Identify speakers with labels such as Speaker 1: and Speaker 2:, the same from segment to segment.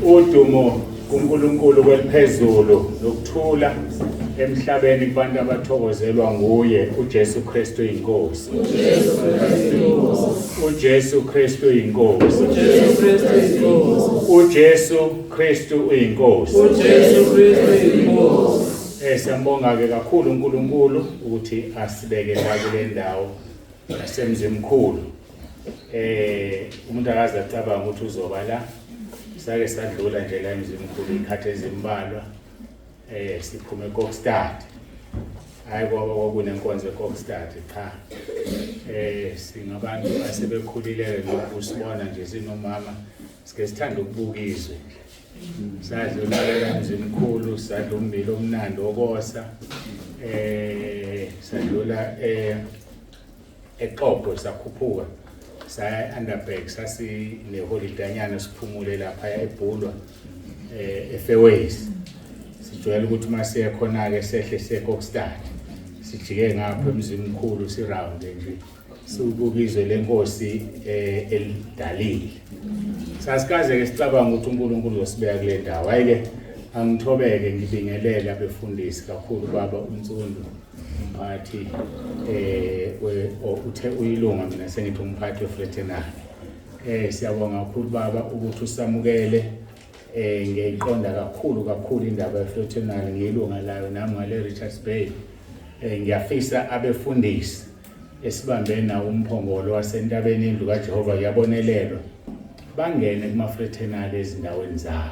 Speaker 1: Udumo kuNkulunkulu kweliphezulu nokuthula emhlabeni kubantu abathokozelwa nguye uJesu Kristu inkosi.
Speaker 2: uJesu Kristu inkosi.
Speaker 1: uJesu Kristu inkosi.
Speaker 2: uJesu Kristu inkosi.
Speaker 1: uJesu Kristu uyinkosi.
Speaker 2: uJesu Kristu inkosi.
Speaker 1: Siyambonga ke kakhulu uNkulunkulu ukuthi asibeke la kule ndawo yasemzimkhulu. Umuntu akaze acabanga ukuthi uzoba la. Sake sadlula nje la emzimkhulu ikhathi ezimbalwa. Siphume eKokstad. Hayi kwaba kwakunenkonzo eKokstad cha. Singabantu asebekhulile nokusibona nje sinomama sike sithanda ukubuka izwe nje. Sadlula emzimkhulu, sadla umbila omnandi okosa. Sadlula eXobho sakhuphuka saya e-Underberg, sasineholidanyana siphumule lapha eBhulwa eFairways. Sijwayele ukuthi uma siye khona-ke sehle siye Kokstad, sijike ngapha emzimkhulu sirounde nje sibuka izwe lenkosi elidalile. Sasikaze-ke sicabanga ukuthi uNkulunkulu uzosibeka kule ndawo. Hhayi-ke angithobeke ngibingelele abefundisi kakhulu baba uNtsundu umphathi uthe uyilunga, mina sengithi umphathi weFraternal. Siyabonga kakhulu baba ukuthi usamukele. Ngiyayiqonda kakhulu kakhulu indaba yeFraternal, ngiyilunga layo nami ngale Richards Bay. Ngiyafisa abefundisi esibambe nawo umphongolo wasentabeni indlu kaJehova kuyabonelelwa bangene kuma-fraternal ezindaweni zabo.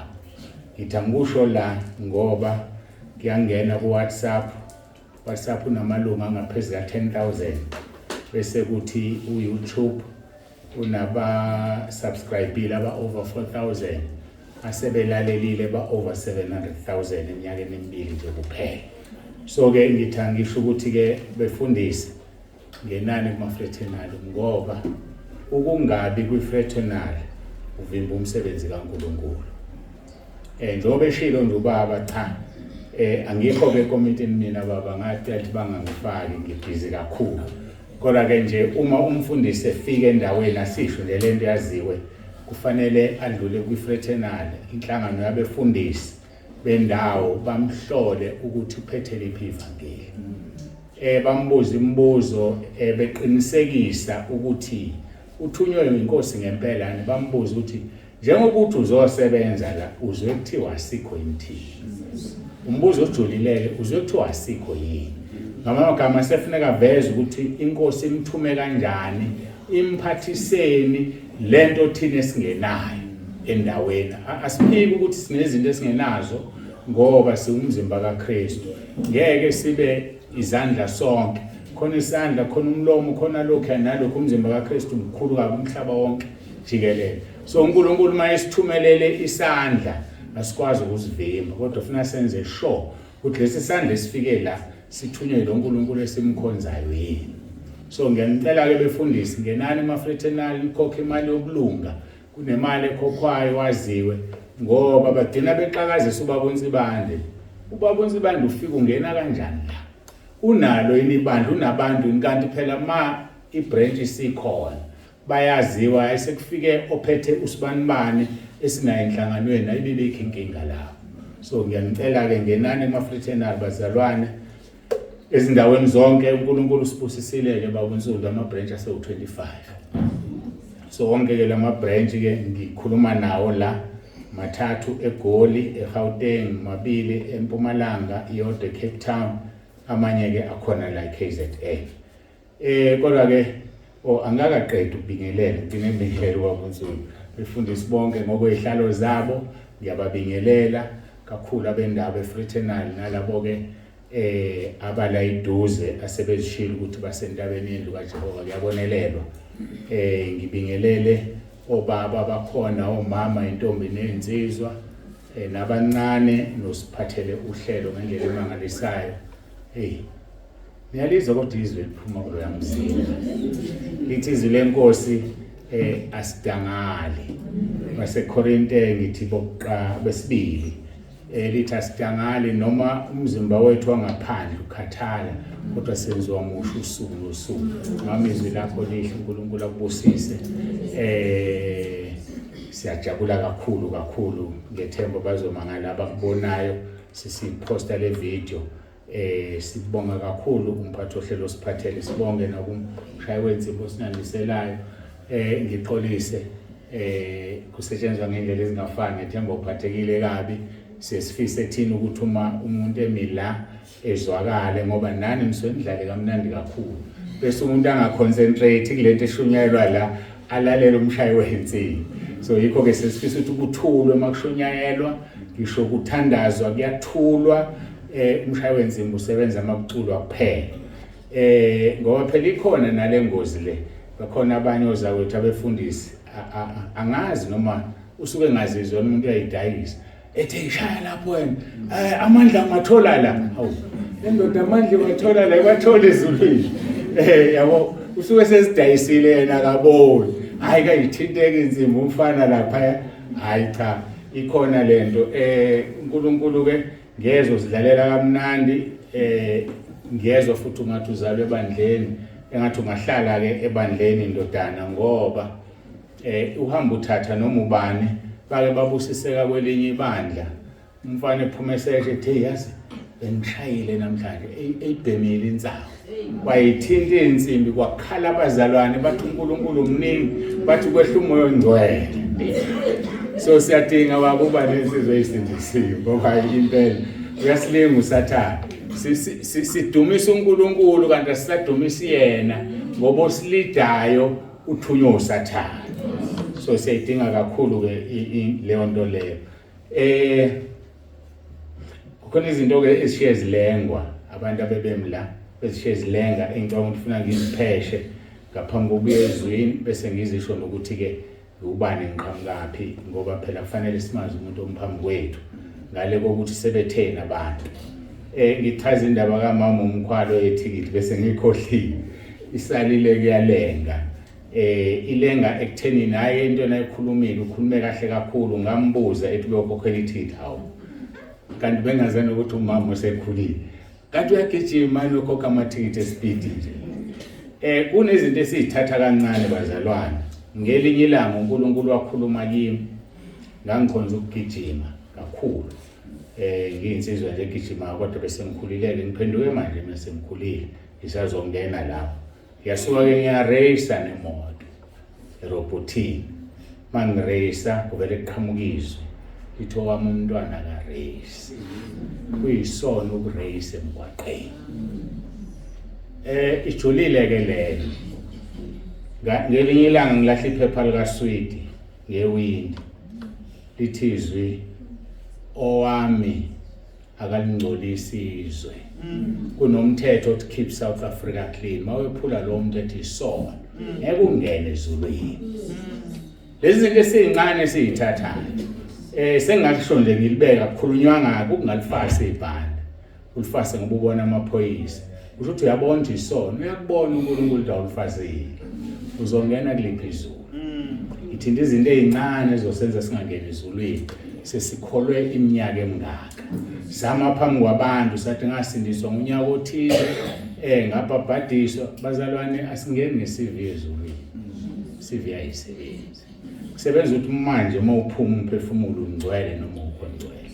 Speaker 1: Ngithi angikusho la ngoba ngiyangena ku-WhatsApp. WhatsApp unamalungu angaphezu ka-10,000, bese kuthi u-YouTube unaba-subscribile aba-over 4,000, asebelalelile ba-over 700,000 eminyakeni emibili nje kuphela. So-ke ngithi angisho ukuthi-ke befundise ngenani kuma-fraternal, ngoba ukungabi kwi-fraternal uvimba umsebenzi kaNkulunkulu. Njengoba eshilo nje ubaba, cha angikho-ke ekomitini mina baba, ngathi athi bangangifaki ngibhizi kakhulu. Kodwa-ke nje uma umfundisi efika endaweni asisho nje lento yaziwe, kufanele adlule kwi-fraternal, inhlangano yabefundisi bendawo, bamhlole ukuthi uphethe liphi ivangeli. Bambuza imibuzo beqinisekisa ukuthi uthunywe inkosi ngempela, bambuza ukuthi njengoba uthi uzosebenza la uzwe kuthiwa asikho yini thina. Umbuzo ojulileke, uzwe kuthiwa asikho yini. Ngamagama sefuneka veze ukuthi inkosi imthume kanjani, imphathiseni lento thina esingenayo endaweni. Asiphiki ukuthi sinezinto esingenazo ngoba siwumzimba kaKristu. Ngeke sibe izandla sonke, khona isandla, khona umlomo, khona lokhu nalokhu. Umzimba kaKristu mkhulu kabi umhlaba wonke jikelele. So uNkulunkulu uma esithumelele isandla asikwazi ukuzivimba, kodwa ufuna senze sure ukuthi lesi sandla esifike la sithunywe lo nkulunkulu esimkhonzayo yini. So ngiyanicela-ke befundisi, ngenani ema-fraternal, nikhokhe imali yokulunga. Kunemali ekhokhwayo waziwe, ngoba bagcina bexakazisa ubaba uNsibande. Ubaba uNsibande ufika ungena kanjani la? Unalo yini ibandla, unabantu yini? Kanti phela ma ibranch isikhona bayaziwa, ayisekufike ophethe usibanibani esinayo enhlanganweni, ayibibikho inkinga lapho. So ngiyanicela-ke ngenani ema-fraternal bazalwane ezindaweni zonke. uNkulunkulu usibusisile-ke baba uNsundu, ama-branch asewu-25. So wonke-ke lama-branch-ke ngikhuluma nawo la, mathathu eGoli, eGauteng, mabili eMpumalanga, iyodwa eCape Town, amanye-ke akhona la e-KZN. Kodwa-ke angikakaqedi ukubingelela, ngigcine ngibingelele ubaba uNsundu. Befundisi bonke ngokwezihlalo zabo ngiyababingelela kakhulu abendaba eFraternal nalabo-ke abala iduze asebezishilo ukuthi basentabeni yendlu kaJehova kuyabonelelwa. Ngibingelele obaba abakhona, omama, intombi nezinsizwa, nabancane, nosiphathele uhlelo ngendlela emangalisayo. Hey, niyalizwa kodwa izwi eliphuma kuloya mzimba lithi izwi lenkosi asidangali. BaseKorinte ngithi bokuqala besibili lithi asidangali noma umzimba wethu wangaphandle ukhathala, kodwa senziwa musha usuku nosuku. Mama, izwi lakho lihle, uNkulunkulu akubusise. Siyajabula kakhulu kakhulu, ngethemba bazomangala abakubonayo sisiposta le video. Sibonga kakhulu umphathi ohlelo siphathele, sibonge nakumshayi wensimbi osinandiselayo. Ngixolise, kusetshenzwa ngendlela ezingafani, ngethemba uphathekile kabi. Sesifise thina ukuthi uma umuntu emi la ezwakale, ngoba nani nisuke nidlale kamnandi kakhulu, bese umuntu angaconcentrate kulento eshunyayelwa la, alalele umshayi wensimbi. So yikho ke sesifisa ukuthi kuthulwe uma kushunyayelwa, ngisho kuthandazwa kuyathulwa. Umshayi wensimbi usebenza makuculwa kuphela, ngoba phela ikhona nale ngozi le, bakhona abanye ozakwethu abefundisi, angazi noma usuke engazizwa umuntu uyayidayisa, ethi ishaya lapho wena, amandla ngathola la. Hawu, le ndoda amandla iwathola la, iwathola ezulwini. Yabo, usuke sezidayisile yena akaboni. Hayi, kayithinteka insimbi umfana lapha. Hayi cha, ikhona lento. uNkulunkulu ke ngezwe sidlalela kamnandi, ngiyezwa futhi ungathi uzalwe ebandleni, engathi ungahlala ke ebandleni indodana, ngoba uhamba uthatha noma ubani bake babusiseka kwelinye ibandla, umfana ephuma eseshe ethi yazi bengishayile namhlanje, eyibhemile insangu, wayithinta insimbi, kwakhala abazalwane bathi uNkulunkulu mningi, bathi kwehla umoya ongcwele. So siyadinga baba uba nensizwa eyisindisiwe, ngoba impela uyasilinga uSathane. Sidumisa uNkulunkulu kanti asisadumisi yena, ngoba osilidayo uthunywe uSathane. So siyayidinga kakhulu ke leyo nto leyo. Kukhona izinto ke ezishiye zilengwa abantu abebemla, ezishiye zilenga, engicabanga ukuthi ufuna ngizipheshe ngaphambi kokuya ezwini, bese ngizisho nokuthi ke ubani ngiqhamukaphi, ngoba phela kufanele simazi umuntu omphambi kwethu ngale kokuthi sebetheni abantu. Ngichaza indaba kamama umkhwalo yethikithi bese ngikhohliwe, isalile kuyalenga. Ilenga ekutheni naye into enayikhulumile ukhulume kahle kakhulu, ngambuza ethi uyokhokhela ithikithi. Hawu, kanti bengazani ukuthi umama usekhulile, kanti uyagijima nokhokha amathikithi espeed nje. Kunezinto esizithatha kancane bazalwane. Ngelinye ilanga uNkulunkulu wakhuluma kimi, ngangikhonza ukugijima kakhulu, ngiyinsizwa nje egijima, kodwa bese ngikhulileke, ngiphenduke manje mase ngikhulile, ngisazongena lapho. Ngiyasuka ke ngiyareyisa nemoto erobotini, mangireyisa kuvele kuqhamuka izwi lithi owami umntwana akareyisi, kuyisono ukureyisa emgwaqeni. Ijulile ke leyo. Ngelinye ilanga ngilahla iphepha likaswidi ngewindi, lithi izwi owami akalingcolisi izwe. Kunomthetho othi keep South Africa clean, mawephula lo mthetho isono, ngeke ungene ezulwini. Lezi zinto esizincane esizithathayo, sengakusho nje ngilibeka, kukhulunywa ngako ukungalifasi ibhande, ulifase ngoba ubona amaphoyisa, kusho ukuthi uyabona ukuthi isono, uyakubona uNkulunkulu ukuthi awulifasile, uzongena kuliphi izulu? Ithinta izinto ezincane ezosenza singangeni ezulwini. Sesikholwe iminyaka emingaka, zama phambi kwabantu sathi ngasindiswa ngonyaka othile, ngabhabhadiswa. Bazalwane, asingeni nge-CV ezulwini, CV ayisebenzi. Kusebenza ukuthi manje uma uphuma umphefumulo ungcwele noma ukho ngcwele.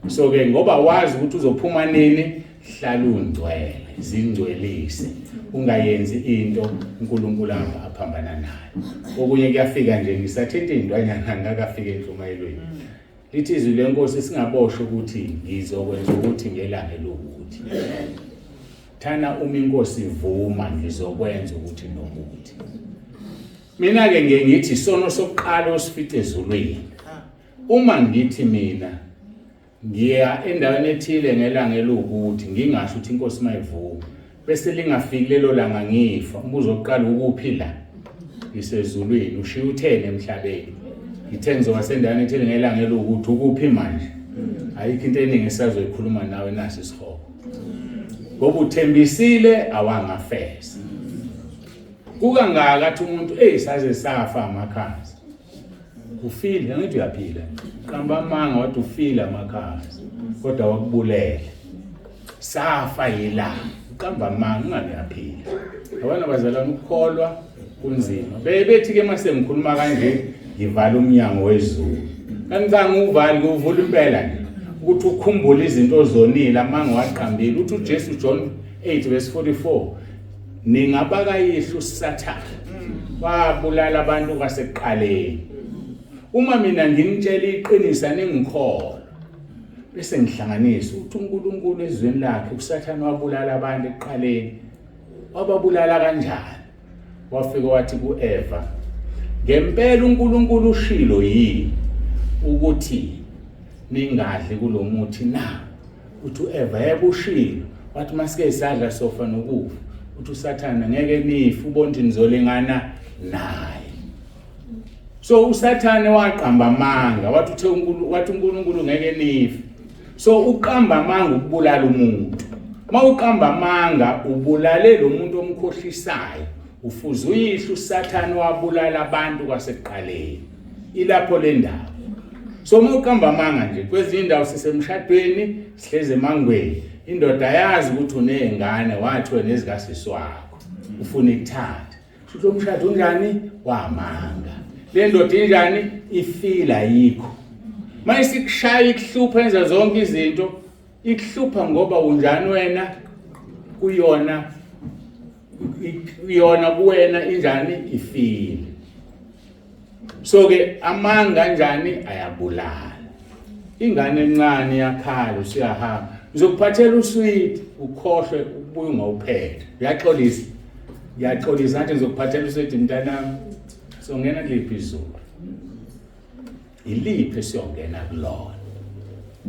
Speaker 1: So ke ngoba wazi ukuthi uzophuma nini, hlala ungcwele, zingcwelise, ungayenzi into uNkulunkulu aphambana nayo. Okunye kuyafika nje, ngisathinta intwanyana ngakafika enhlumayelweni. Lithi izwi lenkosi singaboshwa ukuthi ngizokwenza ukuthi ngelanga elokuthi. Thana uma inkosi ivuma ngizokwenza ukuthi nokuthi. Mina ke ngiye ngithi isono sokuqala osifice ezulwini. Uma ngithi mina ngiya endaweni ethile ngelanga elukuthi, ngingasho ukuthi inkosi mayivuma, bese lingafiki lelo langa ngifa, umbuzo wokuqala ukuphi la? Ngisezulwini. Ushiya utheni emhlabeni? Ngithe ngizoba sendaweni ethile ngelanga elukuthi, ukuphi manje? Ayikho into eningi esazoyikhuluma nawe, nasi isihogo, ngoba uthembisile awangafeza. Kukangaka athi umuntu eyi saze safa amakhaza, ufile, angithi uyaphila, qamba amanga wathi ufile amakhaza, kodwa wakubulele. Safa yila uqamba amanga ungani uyaphila. Yabona bazalwane, ukukholwa kunzima. Bebethi ke mase ngikhuluma kanje Ngivala umnyango wezulu. Kanti uvali kuvula impela nje ukuthi ukhumbule izinto ozonile amanga waqambile. Uthi uJesu John 8 verse 44 ningabakayihlo uSathane wabulala abantu kwasekuqaleni. Uma mina nginitshela iqiniso aningikholwa bese ngihlanganisa uthi uNkulunkulu ezweni lakhe uSathane wabulala abantu ekuqaleni. Wababulala kanjani? Wafika wathi kuEva, ngempela uNkulunkulu ushilo yini ukuthi ningadli kulomuthi na? Uthi uEva, yebo ushilo. Wathi masike sadla sofa nokufa. Uthi uSathane, ngeke nife, ubona ukuthi nizolingana naye. So uSathane waqamba amanga, wathi uthe uNkulunkulu, wathi uNkulunkulu ngeke nife. So uqamba amanga ukubulala umuntu. Mawuqamba amanga ubulale lo muntu omkhohlisayo. Ufuze uyihlo uSathane wabulala abantu kwasekuqaleni. Ilapho le ndaba. So uma uqamba amanga nje kwezinye indawo sisemshadweni sihleze emangweni. Indoda yazi ukuthi unezingane wathi wena ezikasisi wakho. Ufuna ikuthatha. Shuthi umshado unjani? Wamanga. Le ndoda injani? Ifila yikho. Mayisikushaya ikuhlupha enza zonke izinto, ikuhlupha ngoba unjani wena kuyona kuyona kuwena injani ifile. So ke amanga kanjani ayabulala. Ingane encane yakhala usuyahamba. Ngizokuphathela usweet ukhohlwe ukubuya ungawuphethe. Uyaxolisa. Ngiyaxolisa ngathi ngizokuphathela usweet mntanami. Songena kuliphi izulu? Iliphi esiyongena kulona?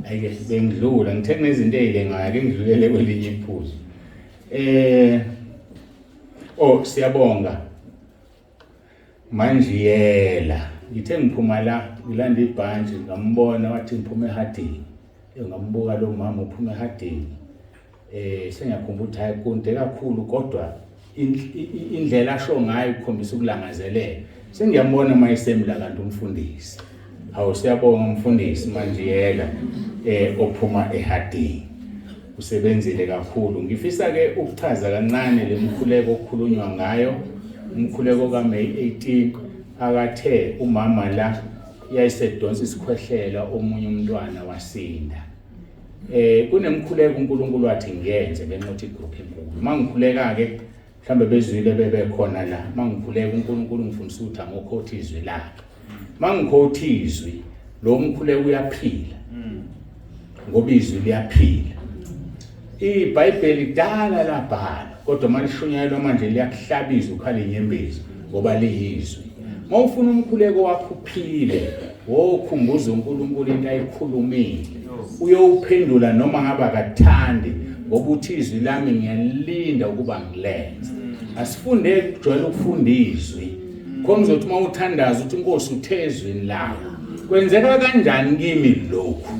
Speaker 1: Ayike bengidlula ngithe kunezinto ezilengayo ake ngidlulele kwelinye iphuzu. Oh siyabonga. Manjiyela ngithe ngiphuma la ngilanda ibhantshi ngambona wathi ngiphuma ehadini ngambuka lo mama uphuma ehadini sengiyakhumbula ukuthi hayi kude kakhulu kodwa indlela asho ngayo ukukhombisa ukulangazelela sengiyambona uma esemla kanti umfundisi. Hawu siyabonga umfundisi Manjiyela ophuma ehadini usebenzile kakhulu. Ngifisa ke ukuchaza kancane lemkhuleko okukhulunywa ngayo, umkhuleko kaMay 18 akathe umama la yayisedonsa isikhwehlela omunye umntwana wasinda. Kunemkhuleko uNkulunkulu wathi ngiyenze ngenxa yokuthi igroup enkulu. Mangikhuleka ke mhlambe bezwile bebekhona la, mangikhuleka uNkulunkulu ngifundisa ukuthi angokhotha izwi lakhe. Mangikhotha izwi lo mkhuleko uyaphila. Ngoba izwi liyaphila. IBhayibheli kudala labhala kodwa malishunyayelwa manje liyakuhlabiza ukhala inyembezi ngoba liyizwi. Mawufuna umkhuleko wakho uphile, wokhumbuza uNkulunkulu into ayikhulumile. Uyowuphendula noma ngabe akathandi ngoba uthi izwi lami ngiyalinda ukuba ngilenze. Asifunde kujwayele ukufunda izwi. Khona uzothi uma uthandaza uthi Nkosi uthe ezwini lakho. Kwenzeka kanjani kimi lokhu?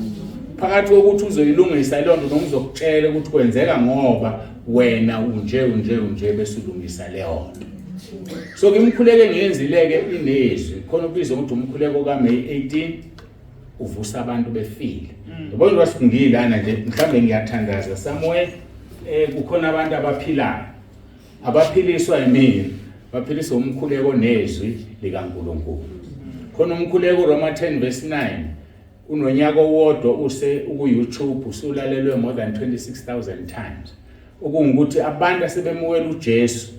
Speaker 1: Phakathi kokuthi uzoyilungisa leyo nto noma uzokutshela ukuthi kwenzeka ngoba wena unje unje unje bese ulungisa leyo nto. So ke umkhuleko engiyenzile ke inezwi khona ubizwa ukuthi umkhuleko kaMay 18 uvusa abantu befile. Yabona nje wasingilana nje mhlambe ngiyathandaza somewhere kukhona abantu abaphilayo abaphiliswa yimina baphiliswa umkhuleko nezwi likaNkuluNkulu. Khona umkhuleko Roma 10 verse 9 unonyaka owodwa use ku YouTube usulalelwe more than 26,000 times. Okungukuthi abantu asebemukela uJesu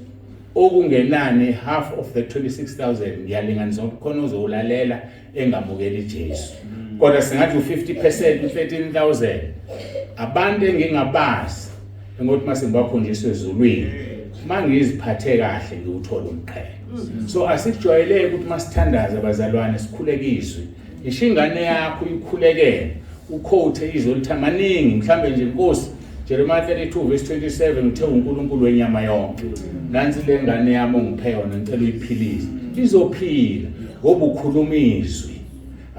Speaker 1: okungenani half of the 26,000 ngiyalinganisa ukuthi khona ozowulalela engamukeli uJesu. Kodwa singathi u50% u13,000 abantu engingabazi engothi mase ngibakhonjiswe ezulwini mangiziphathe kahle ngiwuthola umqhele. So asijwayeleke ukuthi masithandaza bazalwane sikhuleke izwi. Ngisho ingane yakho ikhulekele ukhothe izwi olitha maningi mhlambe nje Nkosi Jeremiah 32 verse 27 uthe uNkulunkulu wenyama yonke. Nansi le ngane yami ongiphe yona ngicela uyiphilise. Izophila ngoba ukhuluma izwi.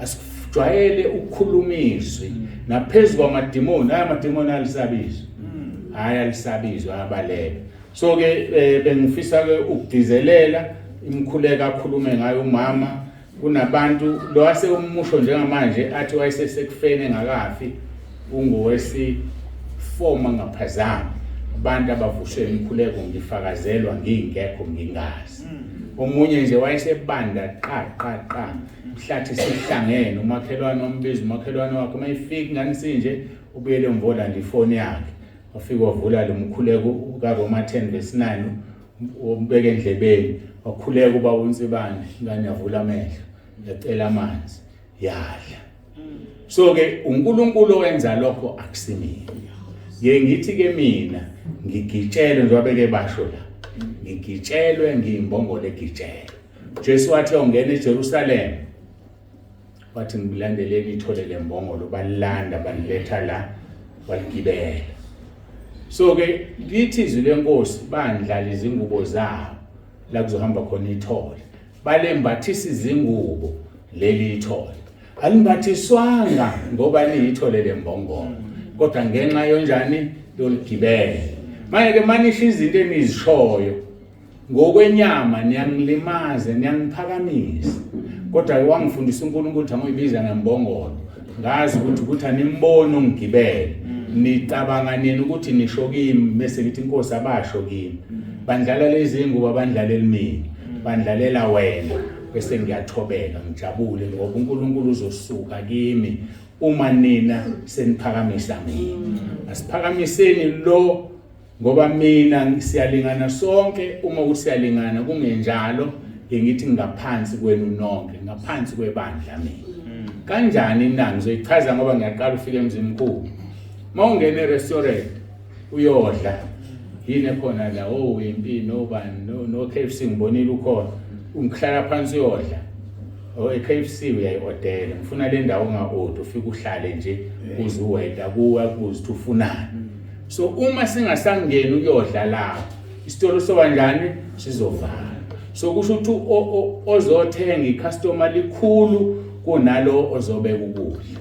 Speaker 1: Asijwayele ukukhuluma izwi naphezulu kwamadimoni, hayi amadimoni alisabizwa. Hayi alisabizwa ayabaleka. So ke bengifisa ke ukugcizelela imkhuleko akhulume ngayo umama. Kunabantu lo ase umusho njengamanje athi wayesesekufeni engakafi ungowesi 4 mangaphazami abantu abavuswe imikhuleko ngifakazelwa ngingekho ngingazi. Omunye nje wayesebanda qa qa qa, mhlathi sihlangene, umakhelwane ombiza umakhelwane wakhe, uma ifika ingane sinje ubuyele emvolanda ifoni yakhe, wafika wavula lo mkhuleko kaRoma 10 verse 9, umbeke endlebeni, wakhuleka uba uNsibande, ingane yavula amehlo, yacela amanzi, yadla. So ke uNkulunkulu owenza lokho, akusimina. Ngiye ngithi ke mina ngigitshelwe, njengoba beke basho la, ngigitshelwe, ngiyimbongolo egitshelwe. Jesu wathi ongena eJerusalem, wathi ngilandeleni ithole lembongolo, balilanda baliletha la, waligibela. So ke lithi izwi lenkosi, bandlala izingubo zabo la kuzohamba khona ithole, balembathisa izingubo leli ithole. Alimbathiswanga ngoba liyithole lembongolo, kodwa ngenxa yonjani yoligibela. Manje ke manisho izinto enizishoyo ngokwenyama, niyangilimaza, niyangiphakamisa, kodwa ke wangifundisa uNkulunkulu ukuthi angiyibiza ngembongolo, ngazi ukuthi animboni ongigibele, nicabanga nini ukuthi nisho kimi, bese ngithi inkosi abasho kimi, bandlala lezi ngubo, abandlalela mina, bandlalela wena, bese ngiyathobeka ngijabule ngoba uNkulunkulu uzosuka kimi uma nina seniphakamisa mina. Asiphakamiseni lo ngoba mina siyalingana sonke. Uma ukuthi siyalingana, kungenjalo ngithi ngaphansi kwenu nonke, ngaphansi kwebandla mina. Kanjani na? Ngizoyichaza ngoba ngiyaqala ufika emzimkhulu. Mawungena e-restaurant uyodla, yini ekhona la? Oh, Wimpy, no bani, no no KFC, ngibonile ukhona. Ungihlala phansi uyodla. Oh, e-KFC uyayi-odela, ngifuna le ndawo, unga-order, ufike uhlale nje uze uweda kuwe akubuze ukuthi ufunani. So uma singasangeni ukuyodla lapho, isitolo soba njani? Sizovala. So kusho ukuthi ozothenga, icustomer likhulu kunalo ozobeka ukudla.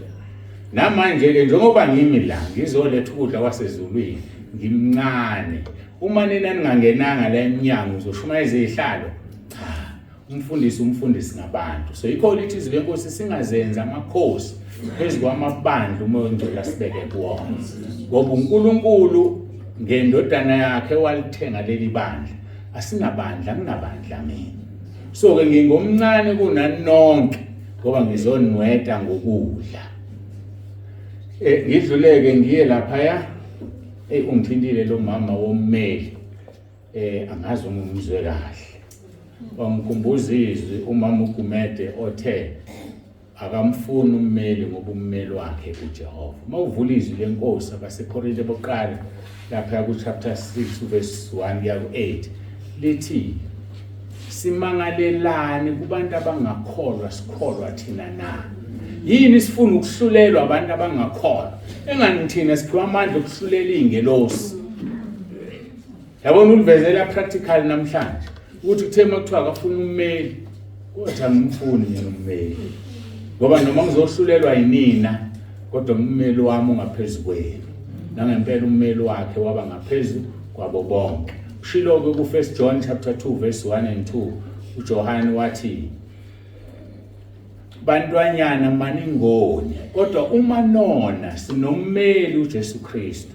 Speaker 1: Namanje ke njengoba ngimi la ngizoletha ukudla kwasezulwini, ngimncane. Uma nina ningangenanga la eminyango, uzoshumayeza izihlalo? Cha, umfundisi umfundisi ngabantu. So yikho lithi izwi lenkosi, singazenza amakhosi phezu kwamabandla uMoya oNgcwele asibeke kuwona, ngoba uNkulunkulu ngendodana yakhe walithenga leli bandla. Asinabandla, anginabandla mina. So ke ngingomncane kunanonke ngoba ngizonweta ngokudla. Ngidluleke ngiye laphaya. Hey, ungithintile lo mama wommeli. Angazi uma umzwe kahle, wangikhumbuza izwi umama uGumede othe akamfuni ummeli ngoba ummeli wakhe uJehova. Uma uvula izwi lenkosi abaseKorinte bokuqala lapha ku chapter 6 verse 1 kuya ku 8, lithi simangalelani kubantu abangakholwa, sikholwa thina na? Yini sifuna ukuhlulelwa abantu abangakholwa, engani thina siphiwa amandla okuhlulela izingelosi? Yabona, ulivezela practical namhlanje ukuthi kuthe makuthiwa akafuna ummeli, kodwa angimfuni mina ummeli, ngoba noma ngizohlulelwa yinina, kodwa ummeli wami ungaphezulu kwenu. Nangempela ummeli wakhe waba ngaphezulu kwabo bonke. Ushilo-ke ku-1 John chapter 2 verse 1 and 2, uJohane wathi, bantwanyana maningoni, kodwa uma nona sinommeli uJesu Kristu.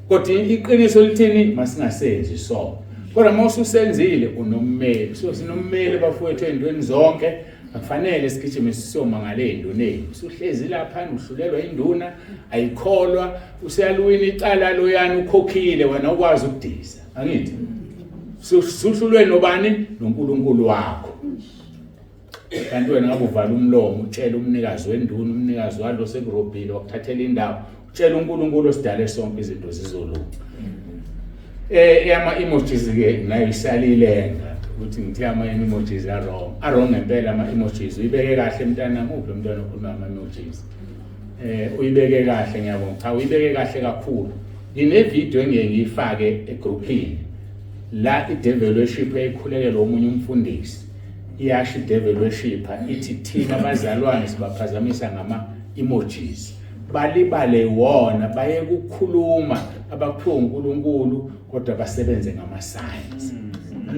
Speaker 1: Kodwa iqiniso lithini? Masingasenzi so, kodwa uma ususenzile unommeli. So sinommeli bafowethu ey'ntweni zonke. Akufanele sigijime siyomangala ey'nduneni. Usuhlezi lapha, uhlulelwa induna, ayikholwa, useyaluwina icala loyana, ukhokhile, wena ukwazi ukudiza. Angithi suhlulwe nobani? NoNkulunkulu wakho. Kanti wena ngabe uvala umlomo, utshela umnikazi wenduna, umnikazi walo sekurobhile, wakuthathela indawo, utshela uNkulunkulu osidale sonke, izinto zizolunga. Ama emojis ke nayo isalile ukuthi ngithe ama emojis a wrong, a wrong ngempela ama emojis. Uyibeke kahle mntana, muphi lo mntwana okhuluma ama emojis? Uyibeke kahle, ngiyabonga. Cha, uyibeke kahle kakhulu. Ngine video engeke ngiyifake egroupini la, i-devil worship eyikhulekela omunye umfundisi. Iyasho i-devil worshipper, ithi thina abazalwane sibaphazamisa ngama emojis, balibale wona, baye kukhuluma abakuphiwe uNkulunkulu, kodwa basebenze ngama signs.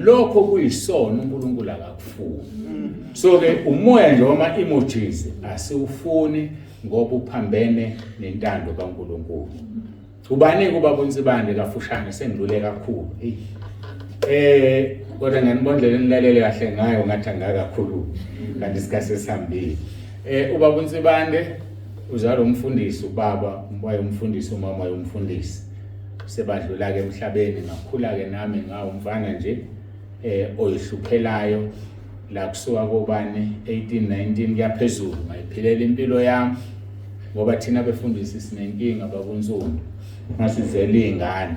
Speaker 1: Lokho kuyisono, uNkulunkulu akakufuni. So ke umoya nje wama emojis asiwufuni ngoba uphambene nentando kaNkulunkulu. Ubani kuba uNsibande? Kafushane, sengidlule kakhulu. Hey, Kodwa ngiyanibona indlela enilalele kahle ngayo ngathi angakakhulumi kanti isikhathi sesihambile. Ubaba uNsibande uzalwa umfundisi, ubaba wayumfundisi, umama wayumfundisi. Sebadlula ke emhlabeni, ngakhula ke nami ngawumfana nje oyihluphelayo la kusuka kobani 18 19 kuyaphezulu, ngayiphilela impilo yami ngoba thina befundisi sinenkinga bakunsundu masizele iy'ngane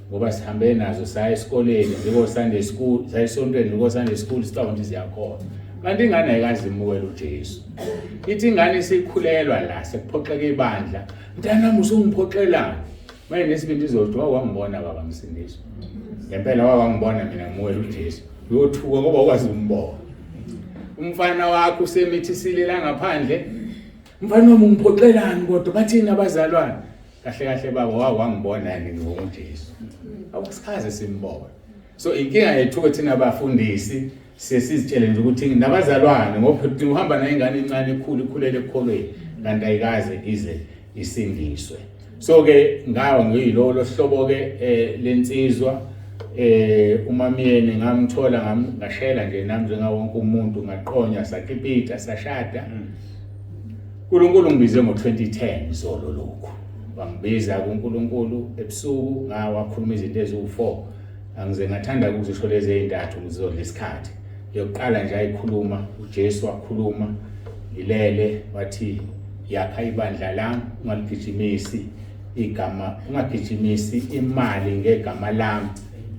Speaker 1: ngoba sihambe nazo saya esikoleni ziko Sunday school, saya esontweni ziko Sunday school, sicabanga ukuthi ziyakhona, kanti ingane ayikaze imukele uJesu. Ithi ingane isikhulelwa la sekuphoxeka ibandla, mntanami usungiphoxelani? Manje nesibindi izothi wawangibona baba ngisindiswa ngempela, wawangibona mina ngimukela uJesu. Uyothuka ngoba ukwazi umbona umfana wakho usemithisile la ngaphandle, mfana wami ungiphoxelani? Kodwa bathini abazalwane? Kahle kahle baba wawangibona yini nginguJesu? Awusikaze simbone. So inkinga yethu thina abafundisi sesizitshele nje ukuthi nabazalwane, ngoba uhamba nayo ingane encane ekhulu ikhulele ekukholweni kanti ayikaze ize isindiswe. So ke ngawo ngiyilolo hlobo ke lensizwa umamyeni ngamthola, ngashela nje nami njengawo wonke umuntu, ngaqonywa, sakipita, sashada. uNkulunkulu ngibize ngo-2010 zolo lokhu, wangibiza kuNkulunkulu ebusuku, ngawakhuluma izinto eziwu-4. Angize ngathanda ukuzisho lezi ezintathu, ngizodla isikhathi. Yokuqala nje ayikhuluma uJesu, wakhuluma ngilele, wathi yakha ibandla lami, ungaligijimisi igama, ungagijimisi imali ngegama lami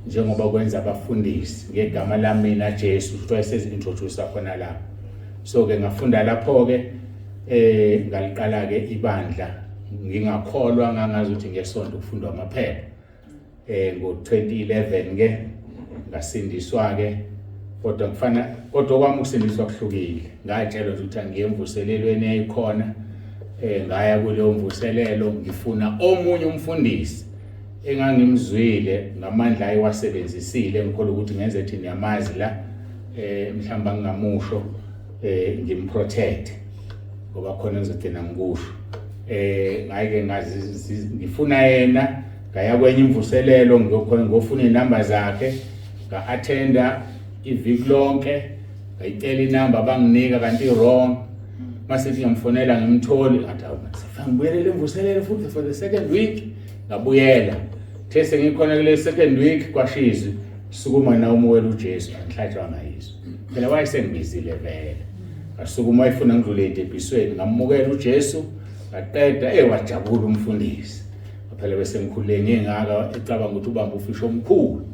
Speaker 1: njengoba kwenza abafundisi ngegama lami mina Jesu. Futhi wayesezi-introduce khona lapho. So ke ngafunda lapho ke, ngaliqala ke ibandla ngingakholwa, ngangazi ukuthi ngesonto kufundwa amaphepha. Ngo-2011 ke ngasindiswa ke, kodwa kufana kodwa kwami ukusindiswa kuhlukile. Ngatshelwa nje ukuthi angiye emvuselelweni eyayikhona, ngaya kuleyo mvuselelo ngifuna omunye umfundisi engangimzwile ngamandla ayewasebenzisile, ngikholwa ukuthi ngenze thi niyamazi la, mhlawumbe angingamusho, ngimprotect ngoba khona ngizogcina ngikusho. Ngayike ngazi ngifuna yena, ngaya kwenye imvuselelo ngiyokhona ngofuna inamba zakhe, nga-attenda iviki lonke, ngayicela inamba banginika kanti wrong. Mase ngiyamfonela ngimtholi, ngathi awu sefika ngibuyelele imvuselelo futhi for the second week. Ngabuyela, the sengikhona kule second week kwashizwi, sukuma na umukela uJesu. Angihlatshwa ngayizwa phela, wayesengibizile vele. Ngasukuma, wayefuna ngidlule edebhisweni, ngamukela uJesu, ngaqeda. Wajabula umfundisi phela, bese ngikhulule ngingaka, ecabanga ukuthi ubamba ufisho omkhulu.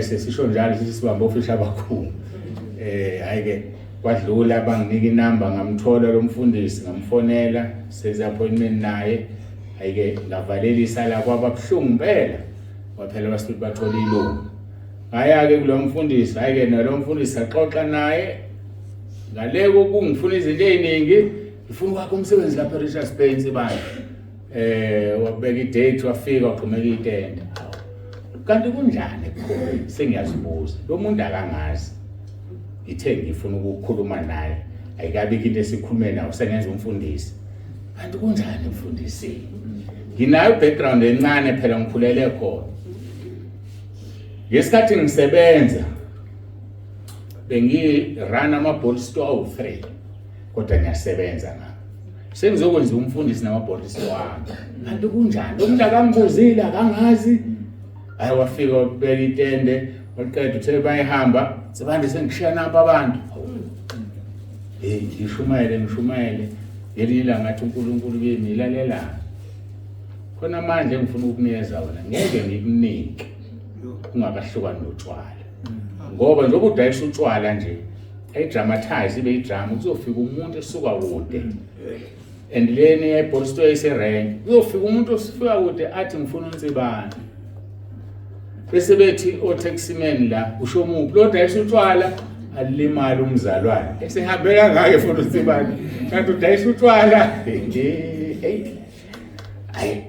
Speaker 1: Sesisho njalo sithi sibamba ofisha abakhulu. Hayi ke kwadlula, banginika inamba, ngamthola lo mfundisi, ngamfonela, senze appointment naye. Hayi ke ngavalelisa la, kwaba buhlungu impela, waphela basuthi bathola ilungu. Ngaya ke kulo mfundisi, hayi ke nalo mfundisi saxoxa naye ngale kokungifuna izinto eziningi, ngifuna ukwakha umsebenzi lapha eRichards Bay Nsibande. Wabeka idate, wafika wagxumeka itende. Kanti kunjani ekukhuleni? Sengiyazibuza, lo muntu akangazi, ngithe ngifuna ukukhuluma naye, ayikabikho into esikhulume nawo, sengenza umfundisi. Kanti kunjani mfundisi? Nginayo background encane phela, ngikhulele khona. Ngesikhathi ngisebenza bengi-run ama-ball store awu-3, kodwa ngiyasebenza ngapha sengizokwenza umfundisi nama-ball store wami. Kanti kunjani? Lo muntu akangibuzile, akangazi. Hayi wafika wabeka itende, waqeda, uthe bayihamba sebande, sengishiya nampa abantu. Hey, ngishumayele ngishumayele, ngelinye ilanga ngathi uNkulunkulu kimi, ilalelani khona manje, ngifuna ukukunikeza wona, ngeke ngikunike ungakahlukani notshwala, ngoba njengoba udayisa utshwala nje, ayidramatize ibe idrama, kuzofika umuntu esuka kude and leni yayibhola store iserank, kuzofika umuntu osifika kude athi ngifuna uNsibane, bese bethi o-taximan la usho muphi lo dayisa utshwala, alimali umzalwane esehambe kangaka efuna uNsibane kanti udayisa utshwala. Hey, hayi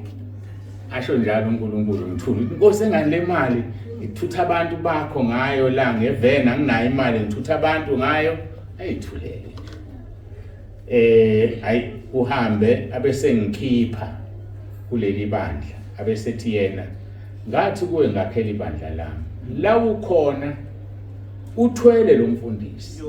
Speaker 1: asho njalo uNkulunkulu, ngithula inkosi engani le mali ngithutha abantu bakho ngayo la ngeveni, anginayo imali ngithutha abantu ngayo. Ayithulele, hayi uhambe abese ngikhipha kuleli bandla, abesethi yena ngathi kuwe ngakhela ibandla lami. La ukhona uthwele lo mfundisi.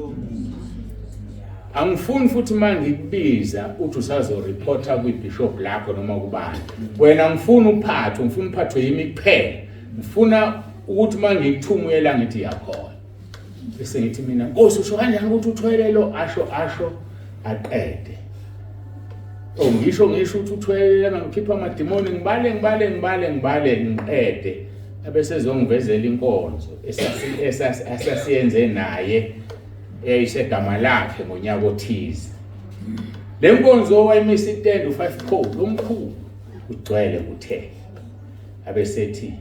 Speaker 1: Angifuni futhi manje ngikubiza uthi usazoreporta kwibishop lakho noma kubani. Wena ngifuna uphathwe, ngifuna uphathwe yimi kuphela. Ngifuna ukuthi uma ngikuthuma uyela ngithi yakhona. Bese ngithi mina Nkosi usho kanjani ukuthi uthwele lo asho asho aqede. Oh ngisho ngisho ukuthi uthwele ngikhipha amadimoni ngibale ngibale ngibale ngibale ngiqede. Abese ezongivezela inkonzo esasiyenze naye eyayisegama lakhe ngonyaka othize. Le nkonzo wayimisa itende u5 pole omkhulu ugcwele kuthe abesethi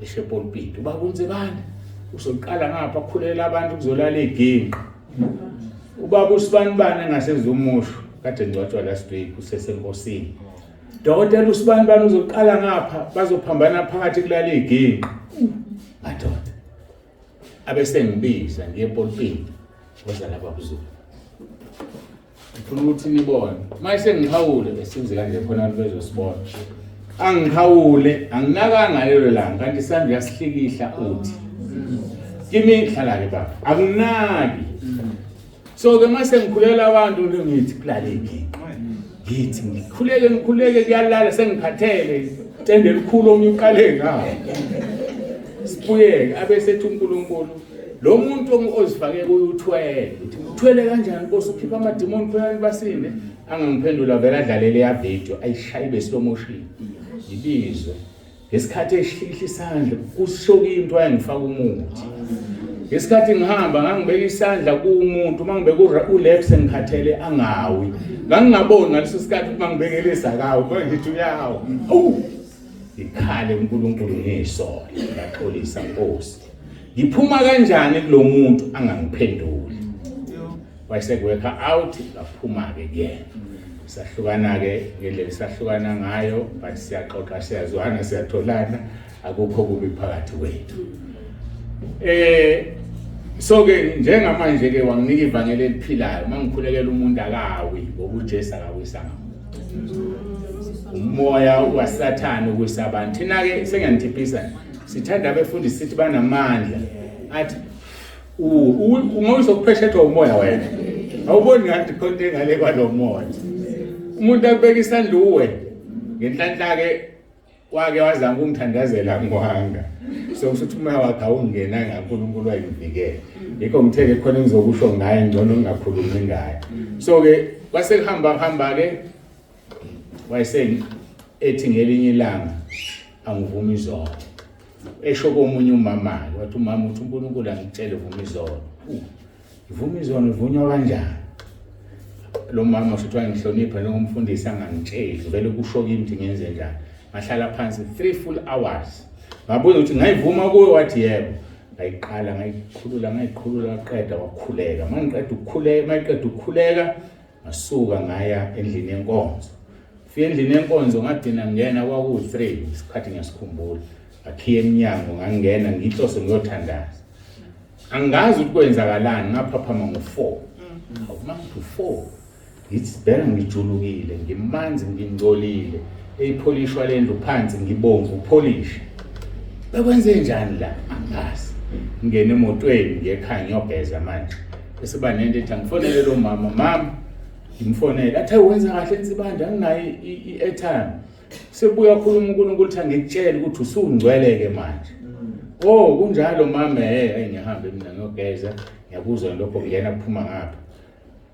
Speaker 1: eshepolpiti ubaba uNzibane uzoqala ngapha akhulela abantu kuzolala iginqi ubaba usibanibani engasezumusho kade ngcwatshwa last week usesenkosini dokotela usibanibani uzoqala ngapha bazophambana phakathi kulala iginqi madoda abesengibiza ngiye epolpiti woza lapha kuzulu ngifuna ukuthi nibone uma sengixhawule besenze kanje khona abantu bezosibona angixhawule anginakanga lelo langa kanti isandla uyasihlikihla uthi kimi hlala-ke baba akunaki so-ke uma sengikhulela abantu ngithi kulaleki ngithi ngikhuleke ngikhuleke kuyalala sengikhathele tende elikhulu omunye uqale ngawo sibuyeke abesethi uNkulunkulu lo muntu ozifake kuye uthwele uthi uthwele kanjani nkosi ukhipha amadimoni khona basinde angangiphendula vele adlalele ya video ayishaye ibe slow motion ngibizwe ngesikhathi eshihla isandla kusho into wayengifaka umuthi ngesikhathi ngihamba ngangibeka isandla kumuntu uma ngibeka u-left sengikhathele angawi ngangingaboni ngaleso sikhathi uma ngibekele isakawi kodwa ngithi uyawa awu ngikhale uNkulunkulu ngisole ngaxolisa Nkosi ngiphuma kanjani kulomuntu angangiphenduli wayesekuwekha out ngaphuma-ke kuyena sahlukana-ke ngendlela esahlukana ngayo but siyaxoxa siyazwana siyatholana akukho kubi phakathi kwethu eh so ke njengamanje ke wanginika ivangeli eliphilayo uma ngikhulekela umuntu akawi ngoba uJesu akawisanga umoya waSathane ukuwisa abantu thina ke sengiyanithiphisa sithanda abefundisi sithi banamandla athi ungozokupheshethwa umoya wena awuboni ngathi khona engale kwalo moya umuntu akubeka isandla uwe ngenhlanhla-ke wake wazama ukungithandazela ngwanga so kusho ukuthi umoya wakhe awungenanga uNkulunkulu wayengivikela yikho ngithe-ke khona engizokusho ngaye ngcono ngingakhulumi ngaye so-ke kwase kuhamba kuhamba-ke wayese ethi ngelinye ilanga angivuma izono esho komunye umama-ke wathi umama uthi uNkulunkulu angitshele vuma izono ivuma izono ivunywa kanjani lo mama futhi wangihlonipha njengomfundisi angangitsheli vele kusho kimi ukuthi ngenze njani ngahlala phansi 3 full hours ngabuza ukuthi ngayivuma kuwe wathi yebo ngayiqala ngayiqhulula ngayiqhulula waqeda wakhuleka mangiqeda ukukhuleka mayiqeda ukukhuleka ngasuka ngaya endlini yenkonzo fika endlini yenkonzo ngagcina ngena kwaku-3 isikhathi ngiyasikhumbula ngakhiya emnyango ngangena ngihlose ngiyothandaza angazi ukuthi kwenzakalani ngaphaphama ngo-4 uma ngithi u-4 ngithi bheka ngijulukile ngimanzi ngingcolile eyipholishwa le ndlu phansi ngibomvu upholishe bekwenze njani la angazi ngingene emotweni ngiye ekhaya ngiyogeza manje bese ba nento ethi angifonele lo mama mama ngimfonele athi wenza kahle nsibanda anginayo i-airtime sebuya khuluma uNkulunkulu uthi angikutshele ukuthi usungcweleke manje oh kunjalo mama eh hey ngihambe mina ngiyogeza ngiyakuzwa lokho kungena kuphuma ngapha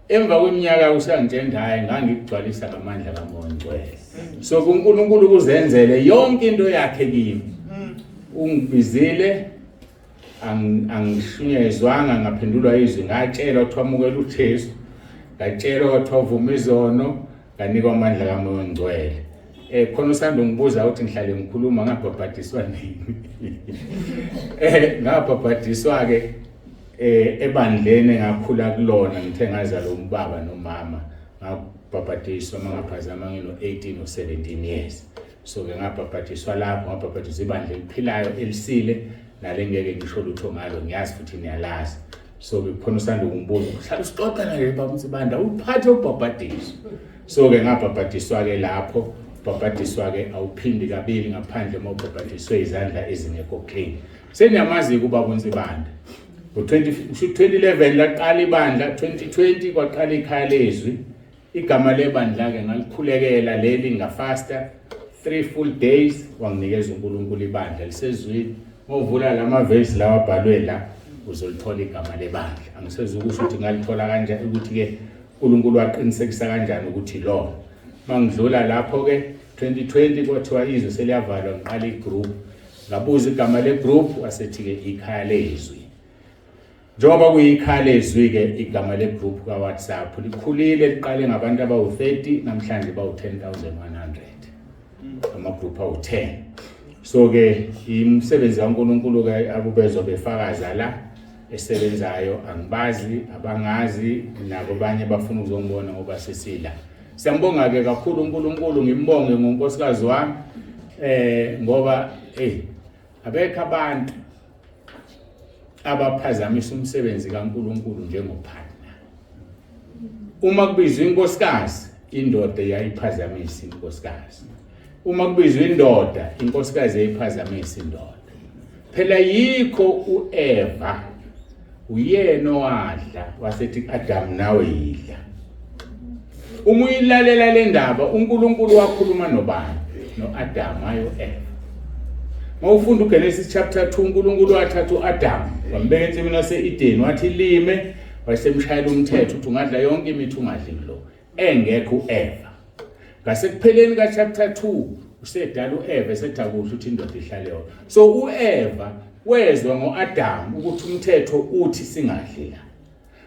Speaker 1: emva kweminyaka usangitshela hayi ngangikugcwalisa ngamandla kaMoya Ongcwele so kuNkulunkulu kuzenzele yonke into yakhe kimi ungibizile angishunyezwanga ngaphendulwa izwi ngatshelwa kuthiwa mukela uJesu ngatshelwa kwathiwa vuma izono nganikwa amandla kaMoya Ongcwele eh khona usanda ungibuza ukuthi ngihlale ngikhuluma ngabhabhadiswa nini eh ngabhabhadiswa ke eh ebandleni engakhula kulona ngithe ngazalwa umbaba nomama ngabhabhadiswa mangaphazama ngino 18 or 17 years so ke ngabhabhadiswa lapho ngabhabhadiswa ibandla eliphilayo elisile nale ngeke ngisho lutho ngalo ngiyazi futhi niyalazi so ke khona usanda ukumbuza uhlala usixoxa naye baba uNsibanda uphathe ubhabhadiso so ke ngabhabhadiswa ke lapho ubhabhadiswa ke awuphindi kabili ngaphandle uma ubhabhadiswe izandla ezingekho clean. Seniyamazi ubaba uNsibande. Ngo-2011 laqala ibandla, 2020 kwaqala ikhaya lezwi. Igama lebandla ke ngalikhulekela leli, ngafasta 3 full days, wanginikeza uNkulunkulu ibandla lisezwini. Ngovula lamavesi lawa abhalwe la, uzolithola igama lebandla. Angisezukusho ukuthi ngalithola kanjani, ukuthi ke uNkulunkulu waqinisekisa kanjani ukuthi lo. Mangidlula lapho ke 2020 kwathiwa izwe seliyavalwa, ngiqala igroup. Ngabuza igama le group, wasethi ke ikhaya lezwi. Njengoba kuyikhaya lezwi ke igama le group ka WhatsApp likhulile, liqale ngabantu abawu-30, namhlanje bawu-10,100, ama group awu-10. So ke imisebenzi kaNkulunkulu ke akubezwa befakaza la esebenzayo, angibazi, abangazi nabo, abanye bafuna ukuzongibona ngoba sesila. Siyambonga ke kakhulu uNkulunkulu, ngimbonge ngonkosikazi wami ngoba abekho abantu abaphazamisa umsebenzi kaNkulunkulu njengopartner. Uma kubizwa inkosikazi, indoda iyayiphazamisa inkosikazi. Uma kubizwa indoda, inkosikazi iyayiphazamisa indoda. Phela yikho uEva uyena owadla wasethi Adam nawe yidla. Uma uyilalela le ndaba, uNkulunkulu wakhuluma nobani? No-Adam, hayi u-Eva. Mawufunda uGenesis chapter 2, uNkulunkulu wathatha u-Adam wambeka ensimini yase-Eden, wathi lime, wayesemshayela umthetho ukuthi ungadla yonke imithi, ungadli lo, engekho u-Eva. Ngasekupheleni ka-chapter 2 usedala u-Eva, esethi akuhle ukuthi indoda ihlale yodwa. So u-Eva wezwa ngo-Adam ukuthi umthetho uthi singadli la.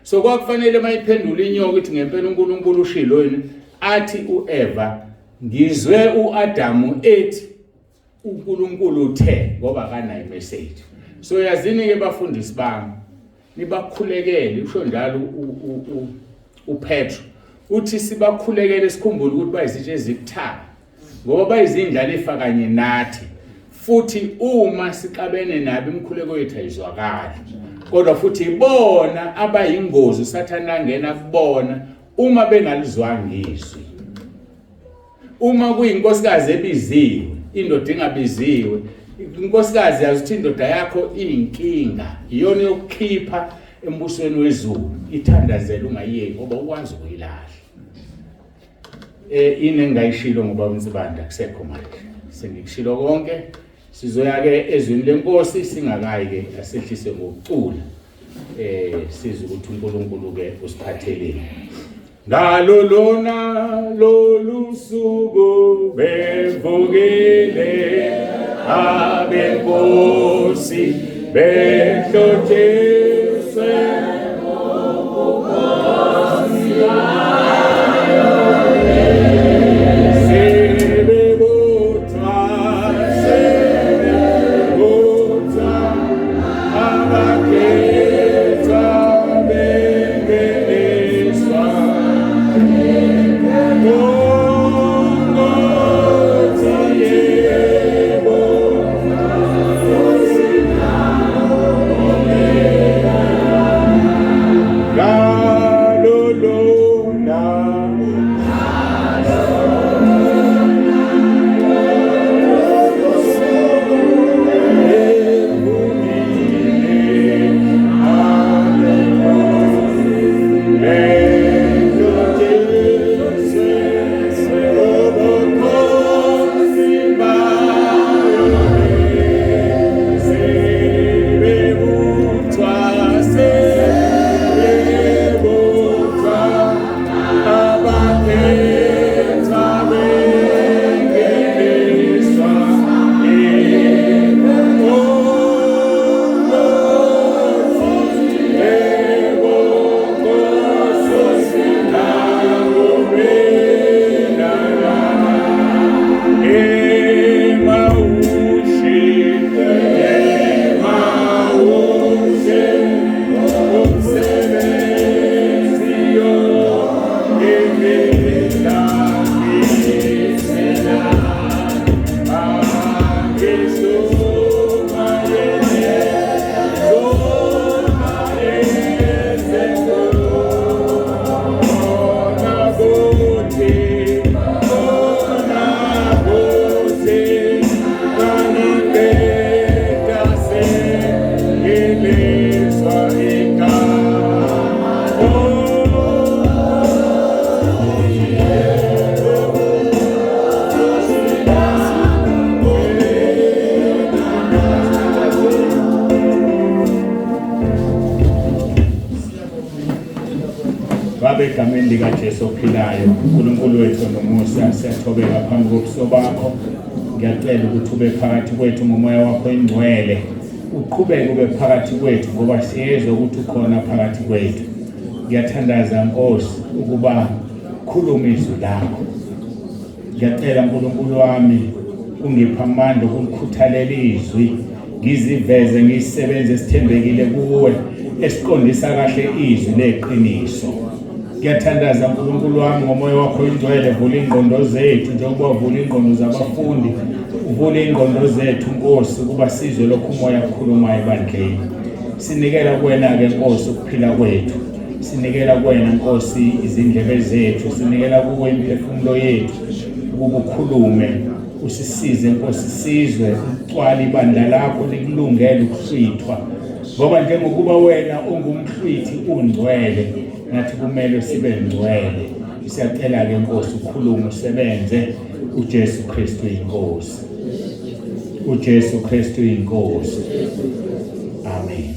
Speaker 1: So kwakufanele mayiphendula inyoka ithi ngempela uNkulunkulu ushilo yini, athi u-Eva ngizwe u-Adamu ethi uNkulunkulu uthe, ngoba akanayo message. So yazini ke bafundisi bami, nibakhulekele, usho njalo uPetro uthi sibakhulekele, sikhumbule ukuthi bayizitshe ezikuthaka ngoba bayizindlalifa kanye nathi, futhi uma sixabene nabo imikhuleko yethu ayizwakali, kodwa futhi ibona abayingozi, uSathane angena kubona uma bengalizwanga izwi. Uma kuyinkosikazi ebiziwe, indoda ingabiziwe, inkosikazi yazi ukuthi indoda yakho iyinkinga, iyona yokukhipha embusweni wezulu, ithandazela ungayiyeki ngoba ukwazi ukuyilahla. Ini engayishilo ngoba uNsibanda kusekho manje, sengikushilo konke. Sizoya ke ezwini lenkosi, singakayi ke asehlise ngokucula sizwe ukuthi uNkulunkulu ke usiphatheleni. Ngalo lona lolu suku bevukile abenkosi, behlotshiswe sebebuthwa, sebebuthwa abakhethwa bengeniswa Nkosi yebo. Ngalo lona likaJesu ophilayo, uNkulunkulu wethu nomusa, siyathobeka phambi kobuso bakho. Ngiyacela ukuthi ube phakathi kwethu ngomoya wakho ingcwele, uqhubeke ube phakathi kwethu ngoba siyezwa ukuthi ukhona phakathi kwethu. Ngiyathandaza Nkosi ukuba khuluma izwi lakho. Ngiyacela uNkulunkulu wami ungipha amandla okukhuthalela izwi, ngiziveze ngisebenze esithembekile kuwe, esiqondisa kahle izwi leqiniso. Ngiyathandaza uNkulunkulu wami ngomoya wakho ingcwele, vula ingqondo zethu njengoba wavula ingqondo zabafundi, uvule ingqondo zethu Nkosi ukuba sizwe lokhu umoya okhulumayo ebandleni. Sinikela kuwena-ke Nkosi ukuphila kwethu, sinikela kuwena Nkosi izindlebe zethu, sinikela kuwe imiphefumulo yethu ukuba ukhulume, usisize Nkosi, sizwe ucwala ibandla lakho likulungele ukuhlwithwa, ngoba njengokuba wena ungumhlwithi ungcwele, nathi kumele sibe ngcwele. Siyacela-ke Nkosi ukhulume usebenze. uJesu Kristu inkosi, uJesu Kristu inkosi. Amen.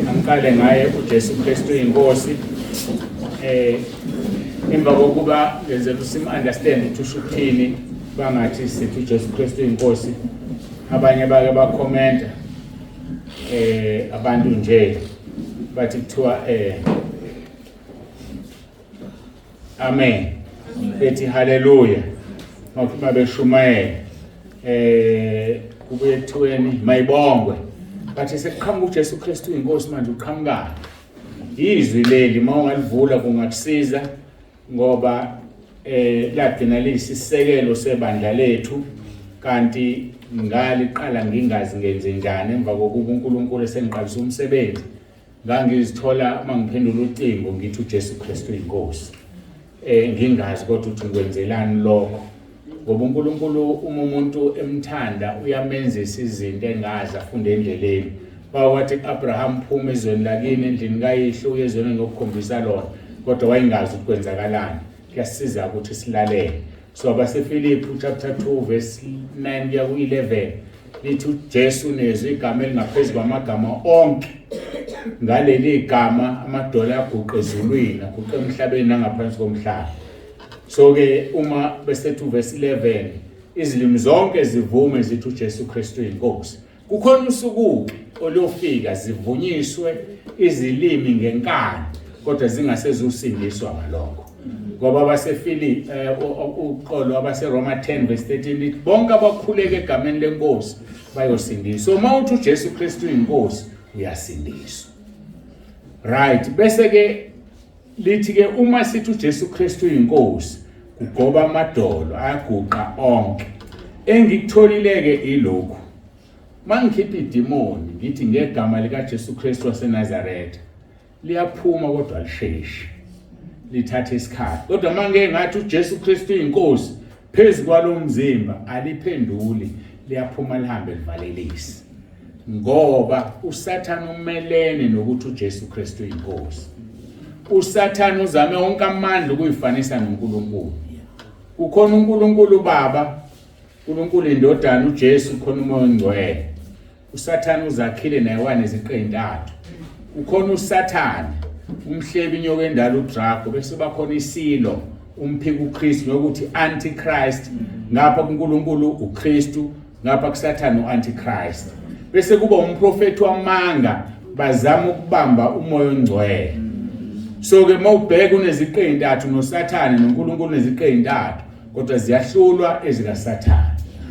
Speaker 1: Angiqale ngaye uJesu Kristu inkosi. Emva kokuba ngenzela usim understand ukuthi usho ukuthini, bangathi sithi uJesu Kristu inkosi. Abanye bake bakhomenta abantu nje bathi kuthiwa amen, bethi haleluya makuba beshumayela, kubuye kuthiweni mayibongwe, bathi sekuqhamuka uJesu Kristu inkosi. Manje uqhamuka izwi leli, mawungalivula kungakusiza ngoba lagcina liyisisekelo sebandla lethu. Kanti ngaliqala ngingazi ngenze njani emva kokuba uNkulunkulu esengiqalisa umsebenzi, ngangizithola mangiphendula ucingo ngithi uJesu Kristu inkosi, ngingazi kodwa ukuthi ngikwenzelani lokho, ngoba uNkulunkulu uma umuntu emthanda uyamenzisa izinto engazi afunde endleleni. Wathi Abraham, phuma ezweni lakini, endlini kayihlo, uye ezweni engiyokukhombisa lona, kodwa wayengazi ukuthi kwenzakalani. Kuyasiza ukuthi silalele. So abaseFilipi chapter 2 verse 9 kuya ku-11 lithi uJesu unezwi igama elingaphezu kwamagama onke. Ngaleli gama amadola aguqe ezulwini, aguqe emhlabeni nangaphansi komhlaba. So ke uma besethu verse 11, izilimi zonke zivume zithi uJesu Kristu inkosi. Kukhona usuku oluyofika zivunyiswe izilimi ngenkani, kodwa zingasezusindiswa ngalokho, ngoba abaseFilipi uqolo abaseRoma 10 verse 13 lithi bonke abakhuleka egameni lenkosi bayosindiswa. Uma uthi uJesu Kristu inkosi uyasindiswa, right? Bese ke lithi ke uma sithi uJesu Kristu inkosi kugoba amadolo ayaguqa onke. Engikutholile ke ilokhu, mangikhipha idimoni ngithi ngegama lika Jesu Kristu waseNazaretha, liyaphuma kodwa lisheshi, lithatha isikhathi. Kodwa mangeke ngathi uJesu Kristu inkosi phezu kwalomzimba, aliphenduli, liyaphuma lihambe livalelise, ngoba uSathane umelene nokuthi uJesu Kristu inkosi. uSathane uzame wonke amandla ukuyifanisa noNkulunkulu. Kukhona uNkulunkulu Baba, uNkulunkulu iNdodana uJesu, khona uMoya oNgcwele. uSathane uzakhile naye waneziqe ezintathu. Kukhona uSathane, umhlebi, inyoka endala uDrago, bese bakhona isilo, umphiki uKristu, nokuthi Antichrist. Ngapha kuNkulunkulu uKristu, ngapha kuSathane uAntichrist. Bese kuba umprofeti wamanga, bazama ukubamba uMoya oNgcwele. So ke mawubheka uneziqe ezintathu noSathane, noNkulunkulu uneziqe ezintathu, kodwa ziyahlulwa ezikaSathane.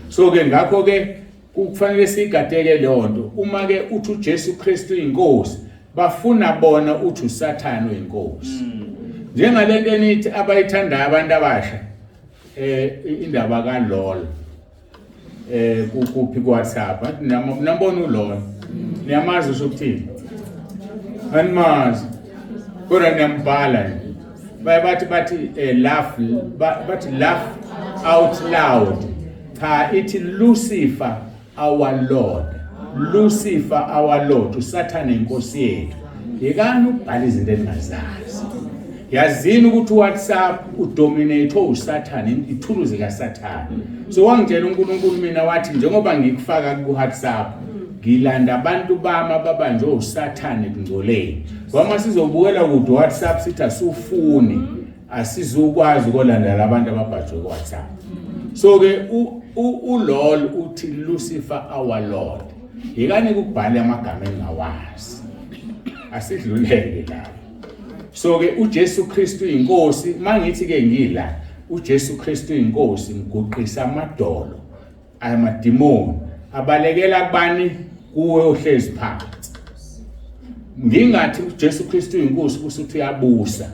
Speaker 1: So ke ngakho ke kufanele sigadeke leyo nto. Uma ke uthi uJesu Kristu inkosi, bafuna bona uthi uSathane uyinkosi. Njengalento enithi abayithandayo abantu abasha, indaba kaLOL, kuphi ku WhatsApp, athi nambona uLOL, niyamazi usho ukuthini? Animazi, kodwa niyambhala nje. Baye bathi laugh, bathi laugh out loud. Cha, ithi Lucifer our Lord, Lucifer our Lord, uSathane inkosi yethu. Yekani ukubhala izinto eningazazi. Yazini ukuthi WhatsApp udominate uSathane, ithuluzi kaSathane. So wangitshela uNkulunkulu mina wathi njengoba ngikufaka ku WhatsApp, Ngilanda abantu bami ababanjwe uSathane kungcoleni. Ngoba sizobukela kude WhatsApp sithi asufuni asizukwazi ukolanda labantu ababhajwe ku WhatsApp. So ke uLord uthi Lucifer our Lord. Yikani ukubhala amagama engingawazi. Asidluleke lapho. So ke uJesu Kristu inkosi, mangithi ke ngila uJesu Kristu inkosi ngiguqisa amadolo amadimoni abalekela kubani kuwe ohlezi phansi. Ngingathi uJesu Kristu inkosi kusuthi uyabusa.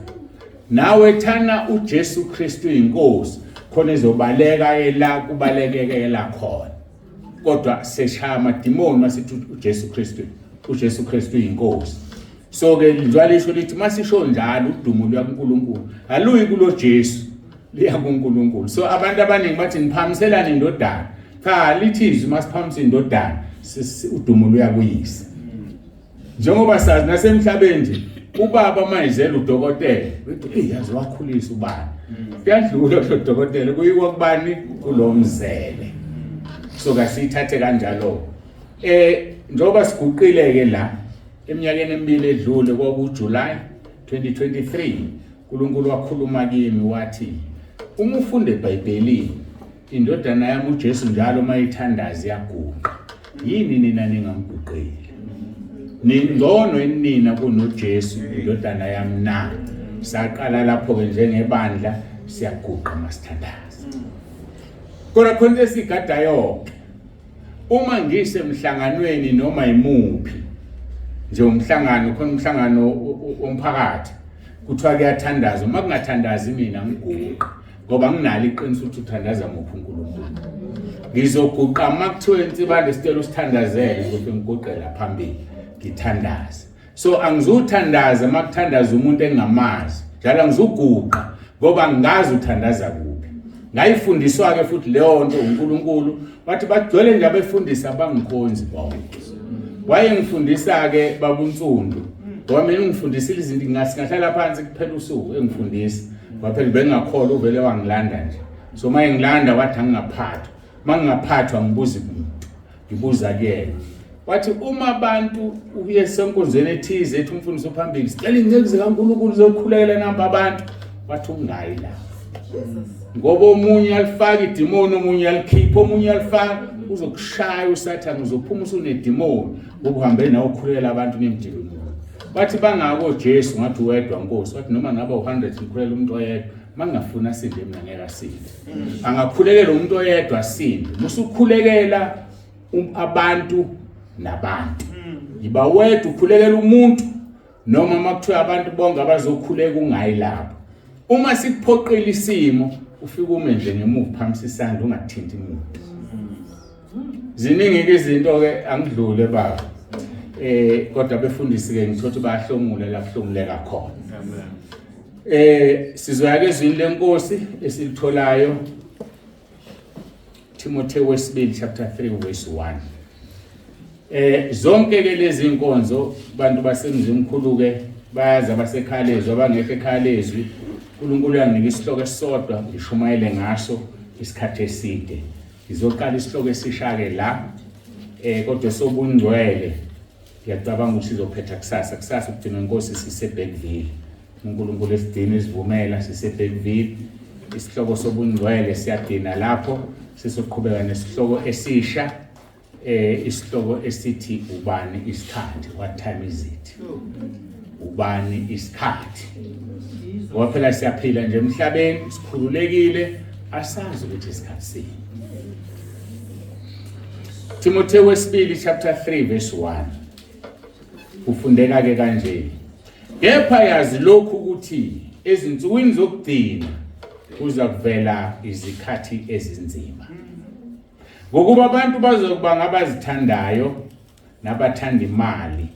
Speaker 1: Nawe thana uJesu Kristu inkosi khona ezobaleka ela kubalekeke la khona. Kodwa seshaya amadimoni masithi uJesu Kristu uJesu Kristu inkosi. So ke njalo isho lithi masisho njalo udumo luya kuNkulunkulu aluyi kulo Jesu liya kuNkulunkulu. So abantu abaningi bathi niphamiselana indodana. Cha lithi izwi masiphamise indodana udumo luya kuyise. Njengoba sazi nasemhlabeni nje ubaba mayizela udokotela uthi hey yazi wakhulisa ubani. Kuyadlula lo dokotela kuyiwa kubani kulomzele. So kasithathe kanjalo. Njengoba siguqile ke la eminyakeni emibili edlule kwakuJuly 2023 uNkulunkulu wakhuluma kimi wathi uma ufunda eBhayibhelini indodana yami uJesu njalo mayithandaza iyaguqa yini nina ningamguqeli ningcono nina kunoJesu indodana yami na? Saqala lapho ke njengebandla siyaguqa masithandaza. Kodwa khona esigadayo uma ngisemhlanganweni noma imuphi nje umhlangano khona umhlangano womphakathi kuthiwa kuyathandazwa uma kungathandazi mina ngiguqa ngoba nginalo iqiniso ukuthi uthandaza muphi uNkulunkulu. Ngizoguqa uma kuthiwa insibande sicela usithandazele ukuthi ngiguqela phambili ngithandaze. So angizuthandaza uma kuthandaza umuntu engingamazi, njalo angizuguqa ngoba ngingazi uthandaza kuphi. Ngayifundiswa ke futhi leyo nto uNkulunkulu wathi bagcwele nje abefundisi abangikhonzi bonke. Wayengifundisa ke babunsundu ngoba mina ungifundisile izinto ngahlala phansi kuphela usuku engifundisa. Ngoba phela bengingakholwa uvele wangilanda nje. So uma engilanda wathi angingaphathwa. Uma ngingaphathwa ngibuza umuntu. Ngibuza kuyena. Wathi uma abantu uye senkonzweni ethize ethi umfundisi ophambili sicela inceku zikaNkulunkulu zokhulekela namba abantu wathi ungayi lapho. Ngoba omunye alifaka idimoni omunye alikhipha omunye alifaka uzokushaya uSathane uzophuma usunedimoni ngoba uhambe nawe ukhulekela abantu nemdimoni. Bathi bangako Jesu ngathi wedwa Nkosi wathi noma ngaba u100 ngikhulekela umuntu oyedwa mangafuna asinde mina ngeke asinde. Angakhulekela umuntu oyedwa asinde. Musukhulekela abantu nabantu. Yiba wedwa ukhulekela umuntu noma makuthiwa abantu bonke abazokhuleka ungayi lapho. Uma sikuphoqile isimo ufike ume nje ngemuva phambi isandla ungathinti umuntu. Ziningi ke izinto ke angidlule baba. Kodwa befundisi ke ngithothi bayahlomula la kuhlomuleka khona. Sizoya ke ezwini lenkosi esilitholayo Timotheo wesibili chapter 3 verse 1. Zonke ke lezi inkonzo bantu basemzimkhulu ke bayazi abasekhalezwe abangekho ekhalezwi uNkulunkulu uyanginika isihloko esisodwa ngishumayele ngaso isikhathi eside. Ngizoqala isihloko esisha ke la kodwa sobungcwele ngiyacabanga ukuthi sizophetha kusasa. Kusasa ukugcina inkosi siseBergville. uNkulunkulu esidina isivumela siseBergville. Isihloko sobungcwele siyagcina lapho sizoqhubeka nesihloko esisha isihloko esithi ubani isikhathi, what time is it? Ubani isikhathi? Ngoba phela siyaphila nje emhlabeni sikhululekile asazi ukuthi isikhathi sini. Timotheo wesibili chapter 3 verse 1 kufundeka ke kanje: kepha yazi lokhu ukuthi ezinsukwini zokugcina kuza kuvela izikhathi ezinzima, ngokuba abantu bazokuba ngabazithandayo nabathanda imali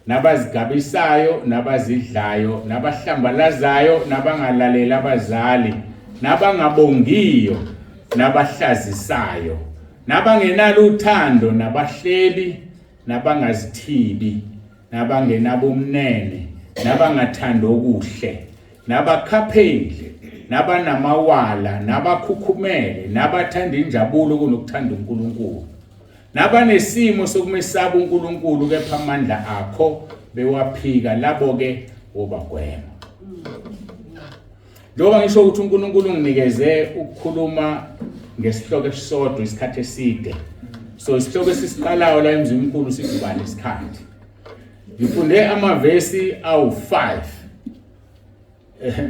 Speaker 1: nabazigabisayo nabazidlayo nabahlambalazayo nabangalaleli abazali nabangabongiyo nabahlazisayo nabangenalo uthando nabahlebi nabangazithibi nabangenabumnene nabangathandi okuhle nabakhapheli nabanamawala nabakhukhumele nabathanda injabulo kunokuthanda uNkulunkulu. Nabanesimo sokumesaba uNkulunkulu kepha amandla akho bewaphika, labo-ke wobagwema. Njengoba ngisho ukuthi uNkulunkulu unginikeze ukukhuluma ngesihloko esisodwa isikhathi eside, so isihloko esisiqalayo la eMzimkhulu sithi ubani isikhathi. Ngifunde amavesi awu-5,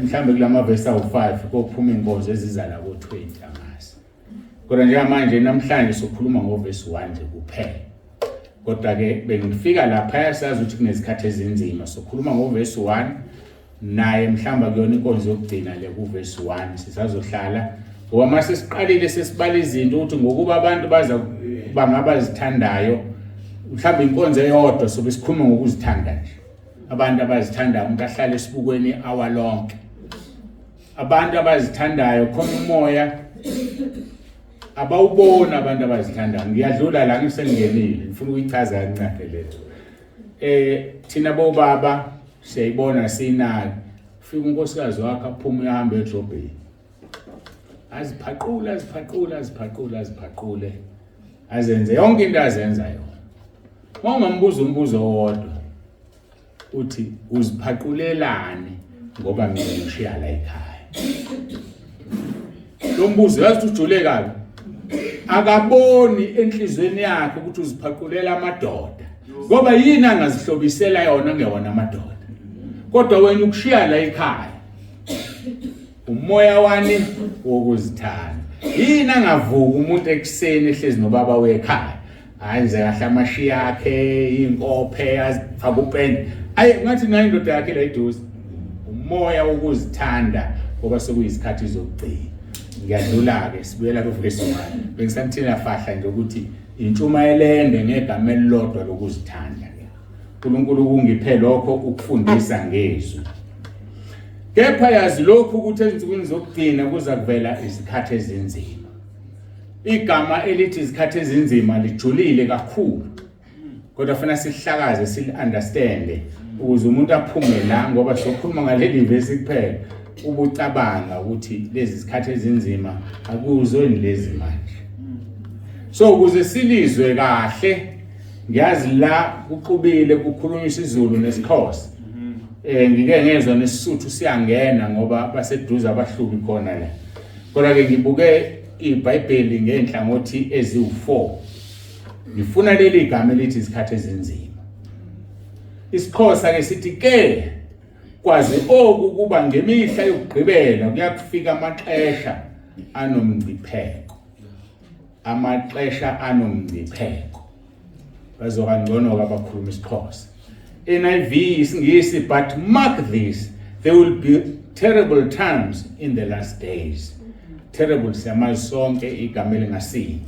Speaker 1: mhlambe kulamavesi awu-5 kophuma inkonzo eziza la ko-20 angazi. Kodwa njengamanje namhlanje sokhuluma ngovesi 1 nje kuphela. Kodwa ke bengifika lapha sazi ukuthi kunezikhathi ezinzima, sokhuluma ngovesi 1 naye mhlamba kuyona inkonzo yokugcina le kuvesi 1 sisazohlala, ngoba mase siqalile sesibala izinto ukuthi ngokuba abantu baza bangabazithandayo, mhlawumbe inkonzo eyodwa sobe sikhuluma ngokuzithanda nje. Abantu abazithandayo, umuntu ahlale esibukweni hour lonke. Abantu abazithandayo khona umoya abawubona abantu abazithandayo. Ngiyadlula la, ngisengenile, ngifuna ukuyichaza kancane letho. Thina bobaba siyayibona sinaki. Ufika unkosikazi wakhe aphume uyahamba edrobheni, aziphaqule aziphaqule aziphaqule aziphaqule, azenze yonke into azenza yona. Uma ungambuza umbuzo owodwa uthi uziphaqulelani ngoba mina ngishiya la ekhaya, lo mbuzo yazi ujule kabi. Akaboni enhlizweni yakhe ukuthi uziphaqulela amadoda, ngoba yini angazihlobisela yona ngewona amadoda. Kodwa wena ukushiya la ekhaya umoya wani wokuzithanda. Yini angavuka umuntu ekuseni ehlezi nobaba wekhaya, ayenze kahle amashiya akhe, inkophe, azifake upende, ayi ngathi nayo indoda yakhe la iduze. Umoya wokuzithanda, ngoba sekuyisikhathi zokugcina. Ngiyadlula-ke, sibuyela kuvesi 1. Bengisamthina fahla nje ukuthi intshumayelende ngegama elilodwa lokuzithanda. uNkulunkulu kungiphe lokho ukufundisa ngezwi. Kepha yazi lokhu ukuthi ezinsukwini zokugcina kuza kuvela izikhathi ezinzima. Igama elithi izikhathi ezinzima lijulile kakhulu, kodwa funa sihlakaze sili-understande ukuze umuntu aphume la, ngoba sokhuluma ngaleli vesi kuphela ubucabanga ukuthi lezi zikhathi ezinzima akuzoni lezi manje. So ukuze silizwe kahle, ngiyazi la kuxubile kukhulunywa isiZulu nesiXhosa, ngike ngezwa nesiSuthu siyangena ngoba baseduze abahlubi khona la. Kodwa ke ngibuke iBhayibheli ngenhlangothi eziwu4, ngifuna leli gama elithi izikhathi ezinzima. IsiXhosa ke sithi ke kwazi oku kuba ngemihla yokugqibela kuyakufika amaxesha anomngcipheko, amaxesha anomngcipheko. Bazokangcono abakhuluma isiXhosa. NIV isiNgisi, but mark this, there will be terrible times in the last days. Terrible siyamazi sonke igama elingasindi.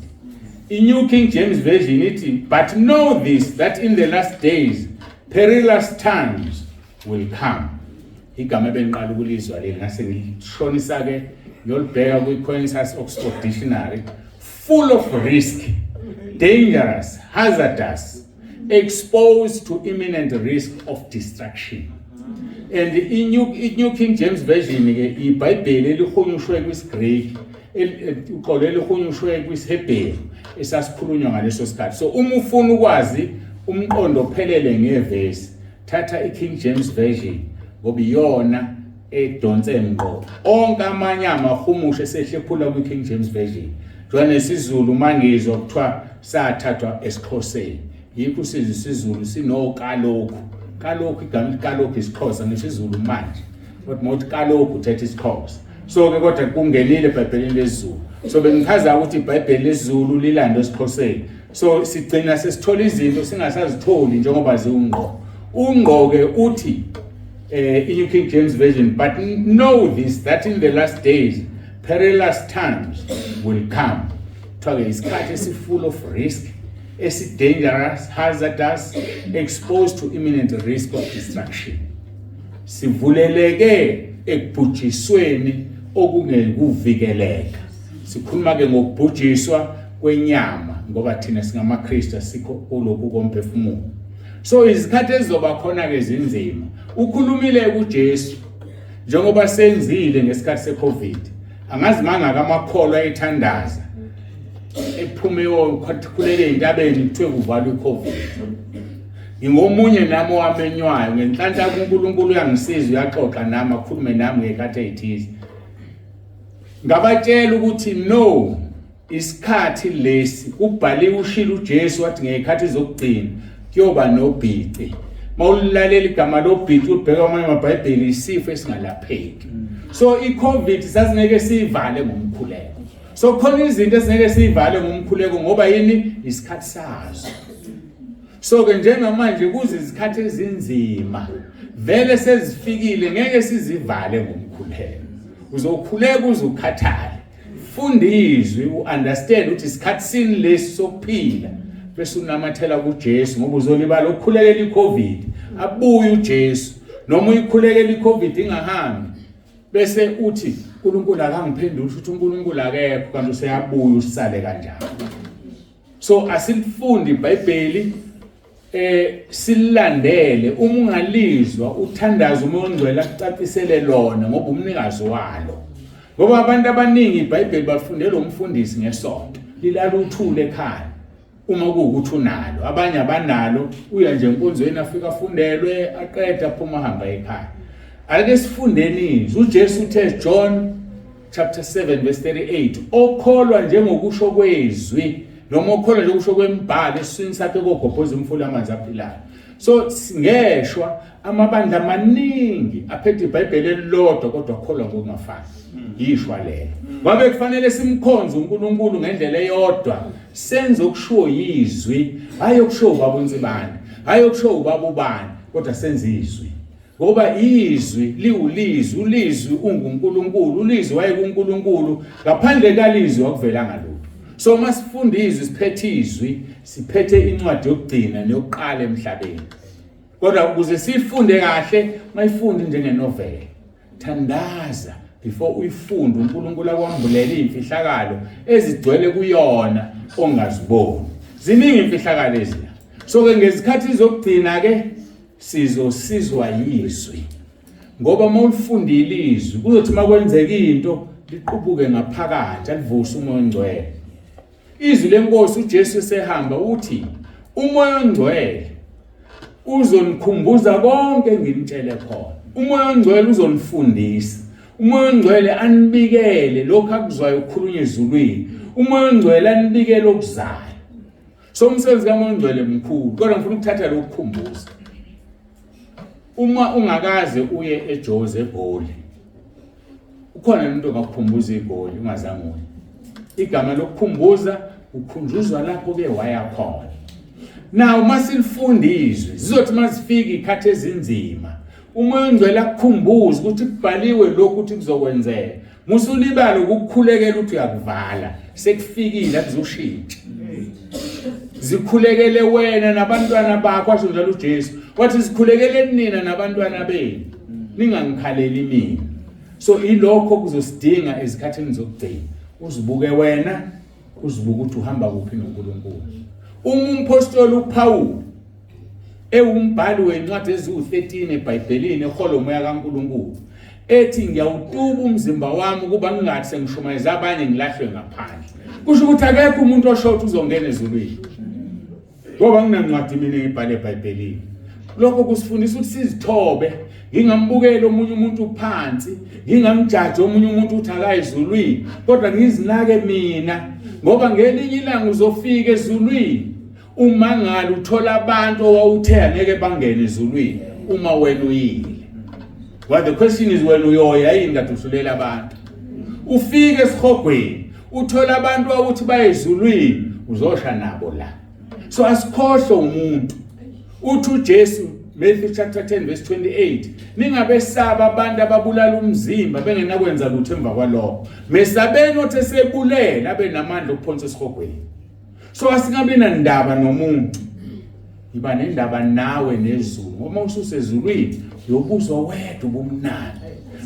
Speaker 1: I-New King James Version ithi, but know this, that in the last days perilous times will come. Igama ebengiqala ukulizwa leli, ngase ngilishonisa ke ngiyolibheka kwi-Coinsas Oxford Dictionary. Full of risk, dangerous, hazardous, exposed to imminent risk of destruction. And i-New King James Version ke iBhayibheli elihunyushwe kwisiGreek, uxolo, elihunyushwe kwisiHebheru esasikhulunywa ngaleso sikhathi. So uma ufuna ukwazi umqondo ophelele ngevesi, thatha i-King James Version, ngoba iyona edonse ngqo. Onke amanye amahumusho esehlephula kwi-King James Version. Njengoba nesiZulu mangizwa kuthiwa sathathwa esiXhoseni, yikho usizwe isiZulu sinokalokhu kalokhu, igama kalokhu isiXhosa, ngisho isiZulu manje, kodwa mawuthi kalokhu uthetha isiXhosa. So ke kodwa kungenile eBhayibhelini lesiZulu. So bengichaza ukuthi iBhayibheli lesiZulu lilando esiXhoseni, so sigcina sesithola izinto singasazitholi njengoba ziwungqo. Ungqo ke uthi in New King James Version, but know this, that in the last days perilous times will come. Kuthiwa ke isikhathi esi-full of risk, esi-dangerous, hazardous, exposed to imminent risk of destruction, sivuleleke ekubhujisweni okungekuvikeleka. Sikhuluma ke ngokubhujiswa kwenyama, ngoba thina singamaKristu, asikho kulokhu komphefumulo. So izikhathi ezizoba khona ke zinzima. Ukhulumile kuJesu njengoba senzile ngesikhathi seCovid, angazi mangaka amakholwa ethandaza. ephume yokhuleke entabeni kuthiwe kuvalwa iCovid. Ngingomunye nami owamenywayo ngenhlanhla kuNkulunkulu uyangisiza uyaxoxa nami akhulume nami ngekhathi ezithize. Ngabatshela ukuthi no isikhathi lesi kubhaliwe ushilo uJesu wathi ngekhathi zokugcina kuyoba nobhici. Mawulilalela igama lobhici ubheka amanye amaBhayibheli isifo esingalapheki. So iCovid sasingeke siyivale ngomkhuleko. So khona izinto esingeke siyivale ngomkhuleko ngoba yini isikhathi sazo. So ke njengamanje kuze izikhathi ezinzima vele sezifikile ngeke sizivale ngomkhuleko. Uzokhuleka uze ukhathale. Funda izwi uunderstand ukuthi isikhathi sini lesi sokuphila bese unamathela kuJesu ngoba uzolibala ukukhulekela iCovid. Abuye uJesu noma uyikhulekela iCovid ingahambi bese uthi uNkulunkulu akangiphenduli ukuthi uNkulunkulu akekho kanti useyabuya usale kanjalo. So asilifundi iBhayibheli silandele uma ungalizwa uthandaza uMoya oNgcwele akucacisele lona ngoba umnikazi walo. Ngoba abantu abaningi iBhayibheli bafundela umfundisi ngesonto lilala uthule ekhaya uma kuwukuthi unalo, abanye abanalo uya nje enkonzweni afika afundelwe aqede aphuma ahamba ekhaya. Ake sifundeni izwi. uJesu uthe John chapter 7 verse 38 okholwa njengokusho kwezwi noma okholwa njengokusho kwemibhalo esiswini sakhe kogobhoza umfula amanzi aphilayo. So ngeshwa amabandla amaningi aphethe iBhayibheli elilodwa kodwa akholwa ngokungafani. Yishwa lelo. Wabe kufanele simkhonze uNkulunkulu ngendlela eyodwa, senze okushiwo yizwi, hayi okushiwo ubaba uNsibande, hayi okushiwo ubaba ubani, kodwa senze izwi. Ngoba izwi liwulizwi, ulizwi unguNkulunkulu, ulizwi wayekuNkulunkulu, ngaphandle kalizwi akuvelanga lutho. So uma sifunda izwi siphethe izwi, siphethe incwadi yokugcina neyokuqala emhlabeni. Kodwa ukuze sifunde kahle, mayifunde njengenoveli. Thandaza before uyifunde, uNkulunkulu akwambulele izimfihlakalo ezigcwele kuyona ongaziboni. Ziningi imfihlakalo ezila. So ke ngezikhathi zokugcina ke sizosizwa yizwi. Ngoba uma ulifundile izwi kuzothi uma kwenzeka into liqubuke ngaphakathi alivuse uMoya oNgcwele. Izwi lenkosi uJesu esehamba uthi uMoya oNgcwele uzonikhumbuza konke enginitshele khona. UMoya oNgcwele uzonifundisa. UMoya oNgcwele anibikele lokho akuzwayo ukukhulunywa ezulwini. UMoya oNgcwele anibikele okuzayo. So umsebenzi kaMoya oNgcwele mkhulu, kodwa ngifuna ukuthatha lokukhumbuza. Uma ungakaze uye eJozi eGoli, ukhona umuntu ongakukhumbuza iGoli ungazange uye. Igama lokukhumbuza ukhunjuzwa lapho ke waya khona. Now uma silifunda izwi, zizothi mazifika ikhathi ezinzima, uMoya oNgcwele akukhumbuze ukuthi kubhaliwe lokhu ukuthi kuzokwenzeka. Musulibala ukukhulekela ukuthi uyakuvala, sekufikile akuzoshintsha. Zikhulekele wena nabantwana bakho, washo njalo uJesu. Wathi zikhulekeleni nina nabantwana benu, ningangikhaleli mina. So ilokho kuzosidinga ezikhathini zokugcina. Uzibuke wena, uzibuke ukuthi uhamba kuphi noNkulunkulu. Uma umpostoli uPaul ewumbhali wencwadi eziwu-13 eBhayibhelini ehola umoya kaNkulunkulu ethi ngiyawutuba umzimba wami ukuba ngingathi sengishumayeza abanye ngilahlwe ngaphandle, kusho ukuthi akekho umuntu osho ukuthi uzongena ezulwini ngoba nginancwadi mina engibhale eBhayibhelini. Lokho kusifundisa ukuthi sizithobe, ngingambukeli omunye umuntu phansi, ngingamjaji omunye umuntu ukuthi akayi ezulwini, kodwa ngizinake mina ngoba ngelinye ilanga uzofika ezulwini umangala uthola abantu owawuthe angeke bangene ezulwini uma wena uyile. Well, the question is wena uyoya yini kade uhlulela abantu? Ufike esihogweni uthola abantu awuthi baye ezulwini, uzosha nabo la. So asikhohlwe umuntu. Uthi uJesu Matthew chapter 10 verse 28, ningabesaba abantu ababulala umzimba bengenakwenza lutho emva kwalokho. Mesabeni othi esebulele abe namandla okuphonsa esihogweni. So asingabi nandaba nomuntu. Iba nendaba nawe nezulu. Ngoba ususezulwini uyobuzwa wedwa ubumnandi.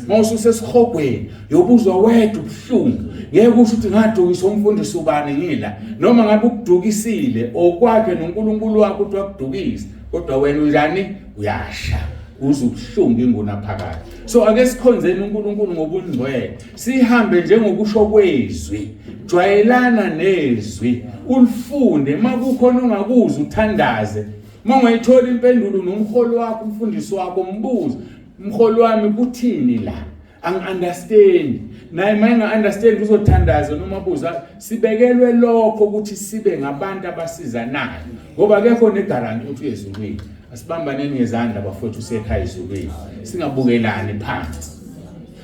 Speaker 1: Uma ususesihogweni uyobuzwa wedwa ubuhlungu. Ngeke usho ukuthi ngadukisa umfundisi ubani ngila. Noma ngabe ukudukisile okwakhe noNkulunkulu wakho ukuthi wakudukisa, kodwa wena unjani? Uyasha. Uze ubuhlungu ingunaphakade. So ake sikhonzeni uNkulunkulu ngobungcwele, sihambe njengokusho kwezwi. Jwayelana nezwi, ulifunde. Makukhona ongakuzwa uthandaze. Uma ungayithola impendulo nomholi wakho, umfundisi wakho, mbuze, mholi wami kuthini la? Angi-understand. Naye uma enga-understand uzothandaza noma abuza. Sibekelwe lokho ukuthi sibe ngabantu abasizanayo, ngoba akekho negaranti ukuthi uyezulwini. Asibambaneni ngezandla bafowethu, sekhaya ezulwini, singabukelani phansi.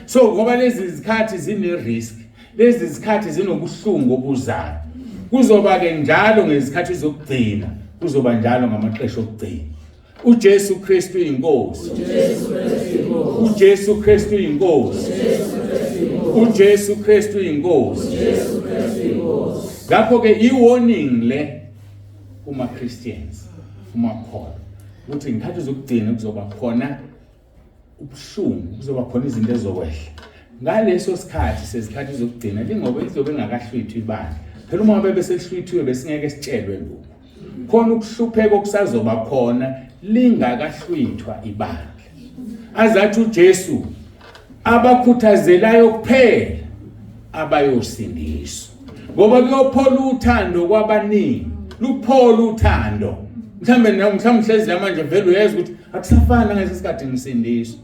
Speaker 1: So ngoba lezi zikhathi zine-risk, lezi zikhathi zinobuhlungu obuzayo. Kuzoba-ke njalo ngezikhathi zokugcina, kuzoba njalo ngamaxesha okugcina. uJesu Kristu inkosi. uJesu Kristu inkosi. uJesu Kristu inkosi. Ngakho ke i-warning le kuma Christians, kumakholwa, ukuthi ngikhathi zokugcina kuzoba khona ubuhlungu, kuzoba khona izinto ezokwehla ngaleso sikhathi sezikhathi zokugcina, lingoba izobe engakahlwithwa ibandla. Phela uma ngabe besehlwithiwe besingeke sitshelwe lokhu. Khona ukuhlupheka okusazoba khona lingakahlwithwa ibandla. Azathi uJesu abakhuthazelayo kuphela abayosindiswa, ngoba kuyophola uthando kwabaningi, luphola uthando. Mhlambe mhlawumbe uhlezi la manje vele uyezwa ukuthi akusafani ngalesi sikhathi ngisindiswa.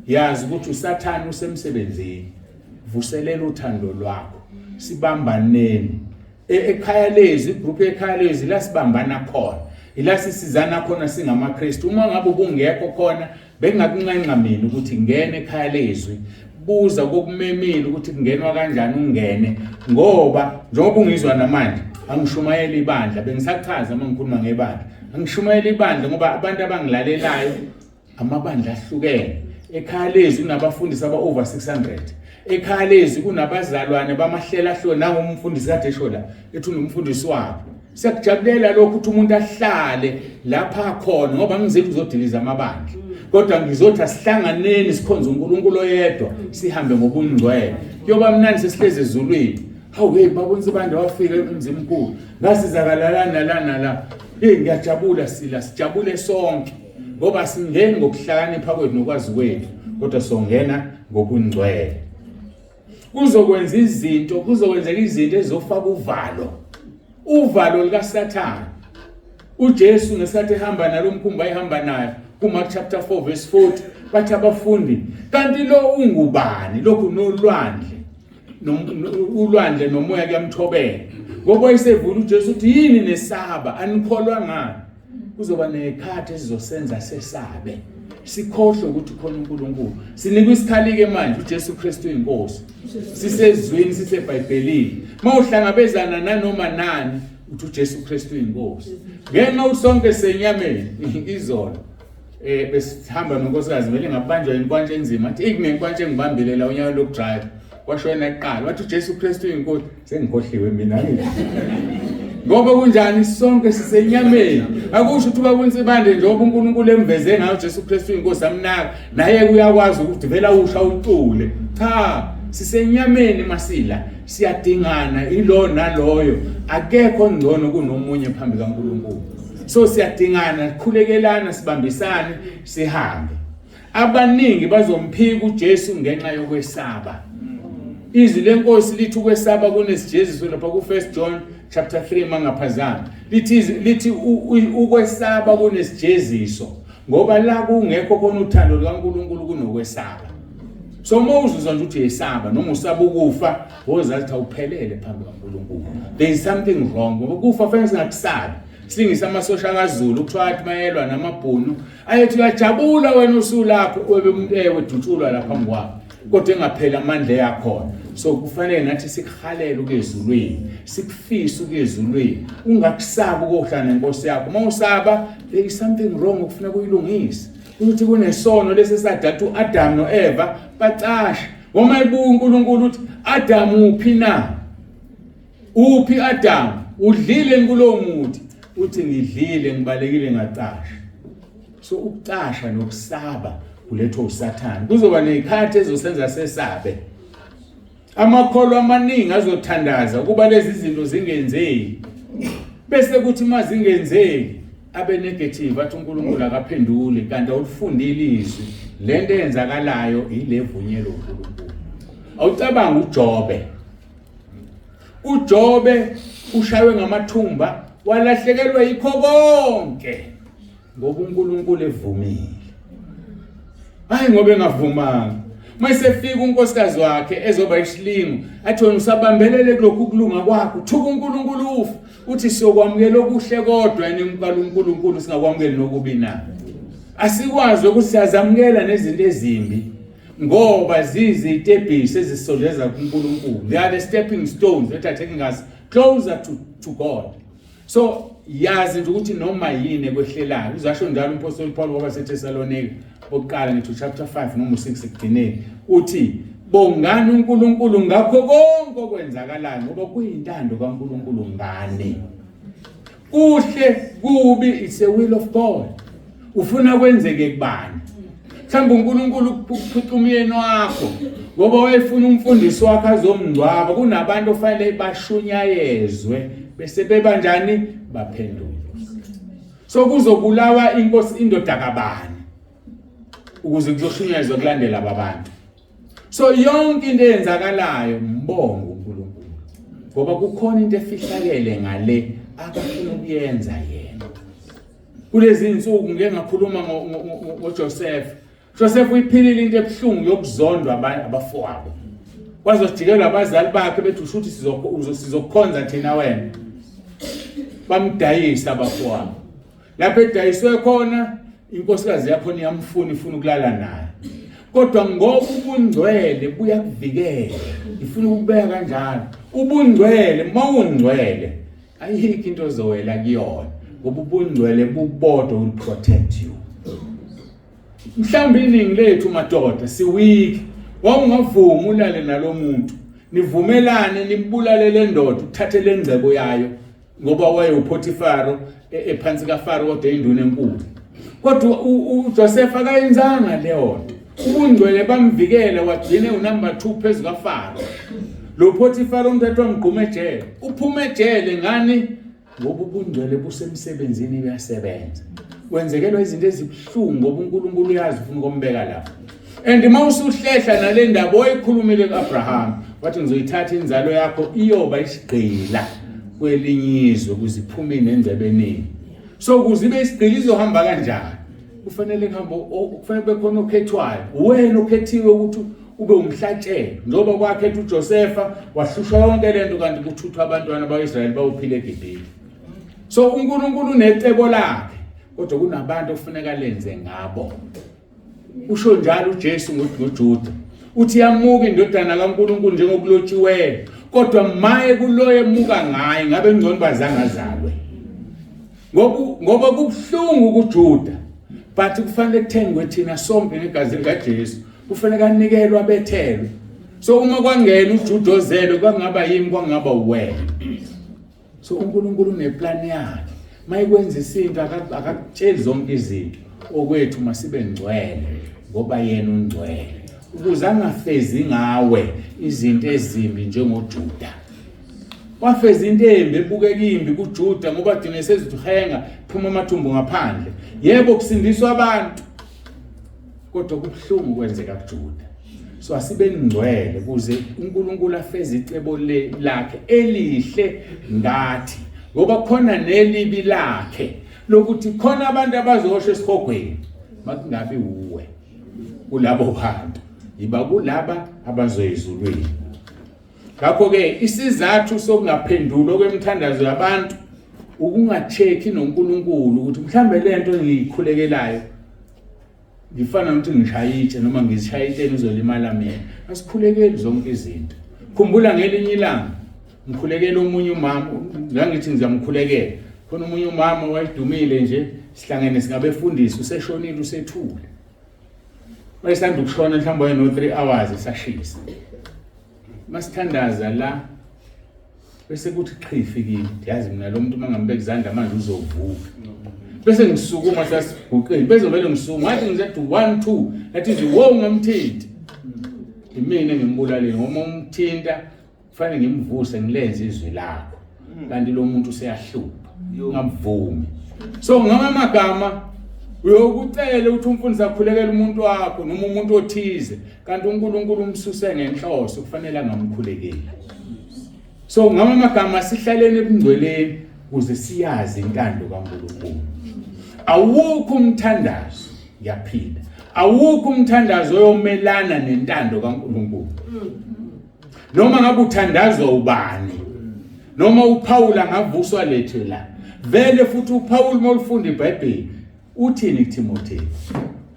Speaker 1: Yazi ukuthi uSathane usemsebenzini. Vuselela uthando lwakho, sibambaneni ekhaya lezwi, igroup ekhaya lezwi la sibambana khona, ila sisizana khona singamaKristu. Uma ngabe ubungekho khona, bengingakunxenxa mina ukuthi ngene ekhaya lezwi, buza kokumemile ukuthi kungenwa kanjani, ungene. Ngoba njengoba ungizwa namanje, angishumayeli ibandla, bengisachaza uma ngikhuluma ngebandla, angishumayeli ibandla ngoba abantu abangilalelayo amabandla ahlukene. Ekhaya lezwi kunabafundisi aba-over 600. Ekhaya lezwi kunabazalwane bamahlela ahlukene. Nangumfundisi kade esho la, ethi unomfundisi wabo. Siyakujabulela lokho ukuthi umuntu ahlale lapha khona, ngoba ngizile ukuzodiliza amabandla, kodwa ngizothi asihlanganeni sikhonze uNkulunkulu oyedwa, sihambe ngobungcwele. Kuyoba mnandi sesihlezi ezulwini. Hawu hey, babona abantu wafika emzimkhulu, ngasizakala la nala nala. Hey, ngiyajabula, sila sijabule sonke, ngoba singeni ngokuhlakanipha kwethu nokwazi kwethu, kodwa songena ngobungcwele. Kuzokwenza izinto, kuzokwenzeka izinto ezizofaka uvalo, uvalo likaSathane. uJesu ngesikhathi ehamba nalo mkhumbi ayehamba nayo, kuMark chapter 4 verse 40, bathi abafundi, kanti lo ungubani lokhu nolwandle ulwandle nomoya kuyamthobela? Ngoba wayesevula uJesu uthi, yini nesaba, anikholwa ngani? Kuzoba nezikhathi ezizosenza sesabe, sikhohlwe ukuthi khona uNkulunkulu. Sinikwe isikhali-ke manje, uJesu Kristu inkosi. Sisezwini, siseBhayibhelini. Mawuhlangabezana nanoma nani, uthi uJesu Kristu inkosi. Ngenxa ukuthi sonke senyameni, izolo besihamba nonkosikazi, vele ngabanjwa inkwantsha enzima, athi ikunenkwantshi engibambile la unyaka lokudrive, kwasho yena kuqala wathi uJesu Kristu inkosi. Sengikhohliwe mina ngithi ngoba kunjani, sonke sisenyameni. Akusho ukuthi ubaba uNsibande njengoba uNkulunkulu emveze ngayo uJesu Kristu inkosi amnaka naye uyakwazi ukuthi vela usha ucule. Cha, sisenyameni masila, siyadingana ilo naloyo, akekho ngcono kunomunye phambi kaNkulunkulu. So siyadingana, sikhulekelana, sibambisane, sihambe. Abaningi bazomphika uJesu ngenxa yokwesaba. Izwi lenkosi lithi ukwesaba kunesijeziso lapha ku-1 John chapter 3 mangaphazami. Lithi lithi ukwesaba kunesijeziso, ngoba la kungekho khona uthando lukaNkulunkulu kunokwesaba. So uma uzizwa nje ukuthi uyesaba noma usaba ukufa, wozazi ukuthi awuphelele phambi kaNkulunkulu. There is something wrong, ngoba ukufa fanele singakusabi. Silingisa amasosha kaZulu, kuthiwa athi mayelwa namabhunu, ayethi uyajabula wena usulapho, webe umuntu ewe dutshulwa lapha phambi kwakho, kodwa engapheli amandla eyakhona. So kufanele nathi sikuhalele ukuya ezulwini, sikufise ukuya ezulwini. Ungakusabi ukuyohlala nenkosi yakho. Uma usaba, there is something wrong okufuna kuyilungise, ukuthi kunesono lesi esadala uAdam noEva bacasha. Ngoba ebuka uNkulunkulu uthi, Adam uphi na? Uphi Adam? Udlile kulowo muthi? Uthi ngidlile, ngibalekile, ngacasha. So ukucasha nokusaba kulethwa uSathane. Kuzoba nezikhathi ezosenza sesabe. Amakholwa amaningi azothandaza ukuba lezi zinto zingenzeki, bese kuthi uma zingenzeki Abe negative athi uNkulunkulu akaphenduli kanti awulifundile izwi. Lento eyenzakalayo ilevunyelwe uNkulunkulu. Awucabanga uJobe. UJobe ushaywe ngamathumba walahlekelwa yikho konke ngoba uNkulunkulu evumile. Hayi ngoba engavumanga. Mayisefika unkosikazi wakhe ezoba isilingo athi wena usabambelele kulokhu kulunga kwakho thuka uNkulunkulu ufa uthi siyokwamukela okuhle kodwa yena umqala uNkulunkulu singakwamukeli nokubi na asikwazi ukuthi siyazamukela nezinto ezimbi ngoba zizitebhisi ezisondeza kuNkulunkulu. They are the stepping stones that are taking us closer to God. So yazi nje ukuthi noma yini ekwehlelayo uzasho njalo umpostoli Paul ngoba seThesalonika okuqala ngithi chapter 5 noma u6 ekugcineni uthi bongani uNkulunkulu ngakho konke okwenzakalayo ngoba kuyintando kaNkulunkulu ngani. Kuhle kubi, it's a will of God. Ufuna kwenzeke kubani? Mhlawumbe uNkulunkulu ukuphuca umyeni wakho ngoba wayefuna umfundisi wakhe azomngcwaba. Kunabantu ofanele bashunyayezwe bese beba njani baphendule. So kuzobulawa inkosi indoda kabani ukuze kuzoshunyayezwa kulandela ababantu. So yonke into eyenzakalayo mbongo uNkulunkulu ngoba kukhona into efihlakele ngale akafuna ukuyenza yena. Kulezi insuku ngike ngakhuluma ngoJoseph. Joseph uyiphilile into ebuhlungu yokuzondwa abafowabo. Kwazojikelwa abazali bakhe bethi usho ukuthi sizokukhonza thina wena. Bamdayisa abafowabo. Lapho edayiswe khona inkosikazi yakhona iyamfuna ifuna ukulala naye. Kodwa ngoba ubungcwele buyakuvikela, ifuna ukubeka kanjalo. Ubungcwele mawungcwele ayikho into ozowela kuyona ngoba ubungcwele bubodwa will protect you. Mhlawumbe iningi lethu madoda siweak, wawungavumi ulale nalomuntu, nivumelane nimbulale le ndoda uthathe le ngcebo yayo ngoba wayewuPotifaro ephansi kaFaro kodwa induna enkulu. Kodwa uJoseph akayenzanga leyo nto. Ubungcwele bamvikela wagcine unumber 2 phezu kaFaro. Lo Potifaro umthathu wamgquma ejele. Uphuma ejele ngani? Ngoba ubungcwele busemsebenzini uyasebenza. Wenzekelwa izinto ezibuhlungu ngoba uNkulunkulu uyazi ufuna ukumbeka lapho. And uma usuhlehla nale ndaba oyikhulumile ku-Abraham wathi ngizoyithatha inzalo yakho iyoba isigqila kwelinye izwe ukuze iphume nengcebo eningi. So ukuze ibe isigqila izohamba kanjani? Kufanele kuhambe kufanele kube khona okhethwayo. Uwena okhethiwe ukuthi ube umhlatshelo njengoba kwakhetha uJosefa wahlushwa yonke lento kanti kuthuthwa abantwana bakwa-Israyeli bayophila eGibhithe. So uNkulunkulu unecebo lakhe kodwa kunabantu okufuneka lenze ngabo. Usho njalo uJesu ngoJuda. Uthi yamuka indodana kaNkulunkulu njengokulotshiweyo, kodwa maye kuloyo emuka ngaye ngabe ngcono bazange azalwe. Ngoba kubuhlungu kuJuda, but kufanele kuthengwe thina sonke ngegazi likaJesu. Kufanele anikelwe abethelwe. So uma kwangena uJuda ozelwe kwangaba yimi kwangaba uwena. So uNkulunkulu uneplan yakhe. Mayikwenza isinto akakutsheli zonke izinto. Okwethu masibe ngcwele ngoba yena ungcwele. Ukuze angafezi ngawe izinto ezimbi njengoJuda. Wafeza into embi ebukeka imbi kuJuda ngoba gcine sezithi uhenga phuma amathumbu ngaphandle. Yebo kusindiswa abantu. Kodwa kubuhlungu kwenzeka kuJuda. So asibe ngcwele ukuze uNkulunkulu afeze icebo lakhe elihle ngathi ngoba khona nelibi lakhe lokuthi khona abantu abazosho esihogweni makungabi uwe kulabo bantu yiba kulaba abazoyizulwini. Ngakho-ke isizathu sokungaphendulwa kwemithandazo yabantu ukunga-check-i noNkulunkulu ukuthi mhlambe lento engiyikhulekelayo ngifana nokuthi ngishaya itshe noma ngizishaya itsheni uzolimala mina. Asikhulekeli zonke izinto. Khumbula ngelinye ilanga ngikhulekela omunye umama, ngangithi ngizamkhulekela. Khona omunye umama wayedumile nje, sihlangene singabefundisi, useshonile usethule. Wayesanda ukushona mhlawumbe wayeno 3 hours esashisa. Masithandaza la bese kuthi qhifi kimi, yazi mina lo muntu mangambeka izandla manje uzovuka. Bese ngisukuma sasiguqile, bese vele ngisukuma ngathi ngizathi 1 2 ngathi nje wo ngamthinti. Imina engimbulalile ngoba umthinta kufanele ngimvuse ngilenze izwi lakho. Kanti lo muntu useyahlupha. Ngamvumi. So ngamagama uyokucela ukuthi umfundisi akhulekele umuntu wakho noma umuntu othize, kanti uNkulunkulu umsuse ngenhloso, kufanele angamkhulekeli. So ngamagama sihlaleni ebungcweleni ukuze siyazi intando kaNkulunkulu. Awukho umthandazo, ngiyaphinda, awukho umthandazo oyomelana nentando kaNkulunkulu. Noma ngabe uthandazwa ubani, noma uPaul angavuswa lethe la, vele futhi uPaul uma ulifunda iBhayibheli uthini kuTimotheo?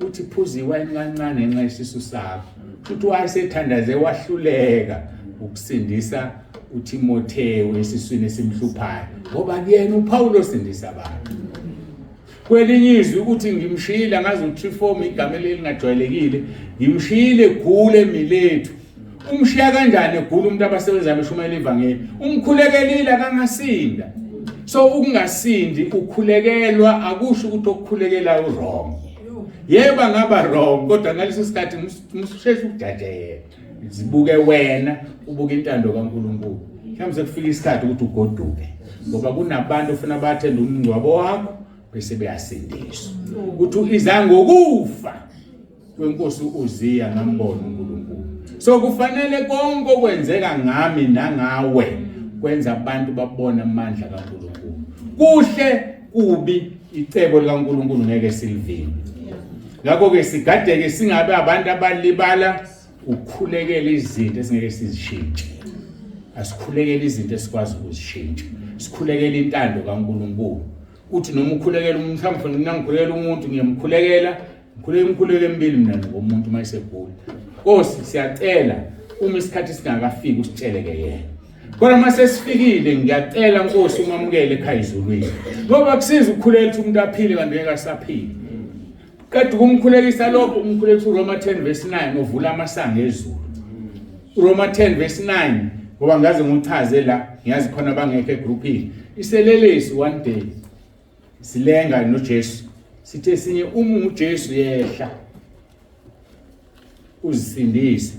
Speaker 1: Uthi phuza iwayini kancane ngenxa yesisu sakho. Futhi wayesethandaze wahluleka ukusindisa uTimotheo esiswini esimhluphayo, ngoba kuyena uPaul osindisa abantu. Kwelinye izwi ukuthi ngimshiyile, angazi uTriform igama elingajwayelekile, ngimshiyile gule emilethu. Umshiya kanjani egula umuntu abasebenza beshumayela ivangeli? Umkhulekelile akangasinda. So ukungasindi ukhulekelwa akusho ukuthi okukhulekela uwrong. Yebo angaba wrong, kodwa ngaleso sikhathi mususheshe ukujaja yena. Zibuke wena, ubuke intando kaNkulunkulu. Mhlawumbe sekufika isikhathi ukuthi ugoduke, ngoba kunabantu ofuna bathende umngcwabo wakho bese beyasindiswa. Ukuthi iza ngokufa kwenkosi uUziya ngambona uNkulunkulu. So kufanele konke okwenzeka ngami nangawe kwenza abantu babone amandla kaNkulunkulu. Kuhle kubi, icebo likaNkulunkulu ngeke silivimbe. Ngakho ke sigadeke singabe abantu abalibala ukukhulekela izinto esingeke sizishintshe. Asikhulekele izinto esikwazi ukuzishintsha. Sikhulekele intando kaNkulunkulu. Uthi noma ukhulekela umuntu, mhlawumbe mina ngikhulekela umuntu, ngiyamkhulekela, ngikhuleka imikhuleko emibili mina ngomuntu uma esegula. Nkosi, siyacela uma isikhathi singakafiki usitshele ke yena. Kodwa uma sesifikile ngiyacela Nkosi umamukele ekhaya ezulwini. Ngoba kusiza ukukhuleka ukuthi umuntu aphile kanti ngeke asaphile. Qeda ukumkhulekisa lokho, umkhulekisa uRoma 10 verse 9 ovula amasango ezulu. uRoma 10 verse 9, ngoba ngaze ngichaze la, ngiyazi khona abangekho egroupini. Iselelesi one day silenga noJesu. Sithe sinye uma uJesu yehla uzisindise,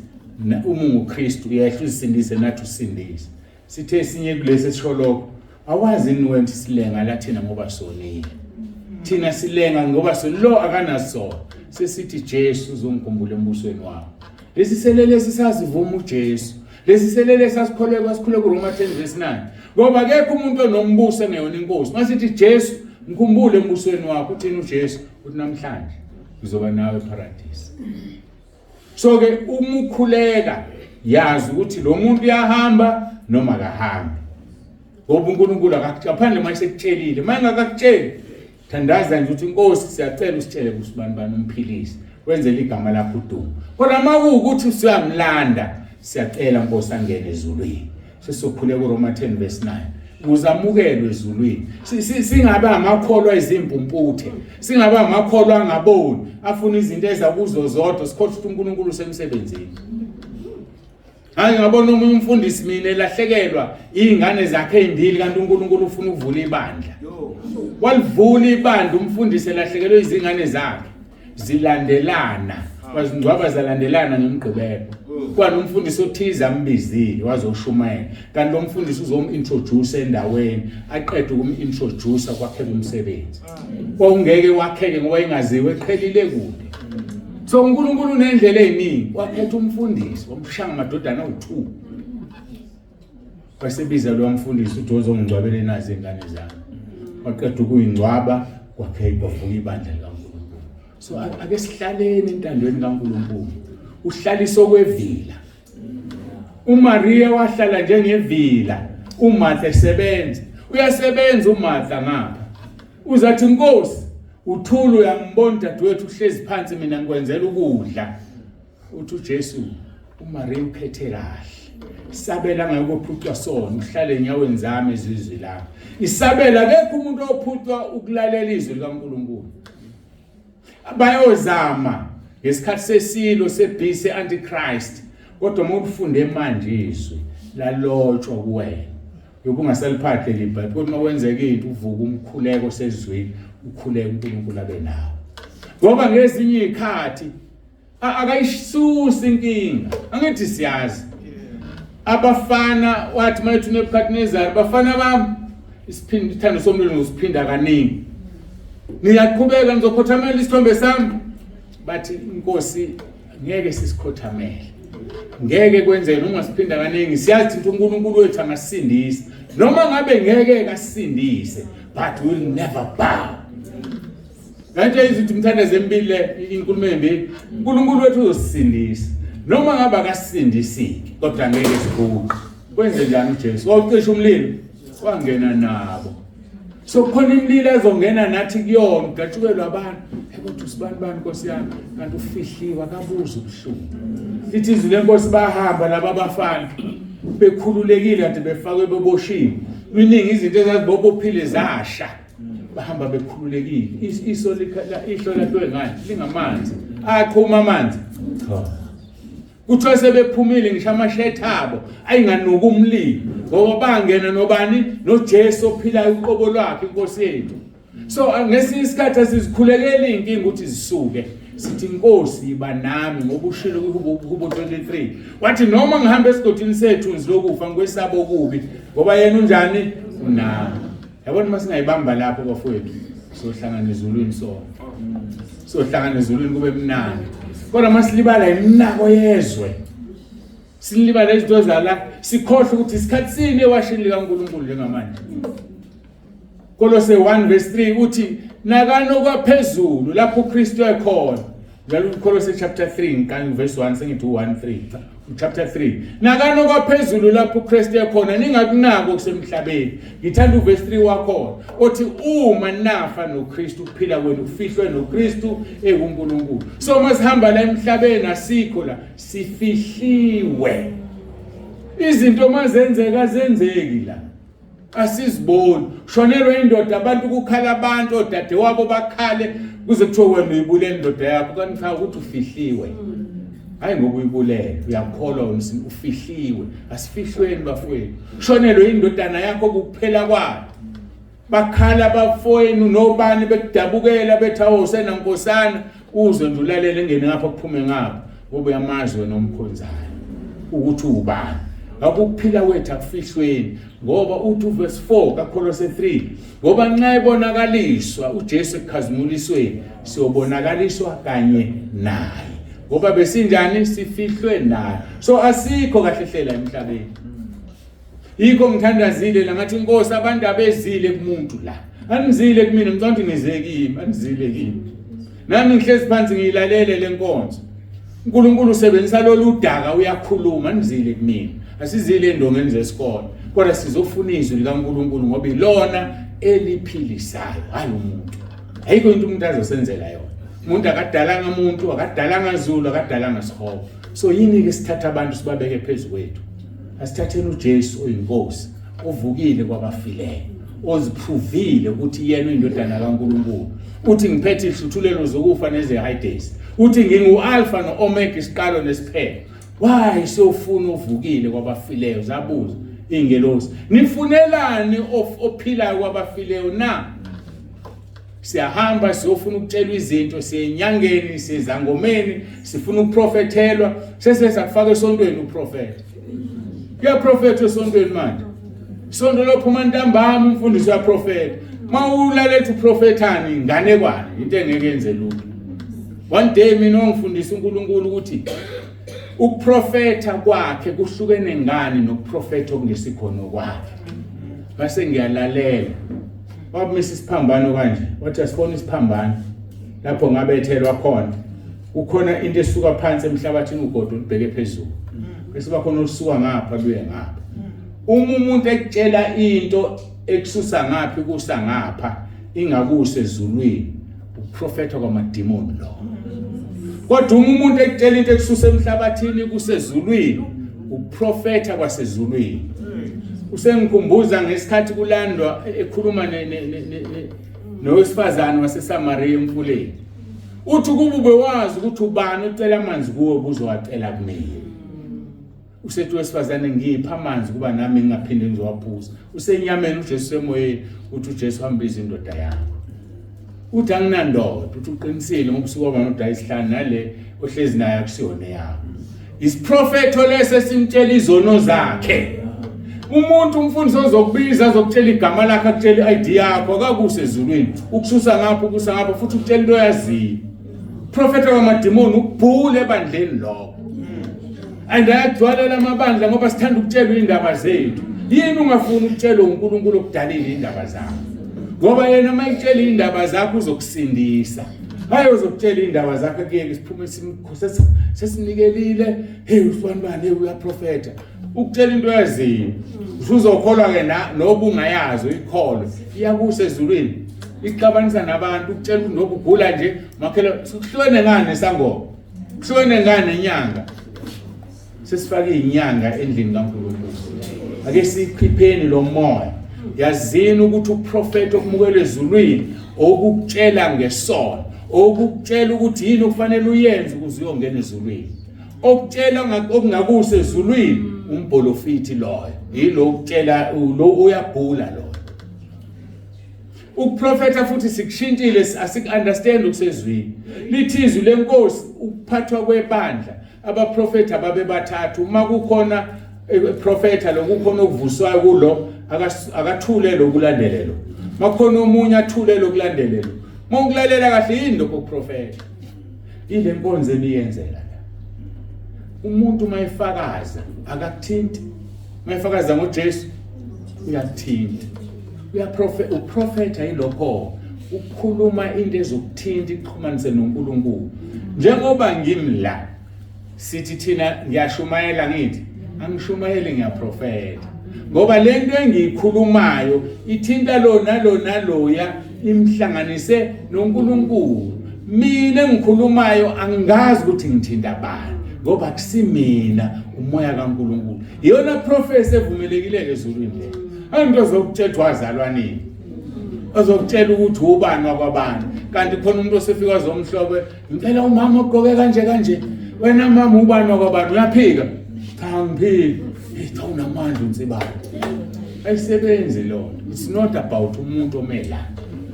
Speaker 1: uma unguKristu yehla uzisindise nathi usindise. Sithe sinye kulesi esisho lokho, awazi yini wena silenga la thina ngoba sonile. Thina silenga ngoba silo akanasono. Sesithi Jesu uzongikhumbula embusweni wakho. Lesi selelesi sasivuma uJesu. Lesi selelesi sasikholekwa, sikhule kuRoma 10 verse 9. Ngoba akekho umuntu onombuso engeyona inkosi. Masithi Jesu ngikhumbule embusweni wakho, uthini uJesu? Uthi namhlanje ngizoba nawe eparadise. So ke uma ukhuleka yazi ukuthi lo muntu uyahamba noma akahambi. Ngoba uNkulunkulu akakutsheli, manje sekutshelile. Uma engakakutsheli, thandaza nje uthi Nkosi siyacela usitshele ukuthi bani bani umphilise, wenzele igama lakho udumo. Kodwa uma kuwukuthi usuyamlanda, siyacela Nkosi angene ezulwini. Sesizokhuleka uRoma 10 verse 9. Ukuze amukelwe ezulwini. Singabe amakholwa izimpumputhe, singabe amakholwa angaboni, afuna izinto ezakuzo zodwa, sikhohle ukuthi uNkulunkulu usemsebenzini. Hayi, ngabona omunye umfundisi mina elahlekelwa izingane zakhe ezimbili, kanti uNkulunkulu ufuna ukuvula ibandla. Walivula ibandla umfundisi elahlekelwe izingane zakhe zilandelana, wazingcwaba zalandelana ngemgqibelo. Kwanomfundisi othize ambizile wazoshumayela, kanti lo mfundisi uzomintroduce endaweni, aqede ukumintroduce kwakheka umsebenzi. Kwawungeke wakheke ngoba ingaziwe, eqhelile kude. So uNkulunkulu unendlela eziningi, wakhetha umfundisi wamshaya amadodana awu2. Wasebiza lo mfundisi uthi ozongingcwabele nazi ingane zami. Waqeda ukuyingcwaba, kwakheka kwavuka ibandla likaNkulunkulu. So ake sihlaleni entandweni kaNkulunkulu. Uhlalisa okwevila. uMaria wahlala njengevila, uMartha esebenza. Uyasebenza uMartha ngapha. Uzathi Nkosi, uthula uyangibona dadewethu uhlezi phansi, mina ngikwenzela ukudla. Uthi uJesu, uMaria ukhethe kahle. Isabela ngayokuphucwa sona, uhlale enyaweni zami izizwi lami. Isabela, akekho umuntu ophucwa ukulalela izwi likaNkulunkulu. Bayozama ngesikhathi sesilo sebhisi antichrist, kodwa uma ulifunde manje izwi lalotshwa kuwena, yokungasaliphathi leli Bhayibheli. Kodwa uma kwenzeka into uvuka umkhuleko sezwini, ukhuleke uNkulunkulu abe nawe. Ngoba ngezinye izikhathi akayisusi inkinga. Angithi siyazi abafana, wathi mayethi uNebukadnezar, bafana bami, isiphinda ithando somlilo ngusiphinda kaningi. Niyaqhubeka nizokhothamela isithombe sami. Bathi inkosi ngeke sisikhothamele. Ngeke kwenzeke noma siphinda kaningi siyazi ukuthi uNkulunkulu wethu angasindisa. Noma ngabe ngeke kasindise but we'll never bow. Kanti izithi umthandazo emibili le inkulumo embi uNkulunkulu wethu uzosisindisa. Noma ngabe akasindisi kodwa ngeke siguqe. Kwenze njani uJesu? Wawucisha umlilo wangena nabo. So khona imlilo ezongena nathi kuyona ugatshukelwa abantu. Hey kodwa usibani bani Nkosi yami kanti ufihliwe akabuzi ubuhlungu. Lithi izwi lenkosi bahamba laba bafana bekhululekile kade befakwe beboshiwe. Miningi izinto ezazibobophile zasha. Bahamba bekhululekile. Iso ihlo lakhiwe ngani? Lingamanzi. Aqhuma amanzi. Cha. Kuthiwa sebephumile ngisho amashethi abo ayinganuka umlilo ngoba bangena nobani noJesu ophilayo uqobo lwakhe inkosi yethu. So ngesinye isikhathi asizikhulekeli inkinga ukuthi zisuke sithi inkosi yiba nami ngoba ushilo kuHubo 23 wathi noma ngihamba esigodini sethunzi lokufa ngikwesaba okubi ngoba yena unjani unami. Yabona uma singayibamba lapho bafowethu sohlangana ezulwini sonke. Sohlangana ezulwini kube mnandi. Kodwa uma silibala iminako yezwe silibala izinto zala sikhohle ukuthi isikhathi sini ewashini likaNkulunkulu njengamanje. Kolose 1 verse 3 uthi nakani okwaphezulu lapho uKristu ekhona. Njalo uKolose chapter 3 ngiqala verse 1 sengithi u1 3 chapter 3 nakani okwaphezulu lapho uKristu ekhona ningakunaki okusemhlabeni. Ngithanda uverse 3 wakhona othi uma nafa noKristu ukuphila kwenu kufihlwe noKristu ekuNkulunkulu. So uma sihamba la emhlabeni asikho la sifihliwe. Izinto mazenzeka zenzeki la. Asiziboni. Shonelwe indoda abantu kukhala abantu odadewabo bakhale kuze kuthiwe wena uyibulele indoda yakho kanti cha ukuthi ufihliwe. Hayi ngoba uyibulele uyakholwa wena ufihliwe. Asifihlweni bafowethu. Shonelwe indodana yakho kuphela kwayo. Bakhala abafowenu nobani bekudabukela bethi awu usenankosana uzwe nje ulalele engene ngapha kuphume ngapha ngoba uyamazi wena omkhonzayo ukuthi uwubani. Ngakho ukuphila kwethu akufihlweni ngoba uthi uverse 4 kaKholose 3 ngoba nxa ebonakaliswa uJesu ekukhazimulisweni siyobonakaliswa kanye naye ngoba besinjani sifihlwe naye. So asikho kahle hlela emhlabeni. Yikho ngithandazile la ngathi inkosi abantu abezile kumuntu la. Anizile kumina ngicabanga ukuthi nize kimi, anizile kimi. Nami ngihlezi phansi ngiyilalele lenkonzo. uNkulunkulu usebenzisa lolu daka uyakhuluma anizile kumina. Asizile endongeni zesikole. Kodwa sizofuna izwi likaNkulunkulu ngoba ilona eliphilisayo, hayi umuntu. Ayikho into umuntu azosenzela yona. Umuntu akadalanga umuntu, akadalanga Zulu, akadalanga sihogo. So yini ke sithatha abantu sibabeke phezu kwethu? Asithatheni uJesu oyinkosi ovukile kwabafileyo oziphuvile ukuthi yena uyindodana kaNkulunkulu. Uthi ngiphethe ihluthulelo zokufa nezeHades. Uthi ngingu-Alpha no-Omega isiqalo nesiphelo. Why siyofuna ovukile kwabafileyo? Zabuza ingelosi. Nifunelani ophilayo kwabafileyo na? Siyahamba siyofuna ukutshelwa izinto, siyenyangeni, siyezangomeni, sifuna ukuprofethelwa, sese sakufaka esontweni uprofetha. Kuyaprofethwa esontweni manje. Isonto lophuma ntambama umfundisi uyaprofetha. Mawulaletha uprofethani inganekwane, into engeke yenze lutho. One day mina wangifundisa uNkulunkulu ukuthi ukuprofetha kwakhe kuhlukene ngani nokuprofetha okungesikhona kwakhe. Base ngiyalalela. Wamisa isiphambano kanje, wathi asibone isiphambano lapho ngabethelwa khona. Kukhona into esuka phansi emhlabathini ugodo olubheke phezulu. Bese bakhona olusuka ngapha luye ngapha. Uma umuntu ekutshela into ekususa ngaphi kusa ngapha ingakuse ezulwini ukuprofetha kwamadimoni lo. Kodwa uma umuntu ekutshela into ekususa emhlabathini kusezulwini ukuprofetha kwasezulwini. Usengikhumbuza ngesikhathi kulandwa ekhuluma nowesifazane waseSamaria emfuleni. Uthi kuba ubewazi ukuthi ubani ocela amanzi kuwe ubuzowacela kumina. Usethi wesifazane ngipha amanzi kuba nami ngingaphinde ngizowaphuza. Usenyameni uJesu emoyeni uthi uJesu hambiza indoda yakho. Uthi anginandoda, uthi uqinisile ngoba usuke waba noda isihlanu nale ohlezi naye akusiyona yakho. Isiprofetho leso esimtshela izono zakhe. Umuntu umfundisi ozokubiza azokutshela igama lakhe, akutshela i-ID yakho, akakuse ezulwini, ukususa ngapha ukusa ngapha, futhi ukutshela into oyaziyo. Profeta wamadimoni ukubhula ebandleni lokho. And ayagcwalela amabandla ngoba sithanda ukutshelwa iy'ndaba zethu. Yini ungafuni ukutshelwa uNkulunkulu okudalile iy'ndaba zakho? Ngoba yena uma etshela iy'ndaba zakho uzokusindisa. Hayi uzokutshela iy'ndaba zakho kuyeke siphume sesinikelile, hey usibani bani, hey uyaprofetha. Ukutshela into oyaziyo. Usuzokholwa-ke noba ungayazi uyikholwe. Iyakusa ezulwini. Ixabanisa nabantu, ukutshela ukuthi noba ugula nje, makhelo kuhlukene ngani nesangoma? Kuhlukene ngani nenyanga? Sesifake inyanga endlini kaNkulunkulu. Ake sikhipheni lo moya. Yazini ukuthi uprofeti okumukela ezulwini okukutshela ngesono, okukutshela ukuthi yini okufanele uyenze ukuze uyongena ezulwini. Okutshela okungakusa ezulwini umbholofithi loyo. Yilo ukutshela lo uyabhula loyo. Ukuprofetha futhi sikushintshile, asiku-understand okusezwini. Lithi izwi lenkosi ukuphathwa kwebandla, abaprofethi ababebathathu, uma kukhona profetha lokukhona okuvuswayo kulo, akathule lokulandele lo. Makukhona omunye athule lokulandele lo. Uma ukulalela kahle yini lokho kuprofetha? Ile nkonzo eniyenzela la. Umuntu uma efakaza akakuthinti. Uma efakaza ngoJesu uyakuthinta. Uyaprofe uprofetha yilokho ukukhuluma into ezokuthinta ixhumanise noNkulunkulu. Njengoba ngimla sithi thina ngiyashumayela ngithi angishumayeli ngiyaprofetha. Ngoba lento engiyikhulumayo ithinta lo nalo naloya imhlanganise noNkulunkulu. Mina engikhulumayo angazi ukuthi ngithinta bani ngoba kusimina umoya kaNkulunkulu. Iyona prophecy evumelekile ezulwini le. Into ozokutshela wazalwa nini? Ozokutshela ukuthi ubani wakwabani. Kanti khona umuntu osefika azomhlobe, ngicela umama ogqoke kanje kanje. Wena mama ubani wakwabani uyaphika? Cha ngiphiki. Hey cha unamandla uNsibane. Ayisebenzi lona. It's not about umuntu omela.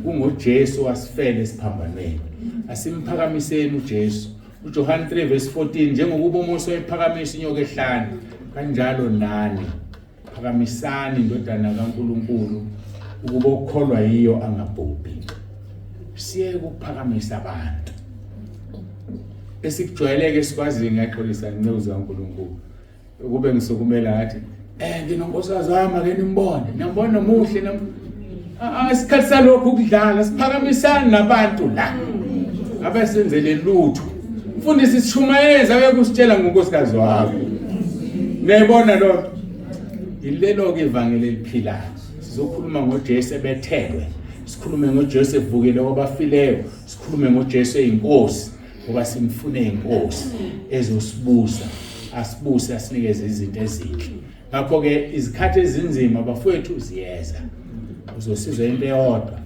Speaker 1: KungoJesu wasifela esiphambanweni. Asimphakamiseni uJesu. UJohane 3 verse 14 njengokuba uMose wayephakamisa inyoka ehlane kanjalo nani phakamisani indodana kaNkuluNkulu ukuba okholwa yiyo angabhubhi. Siyeke ukuphakamisa abantu esikujwayeleke sikwaziyo. Ngiyaxolisa nceku zikaNkuluNkulu ukube ngisukumela ngathi nginonkosikazi wami ake nimbone, niyambona muhle nam isikhathi salokhu ukudlala siphakamisani nabantu la abesenzele lutho. Mfundisi sishumayeza ake kusitshela ngonkosikazi wakho. Niyayibona lo nto? Yilelo-ke ivangeli eliphilayo. Sizokhuluma ngoJesu ebethelwe, sikhulume ngoJesu evukile kwabafileyo, sikhulume ngoJesu eyinkosi, ngoba simfune inkosi ezosibusa, asibuse, asinikeze izinto ezinhle. Ngakho-ke izikhathi ezinzima bafowethu ziyeza. Uzosizwa into eyodwa,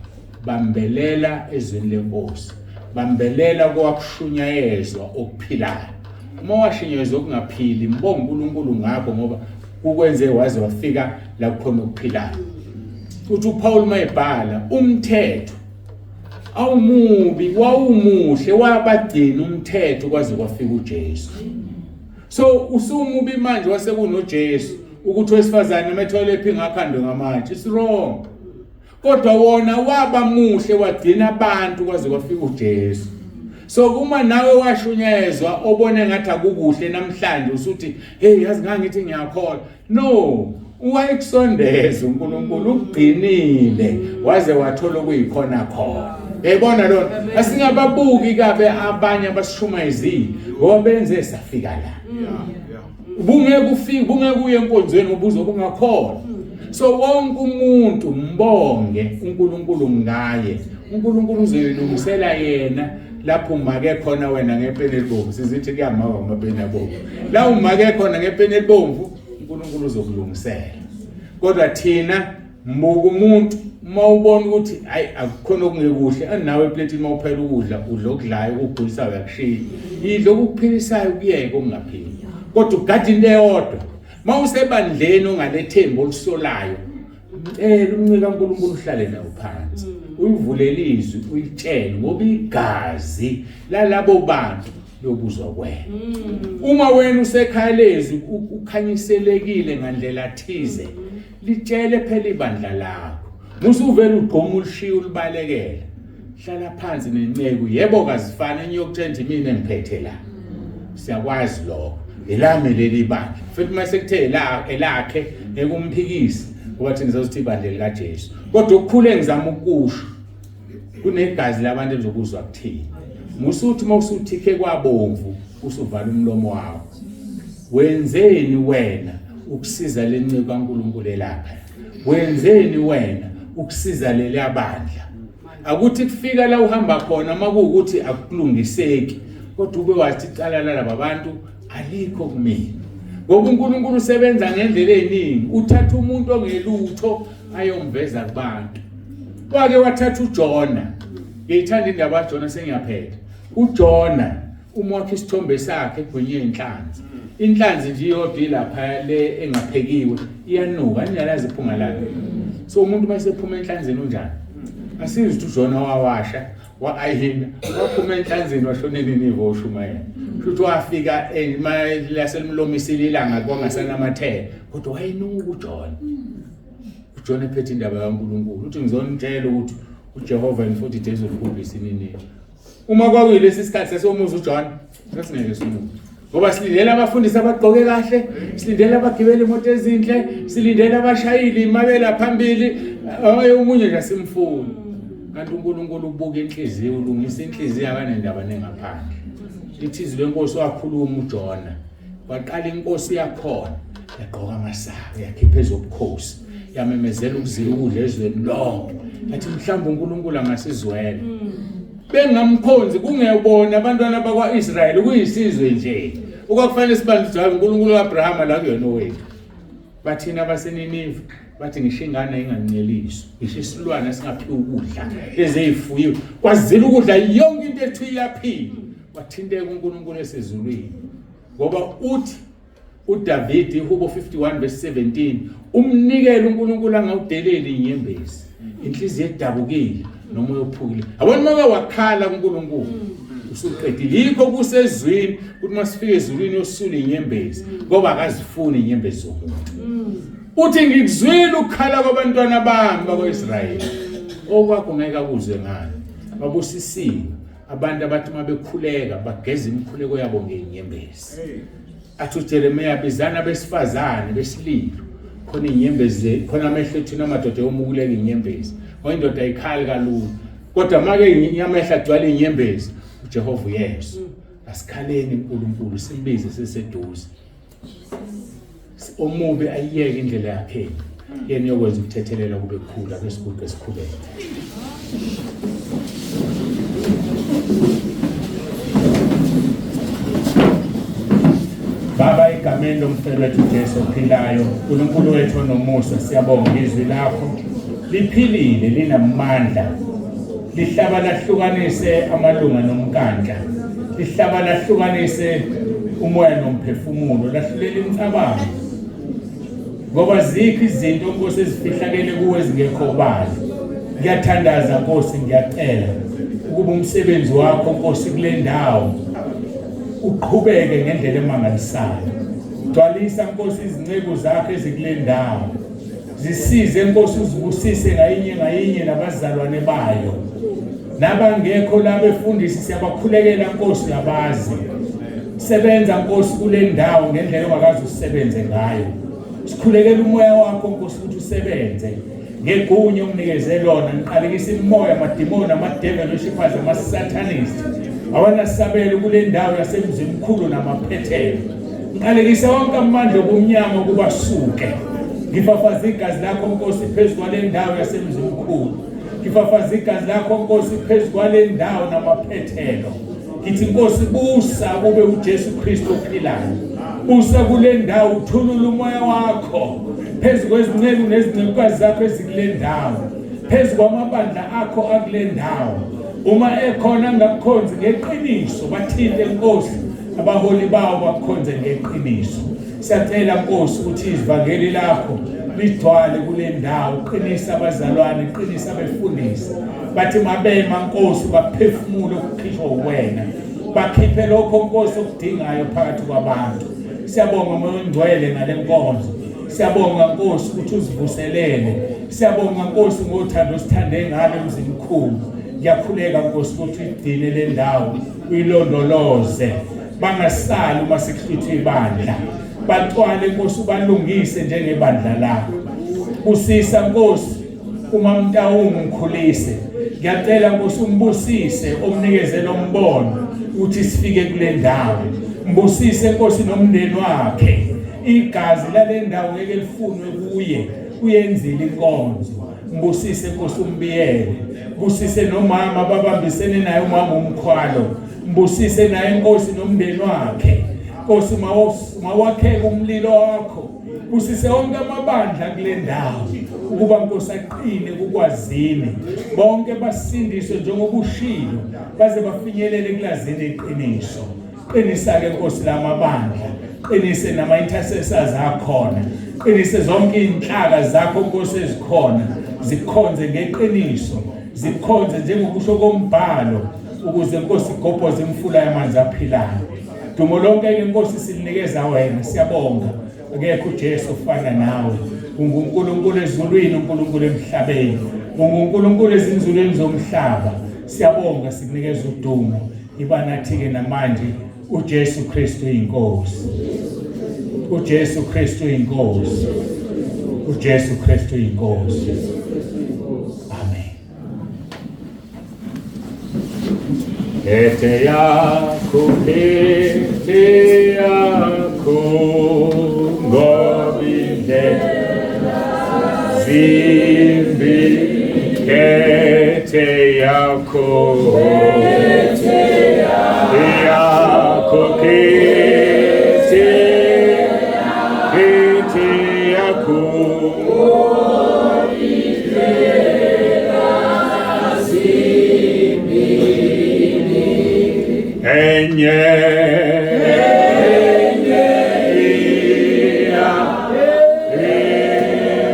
Speaker 1: bambelela ezwini lenkosi, bambelela kowakushunyayezwa okuphilayo. Uma washunyayezwa okungaphili, mbonga uNkulunkulu ngakho ngoba kukwenze waze wafika la kukhona okuphilayo. Uthi uPaul mayebhala umthetho awumubi wawumuhle wabagcina umthetho kwaze kwafika uJesu. So usumubi manje wase kunoJesu ukuthi wesifazane methole phi ngakhandwe ngamatshe, it's wrong. Kodwa wona waba muhle wagcina abantu kwaze kwafika uJesu. So uma nawe washunyezwa obone ngathi akukuhle namhlanje usuthi hey yazi ngangithi ngiyakholwa, no, wayekusondeza uNkulunkulu ukugcinile waze wathola okuyikhona khona. Yayibona lona, asingababuki kabe abanye abasishumayezile ngoba benze safika la. Ubungeke ufike, ubungeke uye enkonzweni ngoba uzobe ungakholwa. So wonke umuntu mbonge uNkulunkulu ngaye. uNkulunkulu uzoyilungisela yena lapho umake khona wena ngepeni elibomvu. Sizithi kuyamaka ngamapeni abomvu. La umake khona ngepeni elibomvu uNkulunkulu uzokulungisela. Kodwa thina mbuka umuntu uma ubona ukuthi hayi akukhona okungekuhle anawe epletini uma uphela ukudla udla okudlayo okugulisayo uyakushiya. Idla okukuphilisayo kuyeke okungaphili. Kodwa ugada into eyodwa. Uma usebandleni ongalethembi olusolayo, mcela umncika uNkulunkulu uhlale nawo phansi. Uyivulele izwi uyitshele ngoba igazi lalabo bantu Liyobuzwa kuwena. Uma wena usekhaya lezwi ukhanyiselekile ngandlela thize, litshele phela ibandla lakho. Musuvele ugqoma ulishiya ulibalekela. Hlala phansi nenceku, yebo kazifani enye yokutshela mina engiphethe la. Siyakwazi lokho. Elami leli bandla. Futhi uma sekuthe la elakhe ngeke umphikise ngoba thina sizothi ibandla likaJesu. Kodwa okukhulu engizama ukusho kunegazi labantu elizokuzwa kuthini. Musuthi uma usuthikhe kwabomvu usuvala umlomo wakho. Wenzeni wena ukusiza lenceku kaNkulunkulu elapha? Wenzeni wena ukusiza leli bandla? Akuthi kufika la uhamba khona uma kuwukuthi akukulungiseki, kodwa ube wathi icala lalaba bantu alikho kumina. Ngoba uNkulunkulu usebenza ngendlela eziningi, uthatha umuntu ongelutho ayomveza kubantu. Wake wathatha uJona. Ngiyithanda indaba kaJona, sengiyaphetha. uJona uma wakhe isithombe sakhe egwinye inhlanzi. Inhlanzi nje iyodwa ilapha le engaphekiwe iyanuka, aniyalazi iphunga layo. So umuntu uma esephuma enhlanzini unjani? Asizi ukuthi uJona wawasha wa-ayina waphuma enhlanzini washona eNiniva oshumayela. Futhi wafika laselimlomisile ilanga kwangasanamathela, kodwa wayenuka uJona. uJona ephethe indaba kaNkulunkulu uthi ngizonitshela ukuthi uJehova in 40 days ubhubhisa iNiniva. Uma kwakuyilesi sikhathi sesomuza uJona, sasingeke simuze. Ngoba silindele abafundisi abagqoke kahle, silindele abagibela imoto ezinhle, silindele abashayeli imabela phambili, aye omunye nje asimfuni. Kanti uNkulunkulu ubuka inhliziyo, ulungisa inhliziyo akanendaba nengaphandle. Lithi izwi lenkosi wakhuluma uJona. Waqala inkosi yakhona yagqoka amasaka yakhipha ezobukhosi yamemezela ukuzila ukudla ezweni lonke. Yathi mhlawumbe uNkulunkulu angasizwela. Bengamkhonzi kungebona abantwana bakwa-Israyeli kuyisizwe nje. Okwakufanele sibantu ukuthi uNkulunkulu kaAbrahama la kuyona owethu. Bathina abaseNiniva bathi ngisho ingane inganceliswa, ngisho isilwane singaphiwa ukudla ezeyifuyiwe. Kwazila ukudla yonke into ethu iyaphila. Wathinteka uNkulunkulu esezulwini. Ngoba uthi uDavid iHubo 51 verse 17 umnikelo uNkulunkulu angawudeleli inyembezi, inhliziyo edabukile noma ophukile. Yabona uma wakhala kuNkulunkulu usuqedile. Yikho kusezwini ukuthi masifike ezulwini yosula inyembezi ngoba akazifuni inyembezi zomuntu. Uthi ngikuzwile ukukhala kwabantwana bami bakwaIsrayeli. Okwakho ngeke akuzwe ngani. Babusisiwe abantu abathi uma bekhuleka bageza imikhuleko yabo ngenyembezi. Athi uJeremiya bizana abesifazane besililo khona inyembezi, khona amehlo ethina amadoda eyomukuleka inyembezi. Ngoba indoda ayikhali kalula. Kodwa make amehlo agcwala inyembezi, uJehova uyezwa. Asikhaleni uNkulunkulu simbize seseduze. Omubi ayiyeke indlela yakhe. Yena uyokwenza ukuthethelela kube kukhulu, ake siguqe sikhuleke. Baba, egameni lomfelo wethu Jesu ophilayo, uNkulunkulu wethu onomusa, siyabonga izwi lakho liphilile, linamandla, lihlaba lahlukanise amalunga nomnkandla, lihlaba lahlukanise umoya nomphefumulo, lahlulela imicabango, ngoba zikho izinto Nkosi ezifihlakele kuwe ezingekho obala. Ngiyathandaza Nkosi, ngiyacela ukuba umsebenzi wakho Nkosi kule ndawo uqhubeke ngendlela emangalisayo. Gcwalisa Nkosi izinceku zakho ezikule ndawo, zisize Nkosi, uzibusise ngayinye ngayinye nabazalwane bayo nabangekho labefundisi, siyabakhulekela Nkosi, uyabazi. Sebenza Nkosi kule ndawo ngendlela ongakaze usebenze ngayo. Sikhulekela umoya wakho Nkosi ukuthi usebenze ngegunya onginikeze lona. Ngiqalekisa imimoya, amadimoni, ama-devil worshippers, ama-satanist awanasabelo kule ndawo yaseMzimkhulu namaphethelo. Ngiqalekisa wonke amandla obumnyama ukuba suke. Ngifafaza igazi lakho Nkosi phezu kwale ndawo yaseMzimkhulu. Ngifafaza igazi lakho Nkosi phezu kwale ndawo namaphethelo. Ngithi Nkosi busa kube uJesu Kristu ophilayo. Busa kule ndawo, uthulula umoya wakho phezu kwezinceku nezincekukazi zakho ezikule ndawo, phezu kwamabandla akho akule ndawo. Uma ekhona angakukhonzi ngeqiniso, bathinte Nkosi, abaholi bawo bakukhonze ngeqiniso. Siyacela Nkosi ukuthi ivangeli lakho ligcwale kule ndawo. Qinisa abazalwane, qinisa abefundisi, bathi mabema Nkosi baphefumule ukukhishwa uwena. Bakhiphe lokho Nkosi okudingayo phakathi kwabantu. Siyabonga Moya oNgcwele ngale nkonzo. Siyabonga Nkosi ukuthi uzivuselele. Siyabonga Nkosi ngothando osithande ngalo emzimkhulu. Ngiyakhuleka Nkosi ukuthi uyigcine le ndawo, uyilondoloze. Bangasali uma sekuhlwithwa ibandla. Bacwale Nkosi ubalungise njengebandla lakho. Busisa Nkosi uma Mtawungu ngikhulise. Ngiyacela Nkosi umbusise omnikeze lo mbono ukuthi sifike kule ndawo. Mbusise Nkosi nomndeni wakhe. Igazi lale ndawo ngeke lifunwe kuye. Uyenzile inkonzo. Mbusise Nkosi umbiyele. Busise nomama babambisene naye umama umkhwalo. Mbusise naye Nkosi nomndeni wakhe. Nkosi mawakheke umlilo wakho. Busise wonke amabandla kule ndawo ukuba Nkosi aqine kukwazini. Bonke basindiswe njengoba ushilo baze bafinyelele kulazini iqiniso. Qinisa ke Nkosi lamabandla. Qinise nama intercessors akhona. Qinise zonke inhlaka zakho Nkosi ezikhona. Zikhonze ngeqiniso. Zikhonze njengokusho kombhalo ukuze Nkosi igobhoze imfula yamanzi aphilayo. Dumo lonke ke Nkosi silinikeza wena. Siyabonga. Akekho uJesu ofana nawe. UnguNkulunkulu ezulwini, uNkulunkulu emhlabeni. UnguNkulunkulu ezinzulwini zomhlaba. Siyabonga sikunikeza udumo. Iba nathi-ke namanje uJesu Kristu inkosi. uJesu Kristu inkosi. uJesu Kristu inkosi. Amen. Ete yakho, ete yakho, ngoba indlela zimbi, ete yakho, yakho, ete, ete yakho. Enye, iya,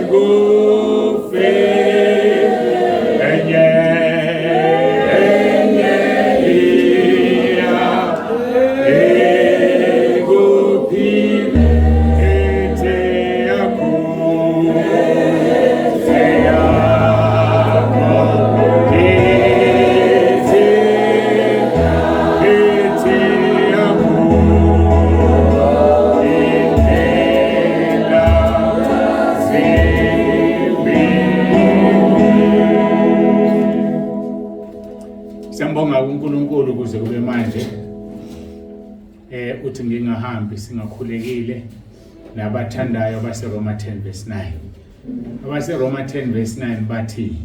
Speaker 1: igufe. Enye, iya, iguphile. Ete yakho, ete yakho, ete, ete yakho, indlela zimbi. Siyambonga uNkulunkulu kuze kube manje. Uthi ngingahambi singakhulekile nabathandayo abaseRoma 10 verse 9. AbaseRoma 10 verse 9 bathi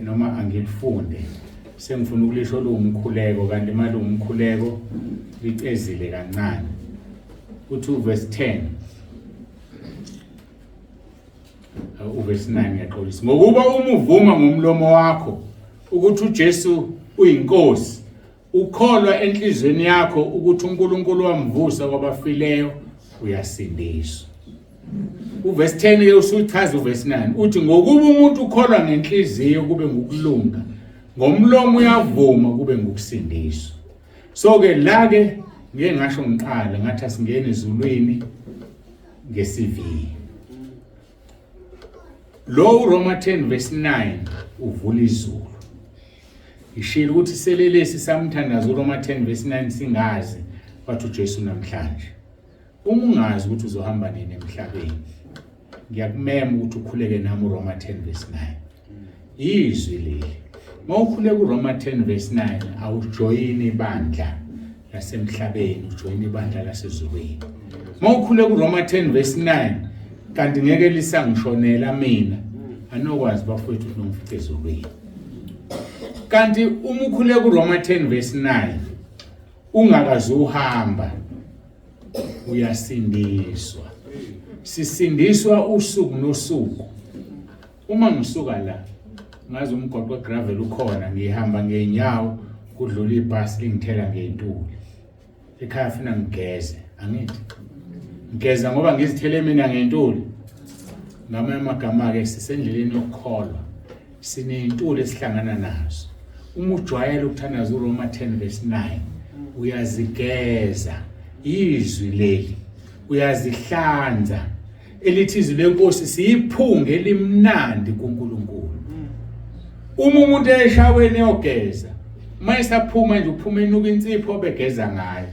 Speaker 1: noma angilifunde sengifuna ukulisho luwumkhuleko kanti mali umkhuleko licezile kancane. Uthi uverse 10 uverse 9 ngiyaxolisa. Ngokuba uma uvuma ngomlomo wakho ukuthi uJesu uyinkosi, ukholwa enhlizweni yakho ukuthi uNkulunkulu wamvusa kwabafileyo, uyasindiswa. Uverse 10 ke usuchaza uverse 9 uthi ngokuba umuntu ukholwa ngenhliziyo kube ngukulunga, ngomlomo uyavuma kube ngukusindiswa. So ke la ke ngike ngasho ngiqala ngathi asingene ezulwini nge-CV. Lo uRoma 10 verse 9 uvula izulu. Ngishilo ukuthi selelesi samthandaza uRoma 10 verse 9 singazi wathi uJesu namhlanje. Uma ungazi ukuthi uzohamba nini emhlabeni, ngiyakumema ukuthi ukhuleke nami uRoma 10 verse 9. Izwi leli. Mawukhuleka uRoma 10 verse 9 awujoyini ibandla lasemhlabeni, ujoyina ibandla lasezulwini. Mawukhuleka uRoma 10 verse 9 kanti ngeke lisangishonela mina, anokwazi bafowethu ukuthi nongifice ezulwini. Kanti uma ukhuleka uRoma 10 verse 9 ungakaze uhamba uyasindiswa. Sisindiswa usuku nosuku. Uma ngisuka la ngazi umgwaqo gravel ukhona, ngihamba ngezinyawo kudlula ibhasi lingithela ngentuli. Ekhaya funa ngigeze, angithi ngigeza ngoba ngizithele mina ngentuli. Ngamanye amagama ke sisendleleni yokukholwa, siney'ntuli esihlangana nazo. Uma ujwayele ukuthandaza uRoma 10 verse 9 uyazigeza izwi leli, uyazihlanza elithi izwi lenkosi siyiphunge elimnandi kuNkulunkulu. Uma umuntu eshaweni eyogeza, uma esaphuma nje uphuma enuka insipho obegeza ngayo.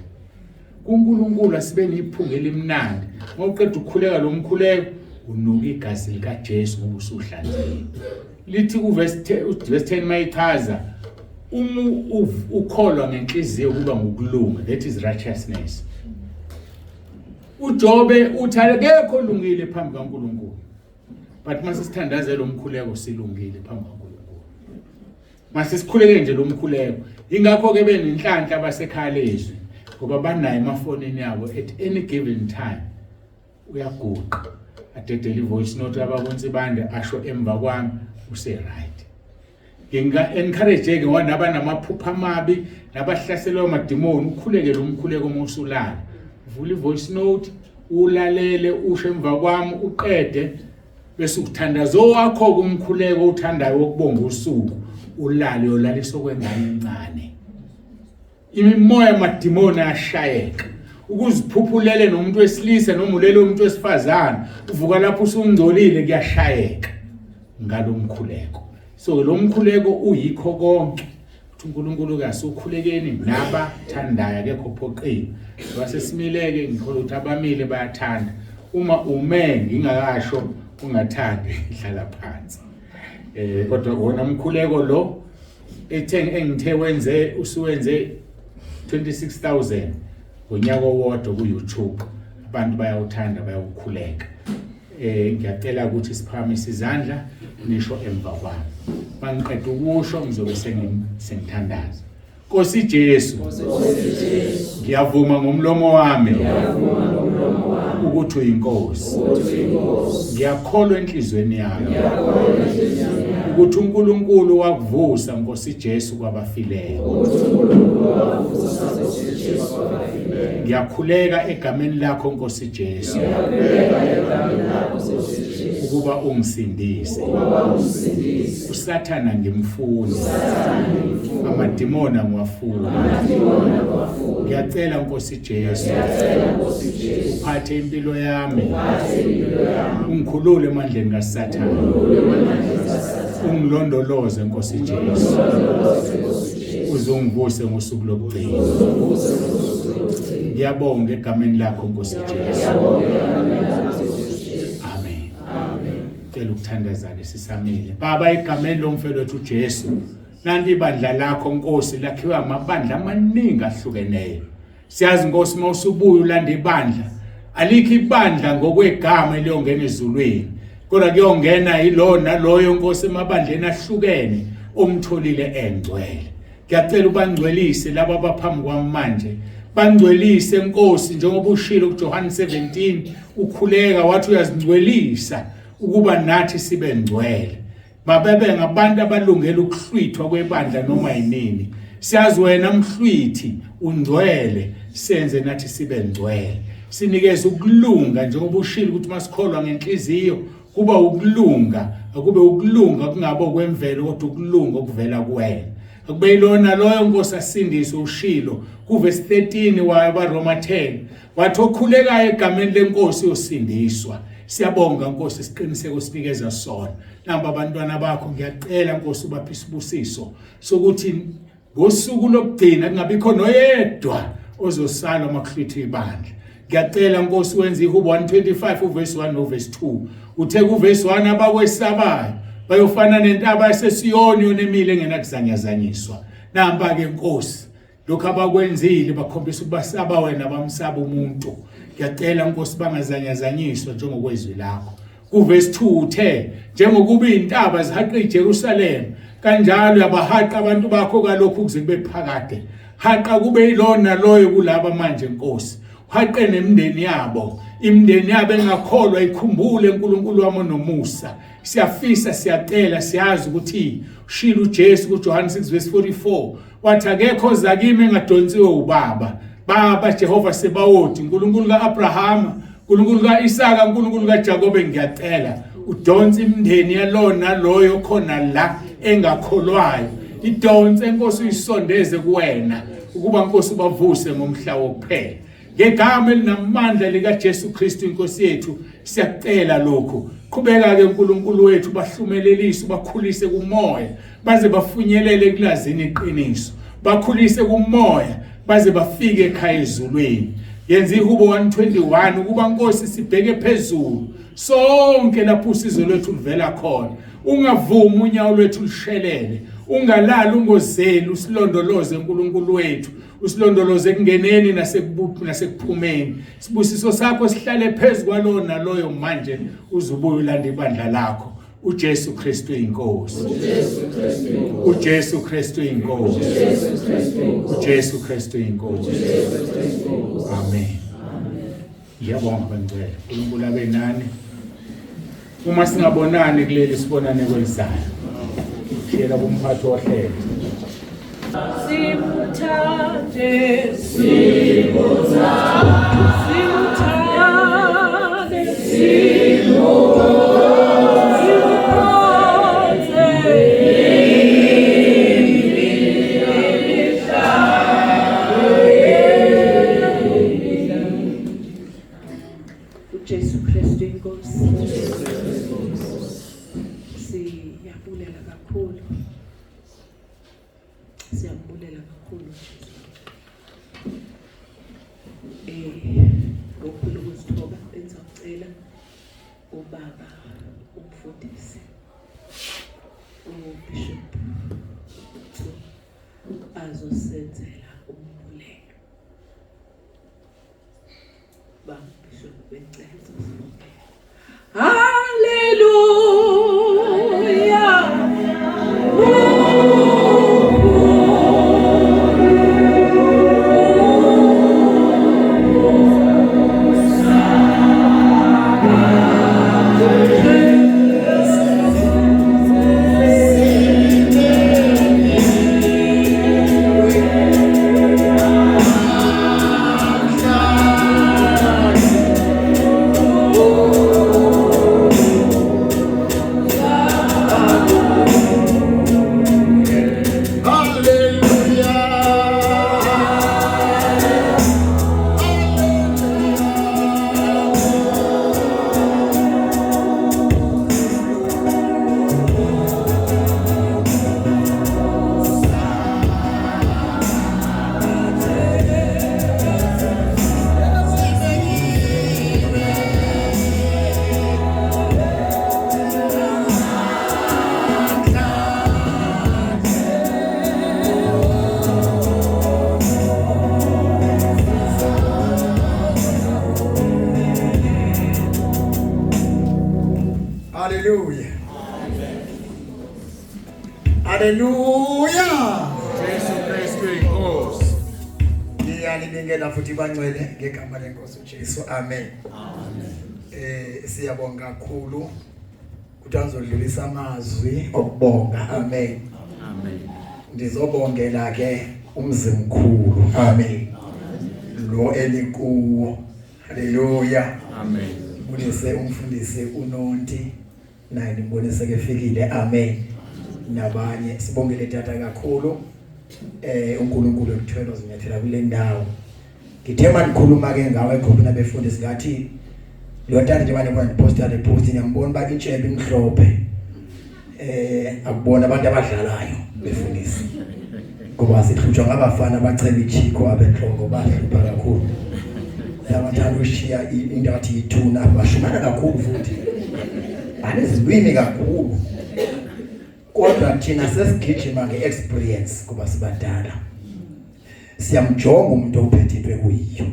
Speaker 1: KuNkulunkulu asibe nephunga elimnandi. Uma uqeda ukukhuleka lo mkhuleko unuka igazi likaJesu ngoba usuhlanzekile. Lithi kuverse 10 mayichaza uma ukholwa ngenhliziyo kuba ngokulunga, that is righteousness. UJobe uthi akekho olungile phambi kaNkulunkulu. But mase sithandazela umkhuleko silungile phambi kaNkulunkulu. Mase sikhuleke nje lo mkhuleko. Ingakho ke benenhlanhla abasekhaya lezwi ngoba banayo emafonini yabo at any given time. Uyaguqa adedele ivoice note abakontsibande asho emva kwami use right. Nginga encourage ke ngoba nabanamaphupha amabi nabahlaselwa amadimoni ukhuleke lo mkhuleko uma usulala. Vula ivoice note ulalele usho emva kwami uqede bese ukuthandaza owakho kumkhuleko uthandayo wokubonga usuku ulale uyolaliswa kwengane encane. Imimoya amadimoni ayashayeka ukuziphuphulele nomuntu wesilisa noma ulele umuntu wesifazane uvuka lapho usungcolile kuyashayeka ngalomkhuleko. So lo mkhuleko uyikho konke ukuthi uNkulunkulu kasukhulekeni nabathandayo akekho phoqiwe. Basesimileke ngikholwa ukuthi abamile bayathanda. Uma ume ngingakasho ungathandi hlala phansi. Kodwa wona umkhuleko lo ethe engithe wenze usuwenze 26000 ngonyaka owodwa ku YouTube abantu bayawuthanda bayawukhuleka. Ngiyacela ukuthi siphakamise izandla nisho emva kwami. Mangiqeda ukusho ngizobe sengithandaza. Nkosi Jesu, ngiyavuma ngomlomo wami ukuthi uyinkosi. Ngiyakholwa enhlizweni yami ukuthi uNkulunkulu wakuvusa Nkosi Jesu kwabafileyo. Ngiyakhuleka egameni lakho Nkosi Jesu ukuba ungisindise. uSathana ngimfuni, amadimoni angiwafuni. Ngiyacela Nkosi Jesu uphathe impilo yami, ungikhulule emandleni kaSathane, ungilondoloze Nkosi Jesu, uzungivuse ngosuku lokugcina. Ngiyabonga egameni lakho Nkosi Jesu. Amen. Cela ukuthandaza-ke sisamile. Baba, egameni lomfelo wethu uJesu, nanti ibandla lakho Nkosi lakhiwe amabandla amaningi ahlukeneyo. Siyazi Nkosi uma usubuya ulanda ibandla, alikho ibandla ngokwegama eliyongena ezulwini, kodwa kuyongena yilo naloyo Nkosi emabandleni ahlukene omtholile engcwele. Ngiyacela ubangcwelise laba abaphambi kwami manje. Bangcwelise Nkosi njengoba ushilo kuJohane 17 ukhuleka wathi uyazingcwelisa ukuba nathi sibe ngcwele. Mabebe ngabantu abalungela ukuhlwithwa kwebandla noma yinini. Siyazi wena mhlwithi ungcwele, senze nathi sibe ngcwele. Sinikeze ukulunga njengoba ushilo ukuthi masikholwa ngenhliziyo kuba ukulunga, akube ukulunga kungabo kwemvelo kodwa ukulunga okuvela kuwena. Akube yilona loyo Nkosi asindiswe ushilo kuvesi 13 wabaRoma 10 wathi okhulekayo egameni lenkosi uyosindiswa. Siyabonga Nkosi isiqiniseko sinikeza sona. Namba abantwana bakho ngiyacela Nkosi ubaphe isibusiso sokuthi ngosuku lokugcina kungabikho noyedwa ozosala uma kuhlwithwa ibandla. Ngiyacela Nkosi wenze iHubo 125 uverse 1 noverse 2. Uthe kuverse 1 abakwesabayo bayofana nentaba yaseSiyoni yona emile engenakuzanyazanyiswa. Nampa ke Nkosi lokhu abakwenzile bakhombisa ukuba saba wena bamsaba umuntu. Ngiyacela Nkosi bangazanyazanyiswa njengokwezwi lakho. Kuvesi 2 uthe njengokuba izintaba zihaqa iJerusalema kanjalo uyabahaqa abantu bakho kalokhu kuze kube phakade. Haqa kube yilona loyo kulaba manje Nkosi. Haqe nemindeni yabo, imindeni yabo engakholwa ikhumbule uNkulunkulu wami onomusa. Siyafisa siyacela siyazi ukuthi ushilo uJesu kuJohane 6 verse 44 wathi akekho oza kimi engadonsiwe ubaba. Baba Jehova Sebawoti, uNkulunkulu kaAbrahama, uNkulunkulu kaIsaka, uNkulunkulu kaJakobe, ngiyacela udonse imindeni yalona loyo khona la engakholwayo. Idonse Nkosi uyisondeze kuwena ukuba Nkosi ubavuse ngomhla wokuphela. Ngegama elinamandla likaJesu Kristu inkosi yethu siyakucela lokhu. Qhubeka ke uNkulunkulu wethu bahlumelelise bakhulise kumoya baze bafunyelele ekulazini iqiniso. Bakhulise kumoya baze bafike ekhaya ezulwini. Yenza ihubo 121 ukuba Nkosi sibheke phezulu sonke lapho usizo lwethu luvela khona. Ungavumi unyawo lwethu lushelele. Ungalali ungozeli usilondoloze uNkulunkulu wethu. Usilondoloze ekungeneni nasekuphumeni. Sibusiso sakho sihlale phezu kwalowo naloyo manje uzubuye ulande ibandla lakho. uJesu Kristu inkosi.
Speaker 2: uJesu
Speaker 1: uJesu
Speaker 2: Kristu
Speaker 1: Kristu inkosi.
Speaker 2: uJesu Kristu
Speaker 1: uJesu Kristu inkosi.
Speaker 2: uJesu Kristu
Speaker 1: Amen. Ngiyabonga bangcwele. uNkulunkulu abe nani. Uma singabonani kuleli sibonane kwelizayo. Shiyela kumphathi wohlelo.
Speaker 2: Simuthande, simuthande, simuthande, simukhonze.
Speaker 3: uJesu Kristu inkosi. Siyabulela kakhulu. Siyabulela kakhulu Jesu. Ngokukhulu ukuzithoba bengizocela ubaba umfundisi uBishop Tsu azosenzela umbulelo. Baba Bishop bengicela uzosibongela. Hallelujah.
Speaker 4: Hallelujah. Hallelujah.
Speaker 1: Jesu Kristu inkosi.
Speaker 4: Ngiyanibingela futhi bangcwele ngegama lenkosi uJesu. Amen. Amen. Siyabonga kakhulu ukuthi azodlulisa amazwi okubonga. Amen.
Speaker 1: Amen.
Speaker 4: Ndizobongela ke umzimkhulu. Amen. Lo elikuwo. Hallelujah.
Speaker 1: Amen.
Speaker 4: Ngibonise umfundisi uNonti naye ngibonise ke fikile. Amen. Nabanye sibongele tata kakhulu. uNkulunkulu ekuthwela uzinyathela kule ndawo. Ngithe manikhuluma ke ngawe ekhona befundisi ngathi lo tata njengoba nibona ndiposta le post ngiyambona uba intshebe imhlophe. Akubona abantu abadlalayo befundisi. Ngoba sihlutshwa ngabafana abachela ichiko abenhloko bahlupha kakhulu. Labathanda ushiya into athi ithuna bashumana kakhulu futhi. Banezilwimi kakhulu. Kodwa thina sesigijima ngeexperience kuba sibadala. Siyamjonga umuntu ophethe into ekuyiyo.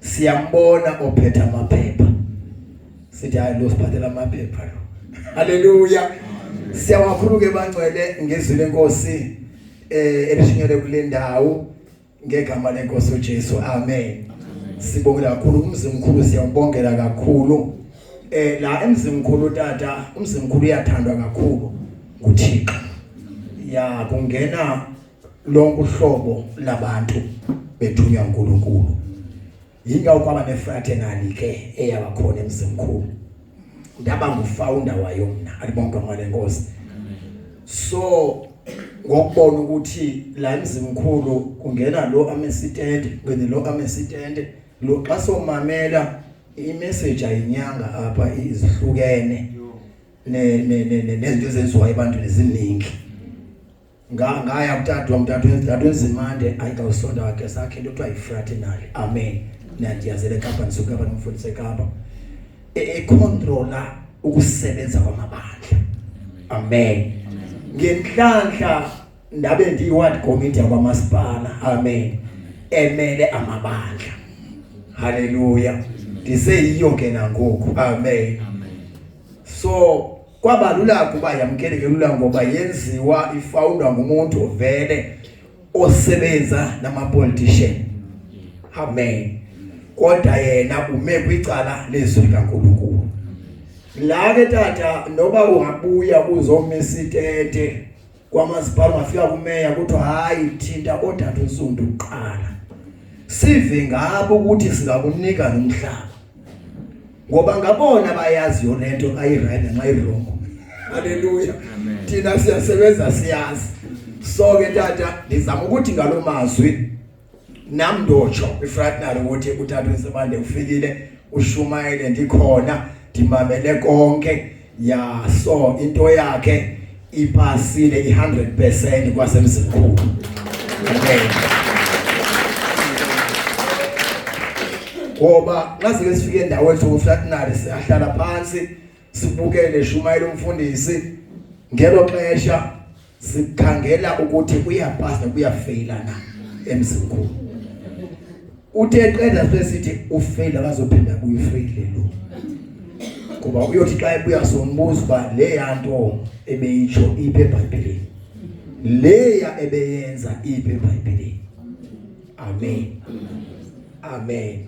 Speaker 4: Siyambona ophethe amaphepha. Sithi hayi lo siphathela amaphepha lo. Hallelujah. Siyabonga ke bangcwele ngezwi lenkosi elishunyelwe kule ndawo ngegama lenkosi uJesu. Amen. Sibongela kakhulu umzimkhulu, siyabongela kakhulu. La emzimkhulu tata, umzimkhulu uyathandwa kakhulu nguThixo. Ya kungena lonke uhlobo labantu bethunywa uNkulunkulu. Yingawo kwaba nefraternity ke eyaba khona emzimkhulu. Ndaba ngufounder wayo mina, alibonke ngale Nkosi. So Ngokubona ukuthi la emzimkhulu kungena lo amesitende, kungene lo amesitende, lo xa somamela imessage ayinyanga apha izihlukene ne nezinto ezenziwa ebantwini eziningi. Ngaya kutata wam, tata wenzimande ayikawusonda wakhe sakhe into kuthiwa yifraternal. Amen. Nandiyazela eKapa, ndisuka eKapa nomfundisi eKapa. Econtrola ukusebenza kwamabandla. Amen. Ngenhlanhla ndabe ndiyi-ward committee yakwamasipala. Amen. Emele amabandla. Haleluya. Ndiseyiyo ke nangoku. Amen. So kwaba lula kuba yamkeleke lula ngoba yenziwa ifawundwa ngumuntu vele osebenza nama-politician. Amen. Kodwa yena ume kwicala lezwi likaNkulunkulu. La ke tata noba ungabuya uzomisa itente kwamasipala ungafika kumeya kuthiwa hayi thinta odade unsundu kuqala. Sive ngabo ukuthi singakunika nomhlaba. Ngoba ngabona bayaziyo lento xa i-right nxa i-wrong. Haleluya. Thina siyasebenza siyazi. So ke tata ndizama ukuthi ngalomazwi nami ndotsho kwifratnal ukuthi utata uNsibande ufikile ushumayele ndikhona ndimamele konke ya so into yakhe ipasile i-100% kwasemzimkhulu. Amen. Ngoba xa sike sifike endaweni sokufratnal siyahlala phansi sibukele shumayela umfundisi ngelo xesha sikhangela ukuthi uyapasa uyafeyila na emzimkhulu. Uthe qeda sesithi ufeyila akazophinda abuye ufeyile lo. Kuba uyothi xa ebuya sombuza uba le yanto ebeyitsho iphi eBhayibhelini. Leya ebeyenza iphi eBhayibhelini. Amen. Amen.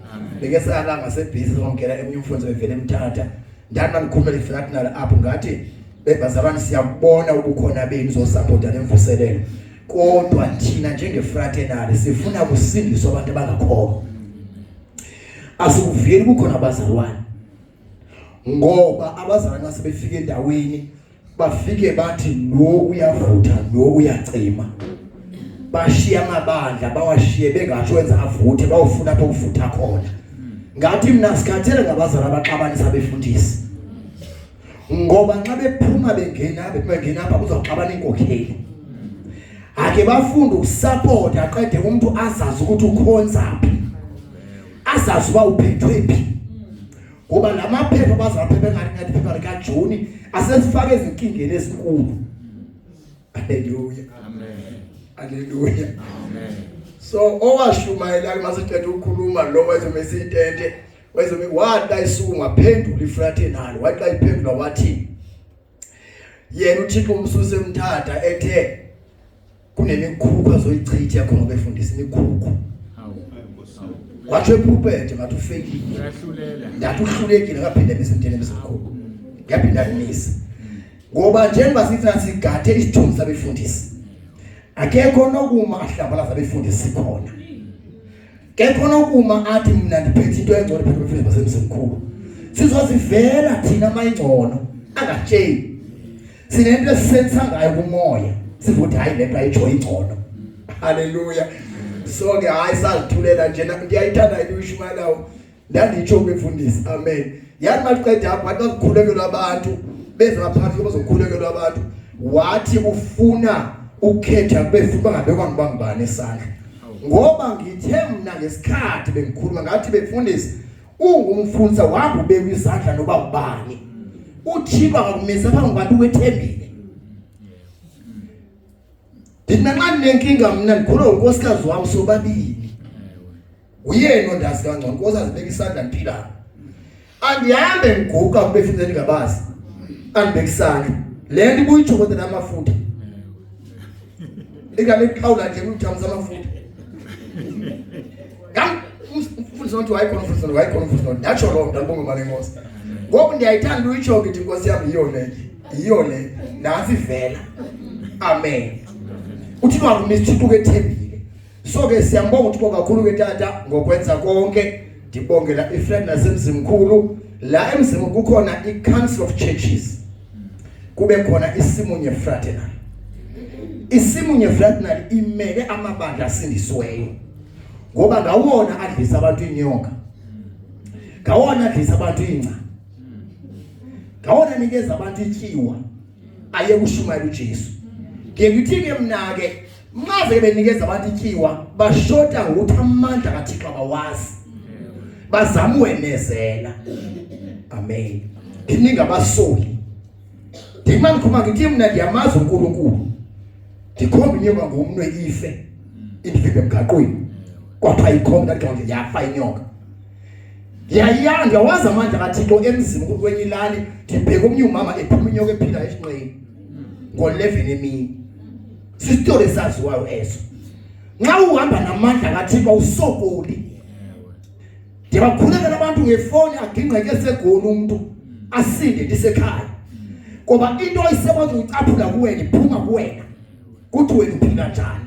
Speaker 4: Beke sala ngasebhizi songena emunye umfundisi bevele emthatha. Ndathi mangikhuluma leflat nala apho ngathi bebazalwane siyabona ubukhona benu zosupporta lemvuselelo. Kodwa thina njengefraternal sifuna kusindiswa abantu abangakholwa. Asikuveli kukhona abazalwane. Ngoba abazalwane masebefika endaweni bafike bathi lo uyavutha lo uyacima. Bashiya amabandla bawashiye bengasho wenza avuthe bawufuna apho kuvutha khona. Ngathi mina sikhathele ngabazalwane abaxabanisa abefundisi. Ngoba nxa bephuma bengena bengena apha kuzoxabana inkokheli. Ake bafunde ukusupport aqede umuntu azazi ukuthi ukhonza phi. Azazi uba uphethwe phi. Ngoba lamaphepha bazaphepha engathi ngathi phepha lika June asesifake ezinkingeni ezinkulu. Haleluya.
Speaker 1: Amen.
Speaker 4: Haleluya.
Speaker 1: Amen.
Speaker 4: So owashumayela masiqeda ukukhuluma lo wayezomisa itente wayezomi wathi ayisukuma waphendula ifraternal wathi xa iphendula wathi yena uThixo umsuse emthatha ethe kunemikhukhu azoyichitha yakho ngoba efundisa imikhukhu. Wathi epulpit ngathi ufeyilile.
Speaker 1: Uyahlulela.
Speaker 4: Ngathi uhlulekile ngaphinda emizimteni emizimkhulu. Ngiyaphinda kumisa. Ngoba njengoba sithi sigathe isithunzi sabefundisi. Akekho nokuma ahlambalaza abefundisi khona. Kekho nokuma athi mina ndiphethe into engcono phethe abefundisi basemzimkhulu. Sizozivela thina mayingcono angatsheli. Sinento esisensa ngayo kumoya. Sivuthi hayi lento ayitsho ingcono. Haleluya. So ke hayi sazithulela nje ndiyayithanda into uyishumayelayo. Ndanditsho kubefundisi. Amen. Yathi maqeda apho wathi bazokhulekelwa abantu beza ngaphansi bazokhulekelwa abantu. Wathi ufuna ukukhetha kubefuna bangabekwa ngibangibani esandla. Ngoba ngithe mina ngesikhathi bengikhuluma ngathi befundisi ungumfundisi wahamba ubekwa izandla noba ubani. uThixo akakumisa phambi kwabantu wethembile. Ndithi nanxa ndinenkinga mna ndikhulwa unkosikazi wami sobabili. Uyena ondazi kangcono inkosi azibeka isandla ndiphila. Andihambe ngiguqa kube futhi ndingabazi. Andibeka isandla. Le nto ibuyitsho kodwa namafutha. Ingaliqhawula nje kuyithamisa amafutha. Ngam umfundisi wathi wayikhona umfundisi wayikhona umfundisi ndatsho loo nto ndibonge imali yenkosi. Ngoku ndiyayithanda uyitsho ngithi inkosi yami yiyo le. Yiyo le. Nantsi ivela. Amen. Uthixo akumisa uThixo ukethembile. So ke siyambonga uThixo kakhulu ke tata ngokwenza konke. Ndibongela ifriend nasemzimkhulu. La emzimkhulu kukhona i-Council of Churches. Kube khona isimunye fraternal. Isimunye Fraternal imele amabandla asindisiweyo. Ngoba ngawona adlisa abantu inyoka. Ngawona adlisa abantu ingca. Ngawona nikeza abantu ityiwa aye kushumayela uJesu. Ngiye ngithi ke mina ke maze benikeza abantu ityiwa bashota ngokuthi amandla kaThixo abawazi. Bazama uwenezela. Amen. Nginingi abasoli. Ndima ngikhuluma ngithi mina ndiyamazi uNkulunkulu. Ndikhomba inyoka ngomnwe ife. Indivimbe emgaqweni. Kwathiwa ikhomba ndathi nje yafa inyoka. Ngiyayanga ngiyawazi amandla kaThixo emzini kwenye ilali ndibheka omnye umama ephuma inyoka ephila esinqeni. Ngo-11 emini. Sisitori esaziwayo eso. Nxa uhamba namandla kaThixo awusokoli. Ndibakhulekela abantu ngefoni agingqeke esegoli umuntu asinde ndisekhaya. Ngoba into oyisebenza uyicaphula kuwena iphuma kuwena. Kuthi wena uphila njani.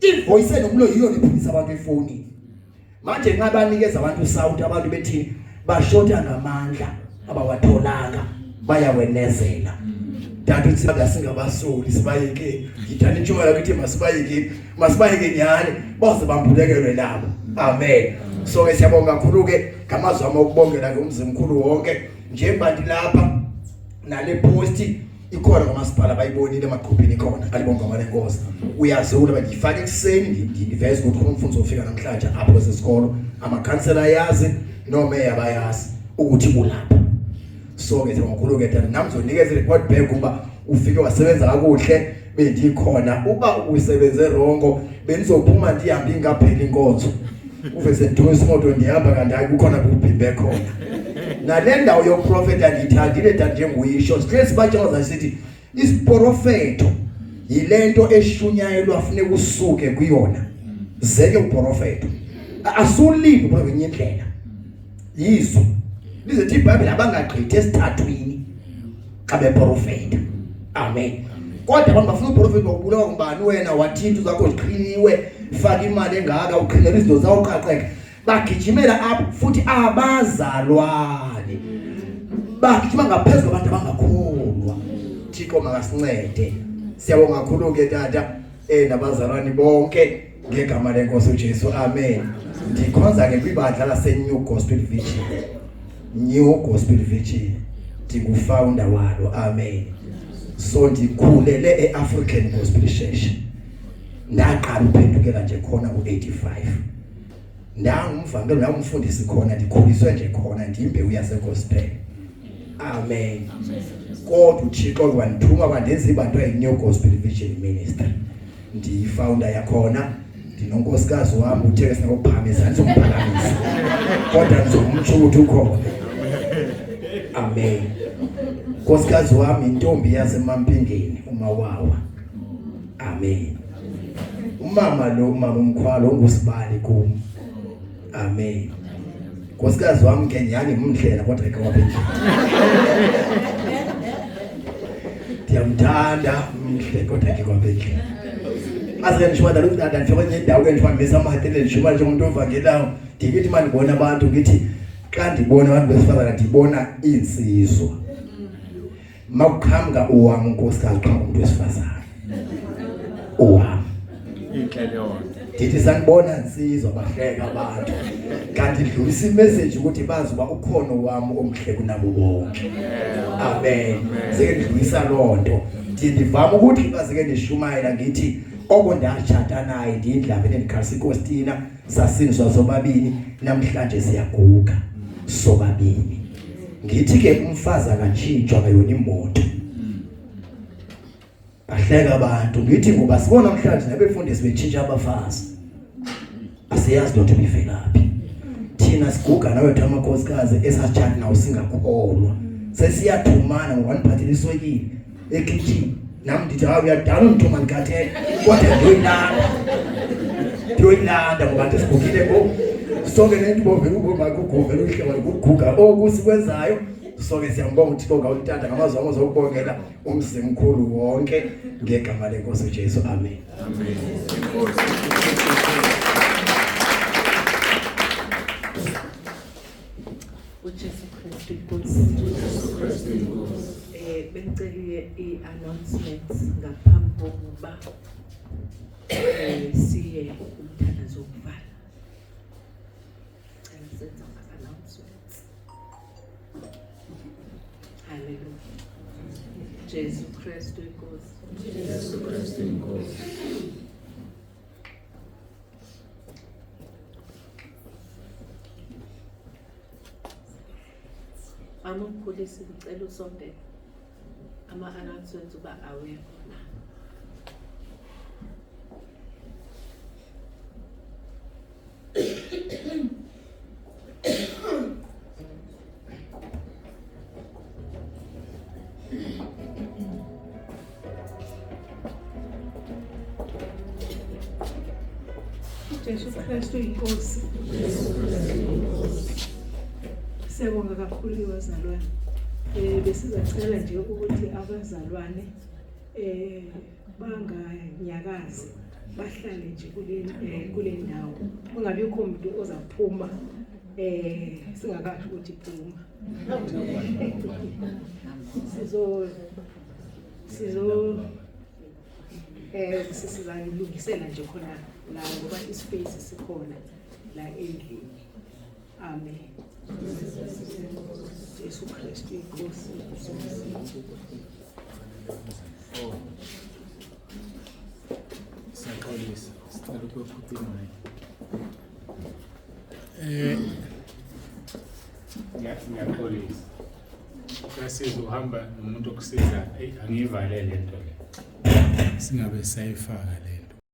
Speaker 4: Ivoice enomlo yiyo lephumisa abantu efonini. Manje nxa banikeza abantu usawuti abantu bethini bashota ngamandla abawatholanga bayawenezela. Dade uthi singabasoli sibayeke ngithanda intshumayelo ukuthi masibayeke masibayeke nyani baze bambulekelwe nabo. Amen. So ke siyabonga kakhulu ke ngamazwi ami okubongela ke umzimkhulu wonke njengoba ndilapha nale posti ikhona kwamasipala bayibonile emaqhubini ikhona alibonga ngale nkosi uyazula bandiyifaka ekuseni ndiveze ukuthi khona umfundi ofika namhlanje apho kwesesikolo amakhansela ayazi nomeya bayazi ukuthi ulapha so ke ngokhulu ke tata nami ngizonikeza i-report back uba ufike wasebenza kakuhle bendikhona uba usebenze rongo bendizophuma ndihambe ingapheli inkonzo uve sendumisa imoto ndihamba kanti hayi kukhona kubhimbe khona nale ndawo yokuprofeta ndiyithandile tata njenguyisho sihleli sibatshaza sithi isiprofeto yilento eshunyayelwa funeka usuke kuyona zeke uprofeto asulinde ubona ngenye indlela yizwi lizethi iBhayibheli abangagqithi esithathwini xa beprofeta amen kodwa abantu bafuna uprofeti ngokubulawa ngubani wena wathinta zakho ziqhiniwe faka imali engaka uqhinela izinto zawo qaqeka bagijimela apho futhi abazalwane bagijima ngaphezulu kwabantu abangakholwa Thixo makasincede siyabonga kakhulu ke tata eh nabazalwane bonke ngegama lenkosi uJesu amen ndikhonza ke kwibandla lase New Gospel Vision New Gospel Vision ndingufounder walo amen so ndikhulele eAfrican Gospel Church ndaqala uphendukela nje khona ngo85 ndangumvangeli ndangumfundisi khona ndikhuliswe nje khona ndiyimbewu yasegospel amen kodwa uThixo wandithuma wandenza ibantu ayi-New Gospel Vision Ministry ndiyifounder yakhona ndinonkosikazi wami uthe ke sinokuphakamisa ndizomphakamisa kodwa ndizomtsho ukuthi ukhona amen nkosikazi wami intombi yasemampingeni umawawa amen umama lo umama umkhwalo ungusibali kum amen nkosikazi wami ke nyhani mndlela kodwa ke wapha endlini ndiyamthanda mhle kodwa ke kwapha endlini aze ndishumayela lo mntana ndifike kwenye indawo ke ndibambisa amatele ndishumayela njengomuntu ovangelayo ndikithi uma ndibona abantu ngithi xa ndibona abantu besifazana ndibona iinsizwa makuqhamuka owami unkosikazi qhamuka umuntu wesifazane owami
Speaker 1: inhle leyo
Speaker 4: ndithi sanibona nsizwa bahleka abantu kanti dlulisa imessage ukuthi bazi uba ukhona wami omhle kunabo bonke amen seke ndidlulisa lonto ndiye ndivama ukuthi bazeke ndishumayela ngithi oko ndashata naye ndiyindlame nendikhalisa ikostina sasindiswa sobabini namhlanje siyaguga sobabini ngithi ke umfazi akatshintshwa ngayona imoto bahleka abantu ngithi ngoba sibona namhlanje nabefundisi betshintsha abafazi asiyazi lotho ibivelaphi thina siguga nawe thi amakhosikazi esatshati nawo singakholwa sesiyathumana ngoba niphathele iswekile ekitchen nami ndithi hayi uyadala undithuma ndikhathele kodwa ndiyoyilanda ndiyoyilanda ngoba ndisigugile ngoku sonke le nto ubovela uboma kuguvela uhleko kuguga oku sikwenzayo sonke siyambonga uThixo ngawutata ngamazwi ami zokubongela umzimkhulu wonke ngegama lenkosi uJesu amen
Speaker 1: amen inkosi
Speaker 3: uJesu Kristu inkosi
Speaker 1: Jesu Kristu inkosi
Speaker 3: eh bengicela i-announcements ngaphambi kokuba siye kumthandazo wokuvala. Cela senze ama-announcements. Haleluya. Jesu Kristu inkosi.
Speaker 2: Jesu Kristu inkosi.
Speaker 3: Mama umkhulisi, ngicela usondele. Ama-announcements uba awekho na.
Speaker 5: Jesu Kristu inkosi. Siyabonga kakhulu bazalwane. Besizacela nje ukuthi abazalwane banganyakazi, bahlale nje kule ndawo. Kungabikho umuntu ozaphuma singakasho ukuthi phuma. Sizo sizo sizalungisela nje khona la ngoba ispace sikhona la endlini. Amen. Jesu Kristu inkosi.
Speaker 1: Oh. Siyaxolisa, sicela ukuyokhupha imali. Ngiyaxolisa. Kuyasiza uhamba nomuntu okusiza. Eyi, angiyivalele lento le. Singabe sayifaka le.